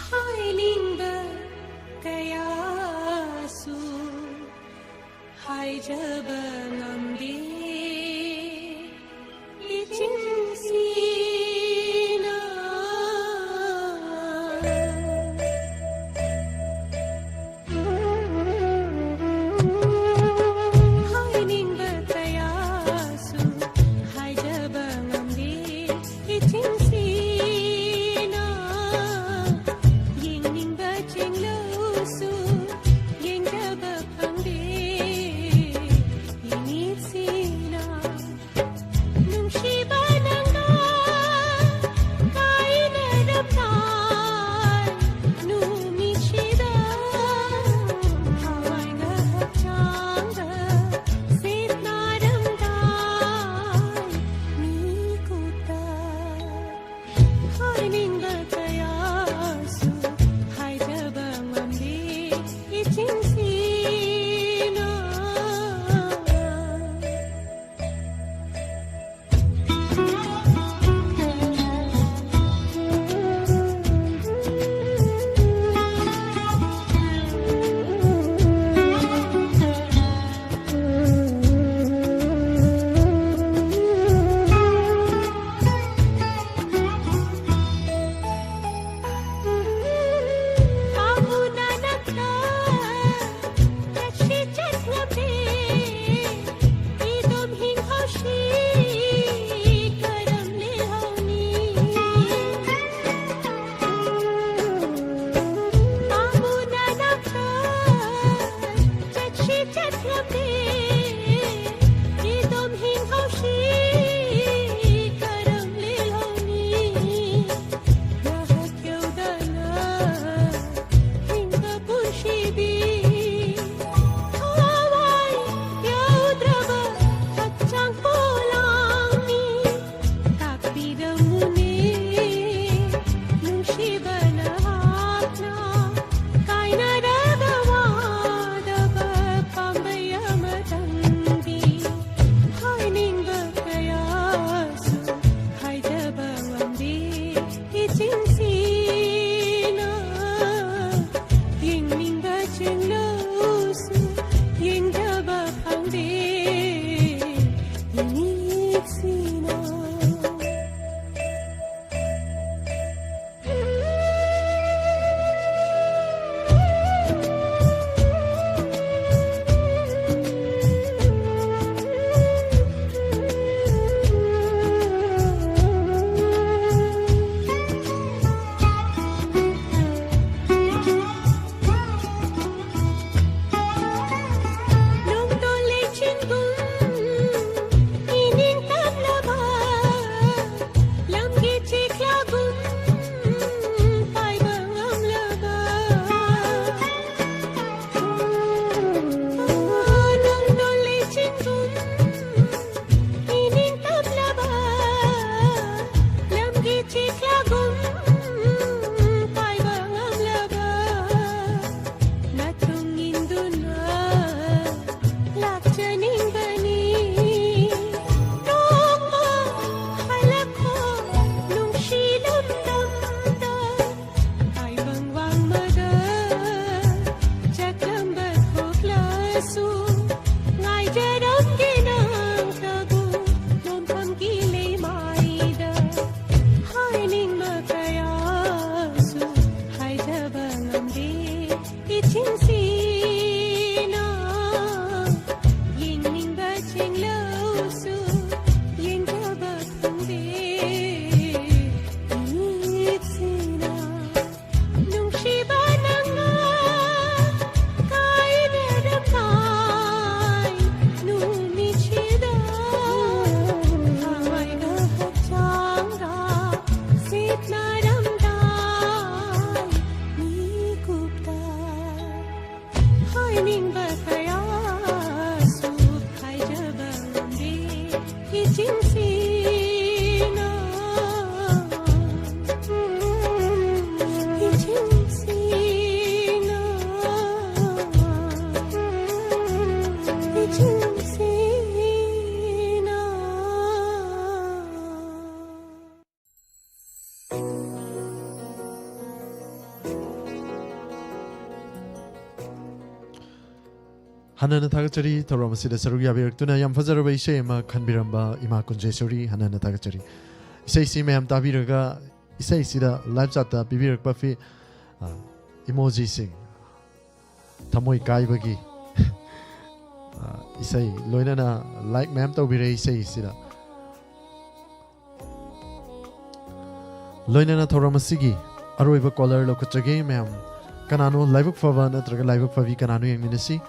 ꯍꯥꯏꯅꯤꯡꯕ ꯀꯌꯥꯁꯨ ꯍꯟꯅꯅ ꯊꯥꯒꯠꯆꯔꯤ, ꯊꯧꯔꯝ ꯑꯁꯤꯗ ꯁꯔꯨꯛ ꯌꯥꯕꯤꯔꯛꯇꯨꯅ ꯌꯥꯝ ꯐꯖꯔꯕ ꯏꯁꯩ ꯑꯃ ꯈꯟꯕꯤꯔꯝꯕ ꯏꯃꯥ ꯀꯨꯟꯖꯦꯁꯣꯔꯤ, ꯍꯟꯅꯅ ꯊꯥꯒꯠꯆꯔꯤ꯫ ꯏꯁꯩꯁꯤ ꯃꯌꯥꯝ ꯇꯥꯕꯤꯔꯒ, ꯏꯁꯩꯁꯤꯗ live chatꯇ ꯄꯤꯕꯤꯔꯛꯄ ꯐꯤ-, ꯑ, emojiꯁꯤꯡ, ꯊꯃꯣꯏ ꯀꯥꯏꯕꯒꯤ, ꯑ, ꯏꯁꯩ, ꯂꯣꯏꯅꯅ like ꯃꯌꯥꯝ ꯇꯧꯕꯤꯔꯛꯏ ꯏꯁꯩꯁꯤꯗ꯫ ꯂꯣꯏꯅꯅ ꯊꯧꯔꯝ ꯑꯁꯤꯒꯤ ꯑꯔꯣꯏꯕ caller ꯂꯧꯈꯠꯆꯒꯦ ꯃꯌꯥꯝ꯫ ꯀꯅꯥꯅꯣ ꯂꯥꯏꯕꯛ ꯐꯕ ꯅꯠꯇ꯭ꯔꯒ ꯂꯥꯏꯕꯛ ꯐꯕꯤ ꯀꯅꯥꯅꯣ ꯌꯦꯡꯃꯤꯟꯅꯁꯤ꯫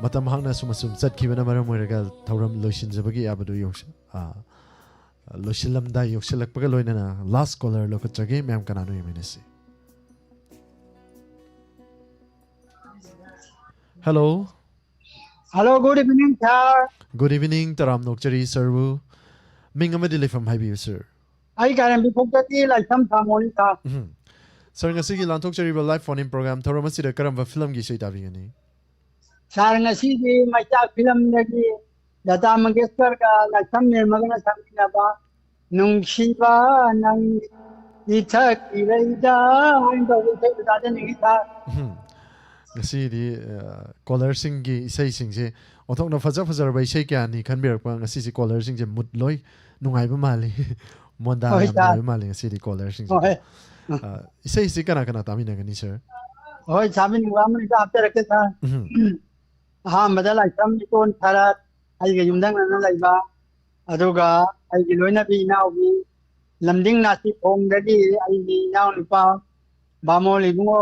ꯃꯇꯝ ꯍꯥꯡꯅ ꯑꯁꯨꯝ ꯑꯁꯨꯝ ꯆꯠꯈꯤꯕꯅ ꯃꯔꯝ ꯑꯣꯏꯔꯒ ꯊꯧꯔꯝ ꯂꯣꯏꯁꯤꯟꯖꯕꯒꯤ ꯌꯥꯕꯗꯨ ꯌꯧꯁ-, ꯑ, ꯂꯣꯏꯁꯤꯜꯂꯝꯗꯥꯏ ꯌꯧꯁꯤꯜꯂꯛꯄꯒ ꯂꯣꯏꯅꯅ last caller ꯂꯧꯈꯠꯆꯒꯦ ꯃꯌꯥꯝ꯫ ꯀꯅꯥꯅꯣ ꯌꯦꯡꯃꯤꯟꯅꯁꯤ꯫ Hello꯫ Hello, good evening, sir. Good evening, ꯇꯔꯥꯝ ꯅꯣꯛꯆꯔꯤ ꯁꯔꯕꯨ꯫ ꯃꯤꯡ ꯑꯃꯗꯤ ꯂꯩꯐꯝ ꯍꯥꯏꯕꯤꯌꯨ, sir꯫ ꯑꯩ ꯀꯥꯏꯔꯦꯝꯕꯤꯈꯣꯛꯇꯒꯤ ꯂꯥꯏꯁ꯭ꯔꯝ ꯁꯥꯃꯣꯅꯤ, sir꯫ ꯎꯝ꯫ Sir, ꯉꯁꯤꯒꯤ ꯂꯥꯟꯊꯣꯛꯆꯔꯤꯕ live phone-in program ꯊꯧꯔꯝ ꯑꯁꯤꯗ ꯀꯔꯝꯕ ꯐꯤꯂꯝꯒꯤ ꯏꯁꯩ ꯇꯥꯕꯤꯒꯅꯤ? Sir, ꯉꯁꯤꯗꯤ ꯃꯩꯆꯥꯛ ꯐꯤꯂꯝꯗꯒꯤ ꯂꯇꯥ ꯃꯪꯒꯦꯁꯀꯔꯒ ꯂꯥꯏꯁ꯭ꯔꯝ ꯃꯦꯝꯃꯒꯅ ꯁꯛꯃꯤꯟꯅꯕ ꯅꯨꯡꯁꯤꯕ ꯅꯪ ꯏꯊꯛ ꯏꯔꯩꯗ ꯍꯥꯏꯅ ꯇꯧꯕ ꯏꯁꯩꯗꯨ ꯇꯥꯖꯅꯤꯡꯉꯤ, sir꯫ ꯎꯝ꯫ ꯉꯁꯤꯗꯤ, ꯑ, callerꯁꯤꯡꯒꯤ ꯏꯁꯩꯁꯤꯡꯁꯦ ꯑꯣꯟꯊꯣꯛꯅ ꯐꯖ ꯐꯖꯔꯕ ꯏꯁꯩ ꯀꯌꯥꯅꯤ ꯈꯟꯕꯤꯔꯛꯄ꯫ ꯉꯁꯤꯁꯦ callerꯁꯤꯡꯁꯦ mood ꯂꯣꯏ ꯅꯨꯡꯉꯥꯏꯕ ꯃꯥꯜꯂꯤ꯫ ꯃꯣꯟꯗꯥ ꯍꯣꯏ, ꯌꯥꯝ sir꯫ ꯅꯨꯡꯉꯥꯏꯕ ꯃꯥꯜꯂꯤ ꯉꯁꯤꯗꯤ callerꯁꯤꯡꯁꯦ꯫ ꯍꯣꯏ꯫ ꯑ, ꯏꯁꯩꯁꯤ ꯀꯅꯥ ꯀꯅꯥ ꯇꯥꯃꯤꯟꯅꯒꯅꯤ, sir? ꯍꯣꯏ, ꯇꯥꯃꯤꯟꯅꯕ ꯑꯃꯅꯤꯗ ꯍꯥꯞꯆꯔꯛꯀꯦ, sir꯫ ꯎꯝ꯫ ꯑꯍꯥꯟꯕꯗ ꯂꯥꯏꯁ꯭ꯔꯝ ꯏꯇꯣꯟ ꯁꯔꯠ, ꯑꯩꯒ ꯌꯨꯝꯊꯪꯅꯅ ꯂꯩꯕ, ꯑꯗꯨꯒ ꯑꯩꯒꯤ ꯂꯣꯏꯅꯕꯤ ꯏꯅꯥꯎꯕꯤ ꯂꯝꯗꯤꯡ ꯅꯥꯁꯤꯈꯣꯡꯗꯒꯤ ꯑꯩꯒꯤ ꯏꯅꯥꯎꯅꯨꯄꯥ ꯕꯥꯃꯣꯟ ꯏꯕꯨꯡꯉꯣ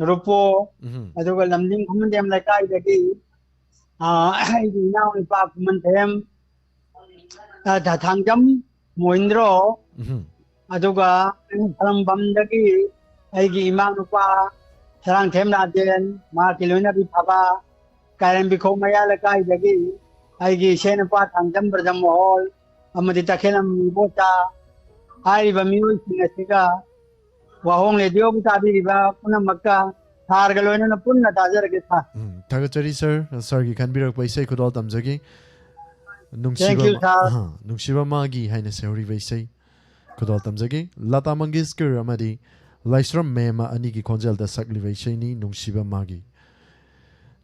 ꯔꯨꯄꯣ, ꯎꯝ꯫ ꯑꯗꯨꯒ ꯂꯝꯗꯤꯡ ꯈꯨꯃꯟꯗꯦꯝ ꯂꯩꯀꯥꯏꯗꯒꯤ, ꯑ, ꯑꯩꯒꯤ ꯏꯅꯥꯎꯅꯨꯄꯥ ꯈꯨꯃꯟꯊꯦꯝ, ꯑ, ꯊ-, ꯊꯥꯡꯖꯝ ꯃꯣꯍꯤꯟꯗ꯭ꯔꯣ, ꯎꯝ꯫ ꯑꯗꯨꯒ ꯈꯔꯝꯕꯝꯗꯒꯤ ꯑꯩꯒꯤ ꯏꯃꯥ ꯅꯨꯄꯥ ꯁꯔꯥꯡꯊꯦꯝ ꯔꯥꯖꯦꯟ, ꯃꯍꯥꯛꯀꯤ ꯂꯣꯏꯅꯕꯤ ꯐꯕ, ꯀꯥꯏꯔꯦꯝꯕꯤꯈꯣꯡ ꯃꯌꯥ ꯂꯩꯀꯥꯏꯗꯒꯤ ꯑꯩꯒꯤ ꯏꯆꯦ ꯅꯨꯄꯥ ꯊꯥꯡꯖꯝ ꯕ꯭ꯔꯖꯃꯣꯍꯣꯜ ꯑꯃꯗꯤ ꯇꯈꯦꯜꯂꯝ ꯏꯕꯣꯆꯥ ꯍꯥꯏꯔꯤꯕ ꯃꯤꯑꯣꯏꯁꯤꯡ ꯑꯁꯤꯒ ꯋꯥꯍꯣꯡ ꯔꯦꯗꯤꯑꯣꯕꯨ ꯇꯥꯕꯤꯔꯤꯕ ꯄꯨꯝꯅꯃꯛꯀ sirꯒ ꯂꯣꯏꯅꯅ ꯄꯨꯟꯅ ꯇꯥꯖꯔꯒꯦ, sir꯫ ꯎꯝ, ꯊꯥꯒꯠꯆꯔꯤ, sir꯫ Sirꯒꯤ ꯈꯟꯕꯤꯔꯛꯄ ꯏꯁꯩ ꯈꯨꯗꯣꯜ ꯇꯝꯖꯒꯦ꯫ ꯅꯨꯡꯁꯤꯕ Thank you, ꯃ-, sir꯫ ꯑꯍ, ꯅꯨꯡꯁꯤꯕ ꯃꯥꯒꯤ ꯍꯥꯏꯅ ꯁꯩꯍꯧꯔꯤꯕ ꯏꯁꯩ ꯈꯨꯗꯣꯜ ꯇꯝꯖꯒꯦ꯫ ꯂꯇꯥ ꯃꯪꯒꯦꯁꯀꯔ ꯑꯃꯗꯤ ꯂꯥꯏꯁ꯭ꯔꯝ ꯃꯦꯝꯃ ꯑꯅꯤꯒꯤ ꯈꯣꯟꯖꯦꯜꯗ ꯁꯛꯂꯤꯕ ꯏꯁꯩꯅꯤ, ꯅꯨꯡꯁꯤꯕ ꯃꯥꯒꯤ꯫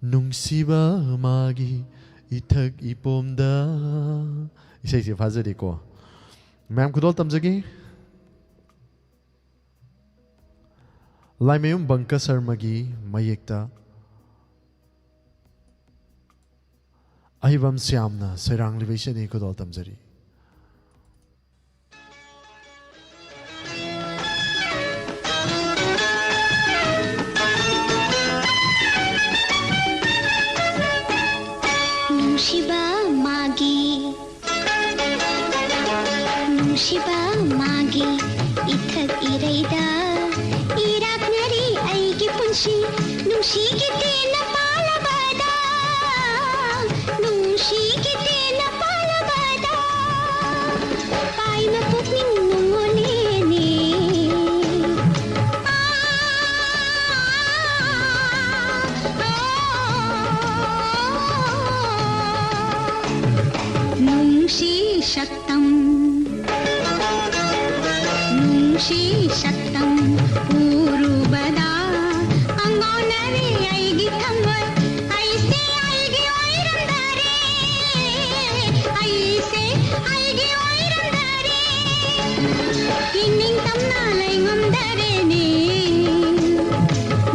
ꯅꯨꯡꯁꯤꯕ ꯃꯥꯒꯤ ꯏꯊꯛ ꯏꯄꯣꯝꯗ꯫ ꯏꯁꯩꯁꯦ ꯐꯥꯖꯔꯤꯀꯣ꯫ ꯃꯌꯥꯝ ꯈꯨꯗꯣꯜ ꯇꯝꯖꯒꯦ꯫ ꯂꯥꯏꯃꯌꯨꯝ ꯕꯪꯀ ꯁꯔꯃꯒꯤ ꯃꯌꯦꯛꯇ ꯑꯍꯩꯕꯝ ꯁ꯭ꯌꯥꯝꯅ ꯁꯩꯔꯥꯡꯂꯤꯕ ꯏꯁꯩꯅꯤ, ꯈꯨꯗꯣꯜ ꯇꯝꯖꯔꯤ꯫ ꯅꯨꯡꯁꯤꯕ ꯃꯥꯒꯤ, ꯅꯨꯡꯁꯤꯕ ꯃꯥꯒꯤ ꯏꯊꯛ ꯏꯔꯩꯗ ꯏꯔꯥꯛꯅꯔꯤ ꯑꯩꯒꯤ ꯄꯨꯟꯁꯤ꯫ ꯅꯨꯡꯁꯤꯒꯤ ꯇꯦꯟꯅ ꯄꯥꯜꯂꯕꯗ, ꯅꯨꯡꯁꯤꯒꯤ ꯇꯦꯟꯅ ꯄꯥꯜꯂꯕꯗ ꯄꯥꯏꯅ ꯄꯨꯛꯅꯤꯡ ꯅꯨꯡꯉꯣꯜꯂꯦꯅꯦ꯫ ꯅꯨꯡꯁꯤ ꯁꯛꯇꯝ, ꯅꯨꯡꯁꯤ ꯁꯛꯇꯝ ꯎꯔꯨꯕꯗ ꯑꯉꯥꯎꯅꯔꯦ ꯑꯩꯒꯤ ꯊꯃꯣꯏ꯫ ꯑꯩꯁꯦ ꯑꯩꯒꯤ ꯑꯣꯏꯔꯝꯗꯔꯦ, ꯑꯩꯁꯦ ꯑꯩꯒꯤ ꯑꯣꯏꯔꯝꯗꯔꯦ꯫ ꯏꯅꯤꯡ ꯇꯝꯅ ꯂꯩꯉꯝꯗꯔꯦꯅꯦ꯫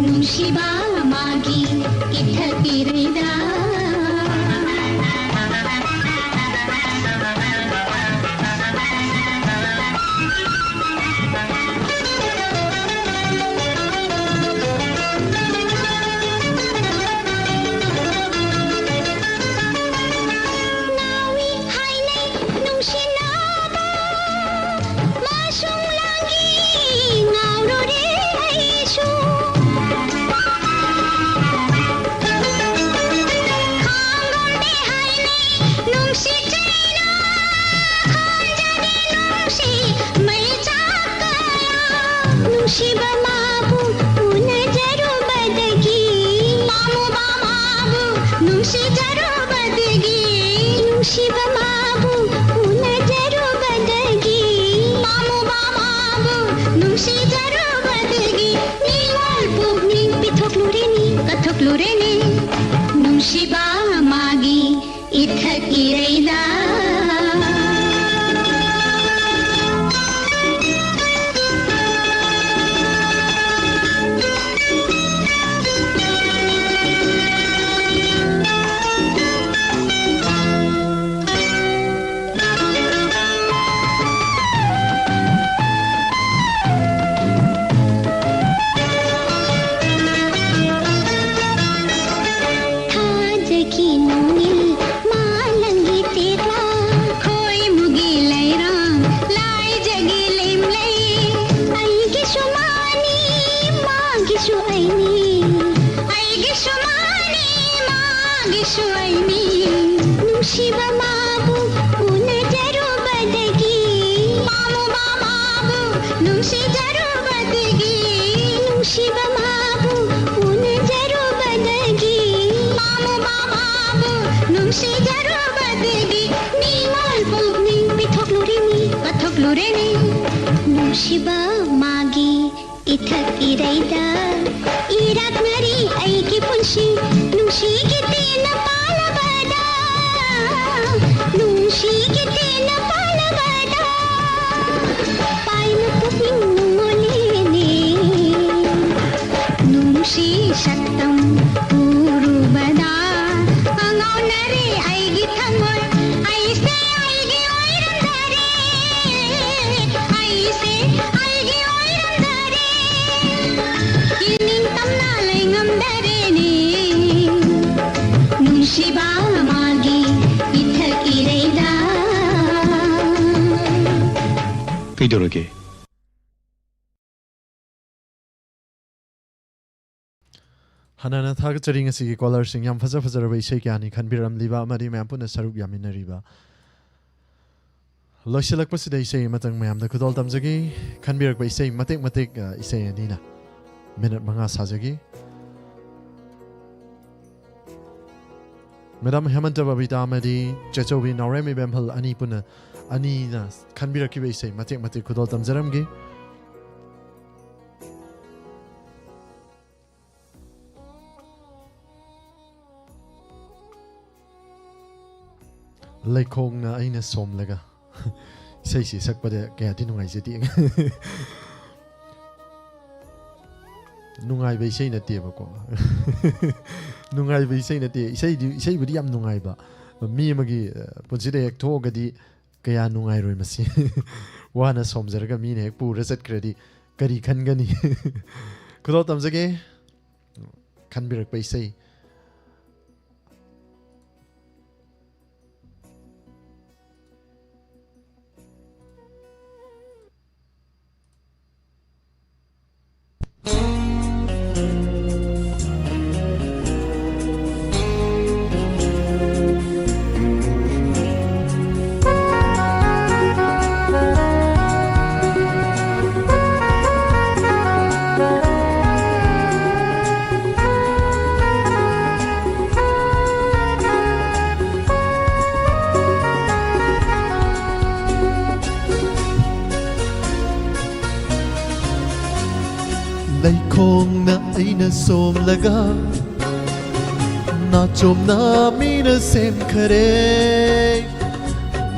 ꯅꯨꯡꯁꯤꯕ ꯃꯥꯒꯤ ꯏꯊꯛ ꯏꯔꯩꯗ꯫ ꯉꯥꯎꯏ ꯍꯥꯏꯅꯩ ꯅꯨꯡꯁꯤꯅꯕ ꯃꯁꯨꯡ ꯂꯥꯡꯒꯤ ꯉꯥꯎꯔꯨꯔꯦ ꯑꯩꯁꯨ꯫ ꯈꯥꯡꯉꯝꯗꯦ ꯍꯥꯏꯅꯩ ꯅꯨꯡꯁꯤ ꯆꯩꯅ ꯈꯥꯝꯖꯗꯦ ꯅꯨꯡꯁꯤ ꯃꯩ ꯆꯥꯛ ꯀꯌꯥ꯫ ꯅꯨꯡꯁꯤꯕ ꯃꯥꯕꯨ ꯎꯅꯖꯔꯨꯕꯗꯒꯤ, ꯄꯥꯝꯃꯨꯕ ꯃꯥꯕꯨ ꯅꯨꯡꯁꯤꯖꯔꯨꯕꯗꯒꯤ, ꯅꯨꯡꯁꯤꯕ ꯃꯥꯕꯨ ꯎꯅꯖꯔꯨꯕꯗꯒꯤ, ꯄꯥꯝꯃꯨꯕ ꯃꯥꯕꯨ ꯅꯨꯡꯁꯤꯖꯔꯨꯕꯗꯒꯤ, ꯅꯤꯡꯉꯣꯜ ꯄꯨꯛꯅꯤꯡ ꯄꯤꯊꯣꯛꯂꯨꯔꯦꯅꯦ, ꯀꯠꯊꯣꯛꯂꯨꯔꯦꯅꯦ꯫ ꯅꯨꯡꯁꯤꯕ ꯃꯥꯒꯤ ꯏꯊꯛ ꯏꯔꯩꯗ꯫ ꯊꯥꯖꯒꯤ ꯅꯣꯡꯏꯜ ꯃꯥꯂꯪꯒꯤ ꯇꯦꯛꯂꯥ, ꯈꯣꯏꯃꯨꯒꯤ ꯂꯩꯔꯥꯡ ꯂꯥꯏꯖꯒꯤ ꯂꯦꯝꯂꯩ꯫ ꯑꯩꯒꯤꯁꯨ ꯃꯥꯅꯤ, ꯃꯥꯒꯤꯁꯨ ꯑꯩꯅꯤ꯫ ꯑꯩꯒꯤꯁꯨ ꯃꯥꯅꯤ, ꯃꯥꯒꯤꯁꯨ ꯑꯩꯅꯤ꯫ ꯅꯨꯡꯁꯤꯕ ꯃꯥꯕꯨ ꯎꯅꯖꯔꯨꯕꯗꯒꯤ, ꯄꯥꯝꯃꯨꯕ ꯃꯥꯕꯨ ꯅꯨꯡꯁꯤꯖꯔꯨꯕꯗꯒꯤ, ꯅꯨꯡꯁꯤꯕ ꯃꯥꯕꯨ ꯎꯅꯖꯔꯨꯕꯗꯒꯤ, ꯄꯥꯝꯃꯨꯕ ꯃꯥꯕꯨ ꯅꯨꯡꯁꯤꯖꯔꯨꯕꯗꯒꯤ, ꯅꯤꯡꯉꯣꯜ ꯄꯨꯛꯅꯤꯡ ꯄꯤꯊꯣꯛꯂꯨꯔꯤꯅꯤ, ꯀꯠꯊꯣꯛꯂꯨꯔꯤꯅꯤ꯫ ꯅꯨꯡꯁꯤꯕ ꯃꯥꯒꯤ ꯏꯊꯛ ꯏꯔꯩꯗ ꯏꯔꯥꯛꯅꯔꯤ ꯑꯩꯒꯤ ꯄꯨꯟꯁꯤ꯫ ꯅꯨꯡꯁꯤꯒꯤ ꯇꯦꯟꯅ ꯄꯥꯜꯂꯕꯗ, ꯅꯨꯡꯁꯤꯒꯤ ꯇꯦꯟꯅ ꯄꯥꯜꯂꯕꯗ, ꯄꯥꯏꯅ ꯄꯨꯛꯅꯤꯡ ꯅꯨꯡꯉꯣꯜꯂꯦꯅꯦ꯫ ꯅꯨꯡꯁꯤ ꯁꯛꯇꯝ ꯎꯔꯨꯕꯗ, ꯑꯉꯥꯎꯅꯔꯦ ꯑꯩꯒꯤ ꯊꯃꯣꯏ꯫ ꯑꯩꯁꯦ ꯑꯩꯒꯤ ꯑꯣꯏꯔꯝꯗꯔꯦ, ꯑꯩꯁꯦ ꯑꯩꯒꯤ ꯑꯣꯏꯔꯝꯗꯔꯦ꯫ ꯏꯅꯤꯡ ꯇꯝꯅ ꯂꯩꯉꯝꯗꯔꯦꯅꯦ, ꯅꯨꯡꯁꯤꯕ ꯃꯥꯒꯤ ꯏꯊꯛ ꯏꯔꯩꯗ꯫ ꯀꯩꯗꯧꯔꯒꯦ? ꯍꯥꯟꯅꯅ ꯊꯥꯒꯠꯆꯔꯤ ꯉꯁꯤꯒꯤ ꯀꯣꯂꯔꯁꯤꯡ꯫ ꯌꯥꯝ ꯐꯖ ꯐꯖꯔꯕ ꯏꯁꯩ ꯀꯌꯥꯅꯤ ꯈꯟꯕꯤꯔꯝꯂꯤꯕ ꯑꯃꯗꯤ ꯃꯌꯥꯝ ꯄꯨꯟꯅ ꯁꯔꯨꯛ ꯌꯥꯃꯤꯟꯅꯔꯤꯕ꯫ ꯂꯣꯏꯁꯤꯜꯂꯛꯄꯁꯤꯗ ꯏꯁꯩ ꯑꯃꯇꯪ ꯃꯌꯥꯝꯗ ꯈꯨꯗꯣꯜ ꯇꯝꯖꯒꯦ꯫ ꯈꯟꯕꯤꯔꯛꯄ ꯏꯁꯩ ꯃꯇꯦꯛ ꯃꯇꯦꯛ, ꯑ, ꯏꯁꯩ ꯑꯅꯤꯅ ꯃꯤꯅꯠ ꯃꯉꯥ ꯁꯥꯖꯒꯦ꯫ ꯃꯦꯗꯥꯝ ꯍꯦꯃꯟꯇ ꯕꯕꯤꯇꯥ ꯑꯃꯗꯤ ꯆꯦꯆꯧꯕꯤ ꯅꯥꯎꯔꯦꯝ ꯏꯕꯦꯝꯍꯜ ꯑꯅꯤ ꯄꯨꯟꯅ, ꯑꯅꯤꯅ ꯈꯟꯕꯤꯔꯛꯈꯤꯕ ꯏꯁꯩ ꯃꯇꯦꯛ ꯃꯇꯦꯛ ꯈꯨꯗꯣꯜ ꯇꯝꯖꯔꯝꯒꯦ꯫ ꯂꯩꯈꯣꯡꯅ ꯑꯩꯅ ꯁꯣꯝꯂꯒ꯫ ꯏꯁꯩꯁꯤ ꯁꯛꯄꯗ ꯀꯌꯥꯗꯤ ꯅꯨꯡꯉꯥꯏꯖꯗꯦ꯫ ꯅꯨꯡꯉꯥꯏꯕ ꯏꯁꯩ ꯅꯠꯇꯦꯕꯀꯣ꯫ ꯅꯨꯡꯉꯥꯏꯕ ꯏꯁꯩ ꯅꯠꯇꯦ꯫ ꯏꯁꯩꯗꯤ, ꯏꯁꯩꯕꯨꯗꯤ ꯌꯥꯝ ꯅꯨꯡꯉꯥꯏꯕ꯫ ꯃꯤ ꯑꯃꯒꯤ, ꯑ, ꯄꯨꯟꯁꯤꯗ ꯍꯦꯛ ꯊꯣꯛꯑꯒꯗꯤ ꯀꯌꯥ ꯅꯨꯡꯉꯥꯏꯔꯣꯏ ꯃꯁꯤ꯫ ꯋꯥꯅ ꯁꯣꯝꯖꯔꯒ ꯃꯤꯅ ꯍꯦꯛ ꯄꯨꯔ ꯆꯠꯈ꯭ꯔꯗꯤ ꯀꯔꯤ ꯈꯟꯒꯅꯤ? ꯈꯨꯗꯣꯜ ꯇꯝꯖꯒꯦ꯫ ꯈꯟꯕꯤꯔꯛꯄ ꯏꯁꯩ꯫ ꯂꯩꯈꯣꯡꯅ ꯑꯩꯅ ꯁꯣꯝꯂꯒ, ꯅꯥꯆꯣꯝꯅ ꯃꯤꯅ ꯁꯦꯝꯈꯔꯦ꯫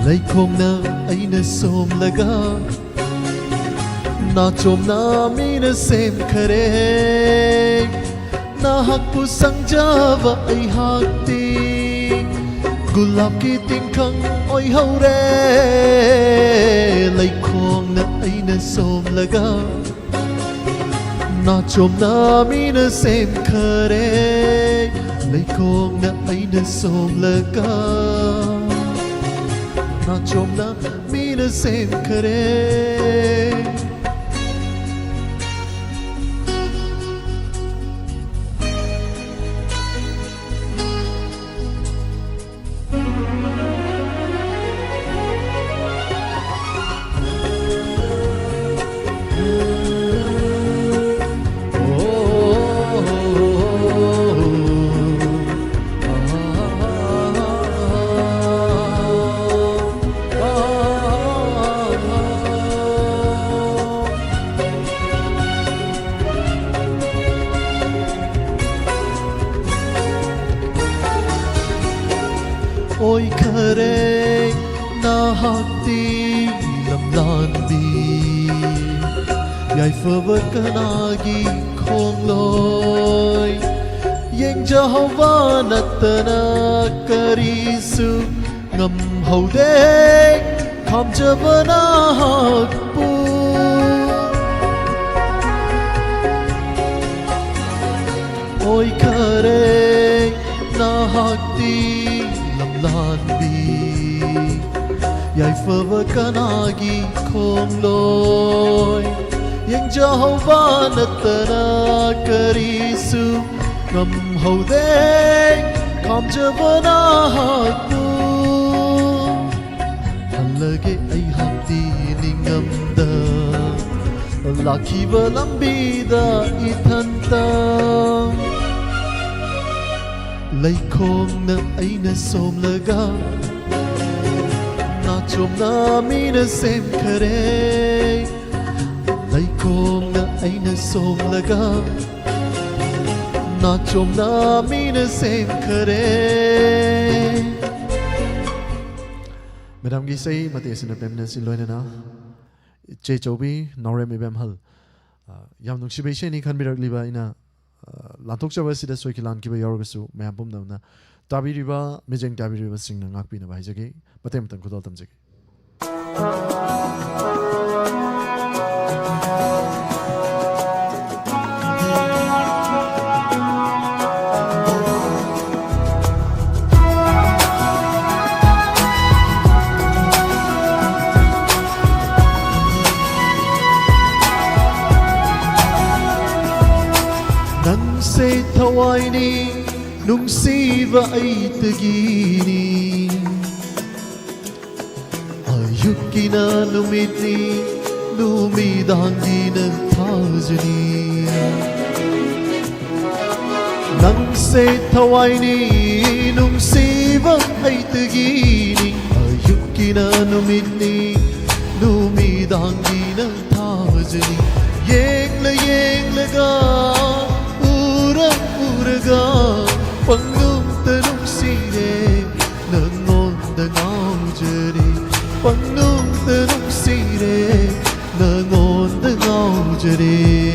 ꯂꯩꯈꯣꯡꯅ ꯑꯩꯅ ꯁꯣꯝꯂꯒ, ꯅꯥꯆꯣꯝꯅ ꯃꯤꯅ ꯁꯦꯝꯈꯔꯦ꯫ ꯅꯍꯥꯛꯄꯨ ꯁꯪꯖꯕ ꯑꯩꯍꯥꯛꯇꯤ ꯒꯨꯂꯥꯞꯀꯤ ꯇꯤꯡꯈꯪ ꯑꯣꯏꯍꯧꯔꯦ꯫ ꯂꯩꯈꯣꯡꯅ ꯑꯩꯅ ꯁꯣꯝꯂꯒ, ꯅꯥꯆꯣꯝꯅ ꯃꯤꯅ ꯁꯦꯝꯈꯔꯦ꯫ ꯂꯩꯈꯣꯡꯅ ꯑꯩꯅ ꯁꯣꯝꯂꯒ, ꯅꯥꯆꯣꯝꯅ ꯃꯤꯅ ꯁꯦꯝꯈꯔꯦ꯫ ꯑꯣꯏꯈ ꯔꯦ, ꯅꯍꯥꯛꯇꯤ ꯂꯝꯂꯥꯟꯕꯤ, ꯌꯥꯏꯐꯕ ꯀꯅꯥꯒꯤ ꯈꯣꯡꯂꯣꯏ? ꯌꯦꯡꯖꯍꯧꯕ ꯅꯠꯇꯅ ꯀꯔꯤꯁꯨ ꯉꯝꯍꯧꯗꯦ, ꯈꯥꯝꯖꯕ ꯅꯍꯥꯛꯄꯨ꯫ ꯑꯣꯏꯈꯔꯦ ꯅꯍꯥꯛꯇꯤ ꯂꯝꯂꯥꯟꯕꯤ, ꯌꯥꯏꯐꯕ ꯀꯅꯥꯒꯤ ꯈꯣꯡꯂꯣꯏ? ꯌꯦꯡꯖꯍꯧꯕ ꯅꯠꯇꯅ ꯀꯔꯤꯁꯨ ꯉꯝꯍꯧꯗꯦ, ꯈꯥꯝꯖꯕ ꯅꯍꯥꯛꯄꯨ꯫ ꯍꯜꯂꯒꯦ ꯑꯩꯍꯥꯛꯇꯤ ꯅꯤꯡꯉꯝꯗ, ꯂꯥꯛꯈꯤꯕ ꯂꯝꯕꯤꯗ ꯏꯊꯟꯇ꯫ ꯂꯩꯈꯣꯝꯅ ꯑꯩꯅ ꯁꯣꯝꯂꯒ, ꯅꯥꯆꯣꯝꯅ ꯃꯤꯅ ꯁꯦꯝꯈꯔꯦ꯫ ꯂꯩꯈꯣꯝꯅ ꯑꯩꯅ ꯁꯣꯝꯂꯒ, ꯅꯥꯆꯣꯝꯅ ꯃꯤꯅ ꯁꯦꯝꯈꯔꯦ꯫ ꯃꯦꯗꯥꯝꯒꯤ ꯏꯁꯩ ꯃꯇꯦꯛ ꯑꯁꯤꯅ ꯄꯦꯝꯅꯁꯤ ꯂꯣꯏꯅꯅ ꯏꯆꯦ ꯆꯧꯕꯤ ꯅꯥꯎꯔꯦꯝ ꯏꯕꯦꯝꯍꯜ, ꯑ, ꯌꯥꯝ ꯅꯨꯡꯁꯤꯕ ꯏꯁꯩꯅꯤ ꯈꯟꯕꯤꯔꯛꯂꯤꯕ ꯑꯩꯅ, ꯑ, ꯂꯥꯟꯊꯣꯛꯆꯕ ꯑꯁꯤꯗ ꯁꯣꯏꯈꯤ ꯂꯥꯟꯈꯤꯕ ꯌꯥꯎꯔꯒꯁꯨ ꯃꯌꯥꯝ ꯄꯨꯝꯅꯃꯛꯅ ꯇꯥꯕꯤꯔꯤꯕ, ꯃꯤꯠꯌꯦꯡ ꯇꯥꯕꯤꯔꯤꯕꯁꯤꯡꯅ ꯉꯥꯛꯄꯤꯅꯕ ꯍꯥꯏꯖꯒꯦ꯫ ꯃꯇꯦꯛ ꯑꯃꯇꯪ ꯈꯨꯗꯣꯜ ꯇꯝꯖꯒꯦ꯫ ꯅꯪꯁꯦ ꯊꯋꯥꯏꯅꯤ, ꯅꯨꯡꯁꯤꯕ ꯑꯩꯇꯒꯤꯅꯤ꯫ ꯑꯌꯨꯛꯀꯤꯅ ꯅꯨꯃꯤꯠꯅꯤ, ꯅꯨꯃꯤꯗꯥꯡꯒꯤꯅ ꯊꯥꯖꯅꯤ꯫ ꯅꯪꯁꯦ ꯊꯋꯥꯏꯅꯤ, ꯅꯨꯡꯁꯤꯕ ꯑꯩꯇꯒꯤꯅꯤ꯫ ꯑꯌꯨꯛꯀꯤꯅ ꯅꯨꯃꯤꯠꯅꯤ, ꯅꯨꯃꯤꯗꯥꯡꯒꯤꯅ ꯊꯥꯖꯅꯤ꯫ ꯌꯦꯡꯂ ꯌꯦꯡꯂꯒ, ꯎꯔ ꯎꯔꯒ, ꯄꯪꯅꯨꯡꯇ ꯅꯨꯡꯁꯤꯔꯦ, ꯅꯪꯉꯣꯟꯗ ꯉꯥꯎꯖꯔꯦ꯫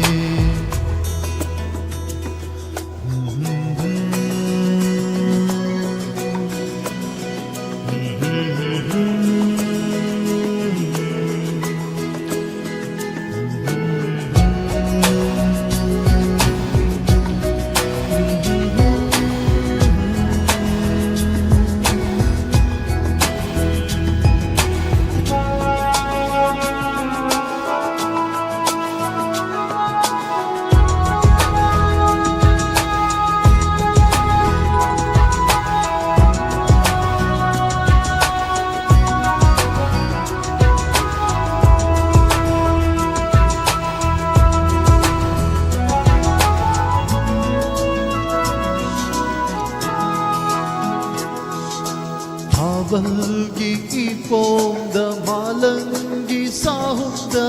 ꯊꯥꯕꯜꯒꯤ ꯏꯄꯣꯝꯗ, ꯃꯥꯂꯪꯒꯤ ꯁꯥꯍꯨꯝꯗ,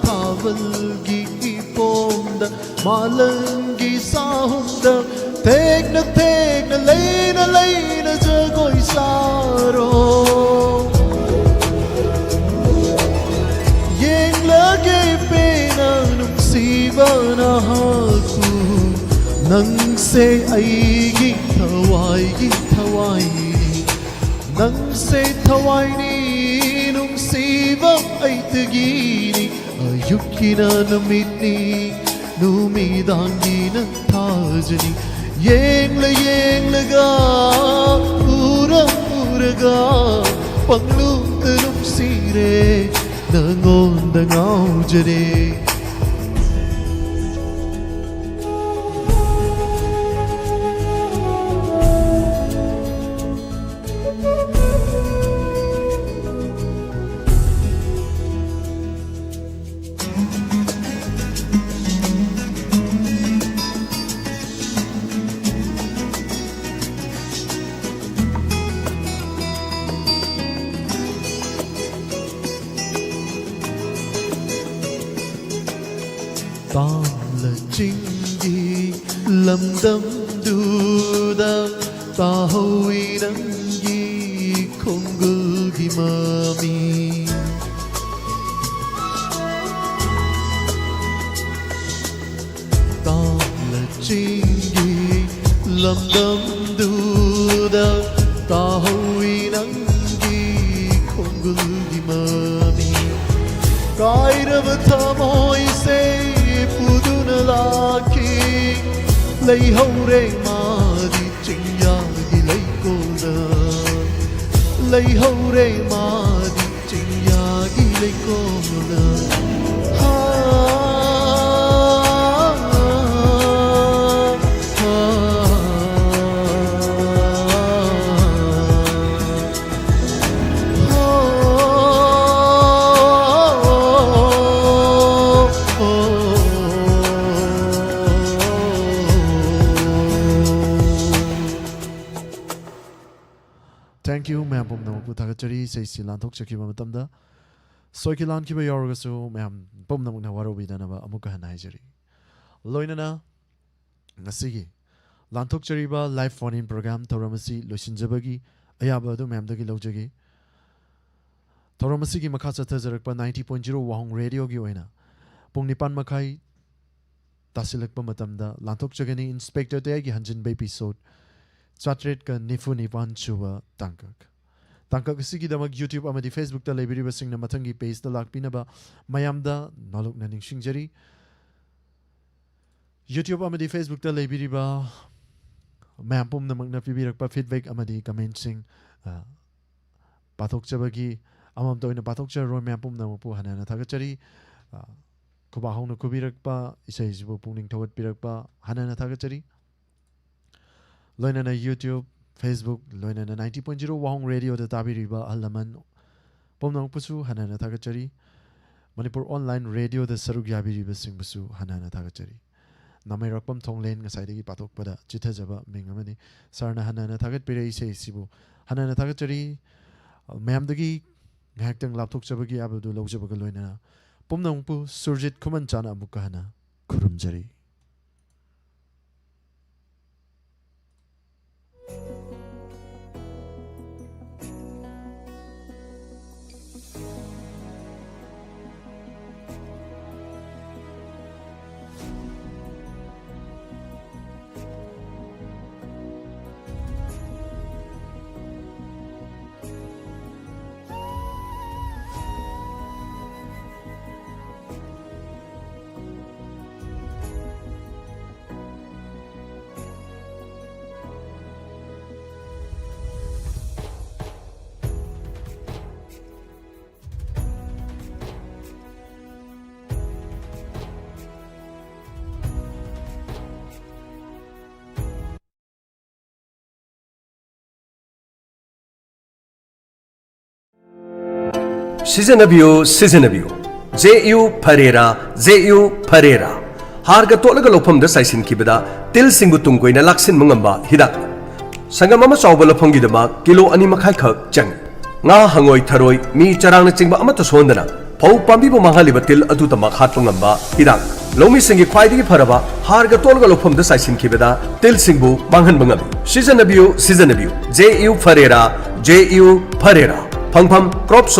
ꯊꯥꯕꯜꯒꯤ ꯏꯄꯣꯝꯗ, ꯃꯥꯂꯪꯒꯤ ꯁꯥꯍꯨꯝꯗ, ꯊꯦꯛꯅ ꯊꯦꯛꯅ, ꯂꯩꯅ ꯂꯩꯅ ꯖꯒꯣꯏ ꯁꯥꯔꯣ꯫ ꯌꯦꯡꯂꯒꯦ ꯄꯦꯟꯅ ꯅꯨꯡꯁꯤꯕ ꯅꯍꯥꯛꯄꯨ, ꯅꯪꯁꯦ ꯑꯩꯒꯤ ꯊꯋꯥꯏꯒꯤ ꯊꯋꯥꯏꯅꯤ, ꯅꯪꯁꯦ ꯊꯋꯥꯏꯅꯤ, ꯅꯨꯡꯁꯤꯕ ꯑꯩꯇꯒꯤꯅꯤ꯫ ꯑꯌꯨꯛꯀꯤꯅ ꯅꯨꯃꯤꯠꯅꯤ, ꯅꯨꯃꯤꯗꯥꯡꯒꯤꯅ ꯊꯥꯖꯅꯤ꯫ ꯌꯦꯡꯂ ꯌꯦꯡꯂꯒ, ꯎꯔ ꯎꯔꯒ, ꯄꯪꯅꯨꯡꯗ ꯅꯨꯡꯁꯤꯔꯦ, ꯅꯉꯣꯟꯗ ꯉꯥꯎꯖꯔꯦ꯫ ꯇꯥꯝꯂ ꯆꯤꯡꯒꯤ ꯂꯝꯗꯝꯗꯨꯗ ꯇꯥꯍꯧꯏ ꯅꯪꯒꯤ ꯈꯣꯡꯒꯨꯜꯒꯤ ꯃꯃꯤ꯫ ꯆꯤꯡꯒꯤ ꯂꯝꯗꯝꯗꯨꯗ ꯇꯥꯍꯧꯏ ꯅꯪꯒꯤ ꯈꯣꯡꯒꯨꯜꯒꯤ ꯃꯃꯤ꯫ ꯀꯥꯏꯔꯕ ꯊꯃꯣꯏꯁꯦ ꯄꯨꯗꯨꯅ ꯂꯥꯛꯈꯤ꯫ ꯂꯩꯍꯧꯔꯦ ꯃꯥꯗꯤ ꯆꯤꯡꯌꯥꯒꯤ ꯂꯩꯀꯣꯜꯗ꯫ ꯂꯩꯍꯧꯔꯦ ꯃꯥꯗꯤ ꯆꯤꯡꯌꯥꯒꯤ ꯂꯩꯀꯣꯜꯗ꯫ ꯍꯥ, ꯍꯥ, ꯍꯥ, ꯍꯥ꯫ Thank you, ꯃꯌꯥꯝ ꯄꯨꯝꯅꯃꯛꯄꯨ ꯊꯥꯒꯠꯆꯔꯤ꯫ ꯏꯁꯩꯁꯤ ꯂꯥꯟꯊꯣꯛꯆꯈꯤꯕ ꯃꯇꯝꯗ ꯁꯣꯏꯈꯤ ꯂꯥꯟꯈꯤꯕ ꯌꯥꯎꯔꯒꯁꯨ ꯃꯌꯥꯝ ꯄꯨꯝꯅꯃꯛꯅ ꯋꯥꯔꯧꯕꯤꯗꯅꯕ ꯑꯃꯨꯛꯀ ꯍꯟꯅ ꯍꯥꯏꯖꯔꯤ꯫ ꯂꯣꯏꯅꯅ ꯉꯁꯤꯒꯤ ꯂꯥꯟꯊꯣꯛꯆꯔꯤꯕ live phone in program ꯊꯧꯔꯝ ꯑꯁꯤ ꯂꯣꯏꯁꯤꯟꯖꯕꯒꯤ ꯑꯌꯥꯕ ꯑꯗꯨ ꯃꯌꯥꯝꯗꯒꯤ ꯂꯧꯖꯒꯦ꯫ ꯊꯧꯔꯝ ꯑꯁꯤꯒꯤ ꯃꯈꯥ ꯆꯠꯊꯖꯔꯛꯄ ninety point zero ꯋꯥꯍꯣꯡ ꯔꯦꯗꯤꯑꯣꯒꯤ ꯑꯣꯏꯅ ꯄꯨꯡ ꯅꯤꯄꯥꯟ ꯃꯈꯥꯏ ꯇꯥꯁꯤꯜꯂꯛꯄ ꯃꯇꯝꯗ ꯂꯥꯟꯊꯣꯛꯆꯒꯅꯤ ꯏꯟꯁꯄꯦꯛꯇꯔ ꯇꯌꯥꯏꯒꯤ ꯍꯟꯖꯤꯟꯕ episode ꯆꯥꯇ꯭ꯔꯦꯠꯀ ꯅꯤꯐꯨ ꯅꯤꯄꯥꯟ ꯁꯨꯕ ꯇꯥꯡꯀꯛ꯫ ꯇꯥꯡꯀꯛ ꯑꯁꯤꯒꯤꯗꯃꯛ YouTube ꯑꯃꯗꯤ Facebookꯇ ꯂꯩꯕꯤꯔꯤꯕꯁꯤꯡꯅ ꯃꯊꯪꯒꯤ pageꯇ ꯂꯥꯛꯄꯤꯅꯕ ꯃꯌꯥꯝꯗ ꯅꯣꯂꯨꯛꯅ ꯅꯤꯡꯁꯤꯡꯖꯔꯤ꯫ YouTube ꯑꯃꯗꯤ Facebookꯇ ꯂꯩꯕꯤꯔꯤꯕ ꯃꯌꯥꯝ ꯄꯨꯝꯅꯃꯛꯅ ꯄꯤꯕꯤꯔꯛꯄ feedback ꯑꯃꯗꯤ commentꯁꯤꯡ, ꯑ, ꯄꯥꯊꯣꯛꯆꯕꯒꯤ ꯑꯃꯃꯝꯇ ꯑꯣꯏꯅ ꯄꯥꯊꯣꯛꯆꯔꯔꯣꯏ꯫ ꯃꯌꯥꯝ ꯄꯨꯝꯅꯃꯛꯄꯨ ꯍꯟꯅ ꯍꯟꯅ ꯊꯥꯒꯠꯆꯔꯤ꯫ ꯑ, ꯈꯨꯕꯥꯛ ꯍꯧꯅ ꯈꯨꯕꯤꯔꯛꯄ, ꯏꯁꯩꯁꯤꯕꯨ ꯄꯨꯛꯅꯤꯡ ꯊꯧꯒꯠꯄꯤꯔꯛꯄ ꯍꯟꯅ ꯍꯟꯅ ꯊꯥꯒꯠꯆꯔꯤ꯫ ꯂꯣꯏꯅꯅ YouTube, Facebook, ꯂꯣꯏꯅꯅ ninety point zero ꯋꯥꯍꯣꯡ ꯔꯦꯗꯤꯑꯣꯗ ꯇꯥꯕꯤꯔꯤꯕ ꯑꯍꯜ ꯂꯃꯟ ꯄꯨꯝꯅꯃꯛꯄꯨꯁꯨ ꯍꯟꯅ ꯍꯟꯅ ꯊꯥꯒꯠꯆꯔꯤ꯫ ꯃꯅꯤꯄꯨꯔ online ꯔꯦꯗꯤꯑꯣꯗ ꯁꯔꯨꯛ ꯌꯥꯕꯤꯔꯤꯕꯁꯤꯡꯕꯨꯁꯨ ꯍꯟꯅ ꯍꯟꯅ ꯊꯥꯒꯠꯆꯔꯤ꯫ ꯅꯥꯃꯩꯔꯥꯛꯄꯝ ꯊꯣꯡꯂꯦꯟ ꯉꯁꯥꯏꯗꯒꯤ ꯄꯥꯊꯣꯛꯄꯗ ꯆꯤꯠꯊꯖꯕ ꯃꯤꯡ ꯑꯃꯅꯤ꯫ ꯁꯥꯔꯅ ꯍꯟꯅ ꯍꯟꯅ ꯊꯥꯒꯠꯄꯤꯔꯦ ꯏꯁꯩ ꯑꯁꯤꯕꯨ꯫ ꯍꯟꯅ ꯍꯟꯅ ꯊꯥꯒꯠꯆꯔꯤ꯫ ꯃꯌꯥꯝꯗꯒꯤ ꯉꯥꯏꯍꯥꯛꯇꯪ ꯂꯥꯞꯊꯣꯛꯆꯕꯒꯤ ꯌꯥꯕꯗꯨ ꯂꯧꯖꯕꯒ ꯂꯣꯏꯅꯅ ꯄꯨꯝꯅꯃꯛꯄꯨ ꯁꯨꯔꯖꯤꯠ ꯈꯨꯃꯟꯆꯥꯅ ꯑꯃꯨꯛꯀ ꯍꯟꯅ ꯈꯨꯔꯨꯝꯖꯔꯤ꯫ ꯁꯤꯖꯤꯟꯅꯕꯤꯌꯨ, ꯁꯤꯖꯤꯟꯅꯕꯤꯌꯨ꯫ ꯖꯦ ꯌꯨ ꯐꯔꯦꯔꯥ, ꯖꯦ ꯌꯨ ꯐꯔꯦꯔꯥ꯫ ꯍꯥꯔꯒ ꯇꯣꯠꯂꯒ ꯂꯧꯐꯝꯗ ꯆꯥꯏꯁꯤꯟꯈꯤꯕꯗ ꯇꯤꯜꯁꯤꯡꯕꯨ ꯇꯨꯡ ꯀꯣꯏꯅ ꯂꯥꯛꯁꯤꯟꯕ ꯉꯝꯕ ꯍꯤꯗꯥꯛ꯫ ꯁꯪꯒꯝ ꯑꯃ ꯆꯥꯎꯕ ꯂꯧꯐꯝꯒꯤꯗꯃꯛ ꯀꯤꯂꯣ ꯑꯅꯤ ꯃꯈꯥꯏ ꯈꯛ ꯆꯪꯏ꯫ ꯉꯥ, ꯍꯪꯉꯣꯏ, ꯊꯔꯣꯏ, ꯃꯤ, ꯆꯔꯥꯡꯅꯆꯤꯡꯕ ꯑꯃꯠꯇ ꯁꯣꯛꯍꯟꯗꯅ ꯐꯧ ꯄꯥꯝꯕꯤꯕꯨ ꯃꯥꯡꯍꯜꯂꯤꯕ ꯇꯤꯜ ꯑꯗꯨꯗꯃꯛ ꯍꯥꯠꯄ ꯉꯝꯕ ꯍꯤꯗꯥꯛ꯫ ꯂꯧꯃꯤꯁꯤꯡꯒꯤ ꯈ꯭ꯋꯥꯏꯗꯒꯤ ꯐꯔꯕ ꯍꯥꯔꯒ ꯇꯣꯠꯂꯒ ꯂꯧꯐꯝꯗ ꯆꯥꯏꯁꯤꯟꯈꯤꯕꯗ ꯇꯤꯜꯁꯤꯡꯕꯨ ꯃꯥꯡꯍꯟꯕ ꯉꯝꯃꯤ꯫ ꯁꯤꯖꯤꯟꯅꯕꯤꯌꯨ, ꯁꯤꯖꯤꯟꯅꯕꯤꯌꯨ꯫ ꯖꯦ ꯌꯨ ꯐꯔꯦꯔꯥ, ꯖꯦ ꯌꯨ ꯐꯔꯦꯔꯥ꯫ ꯐꯪꯐꯝ: ꯀ꯭ꯔꯣꯞ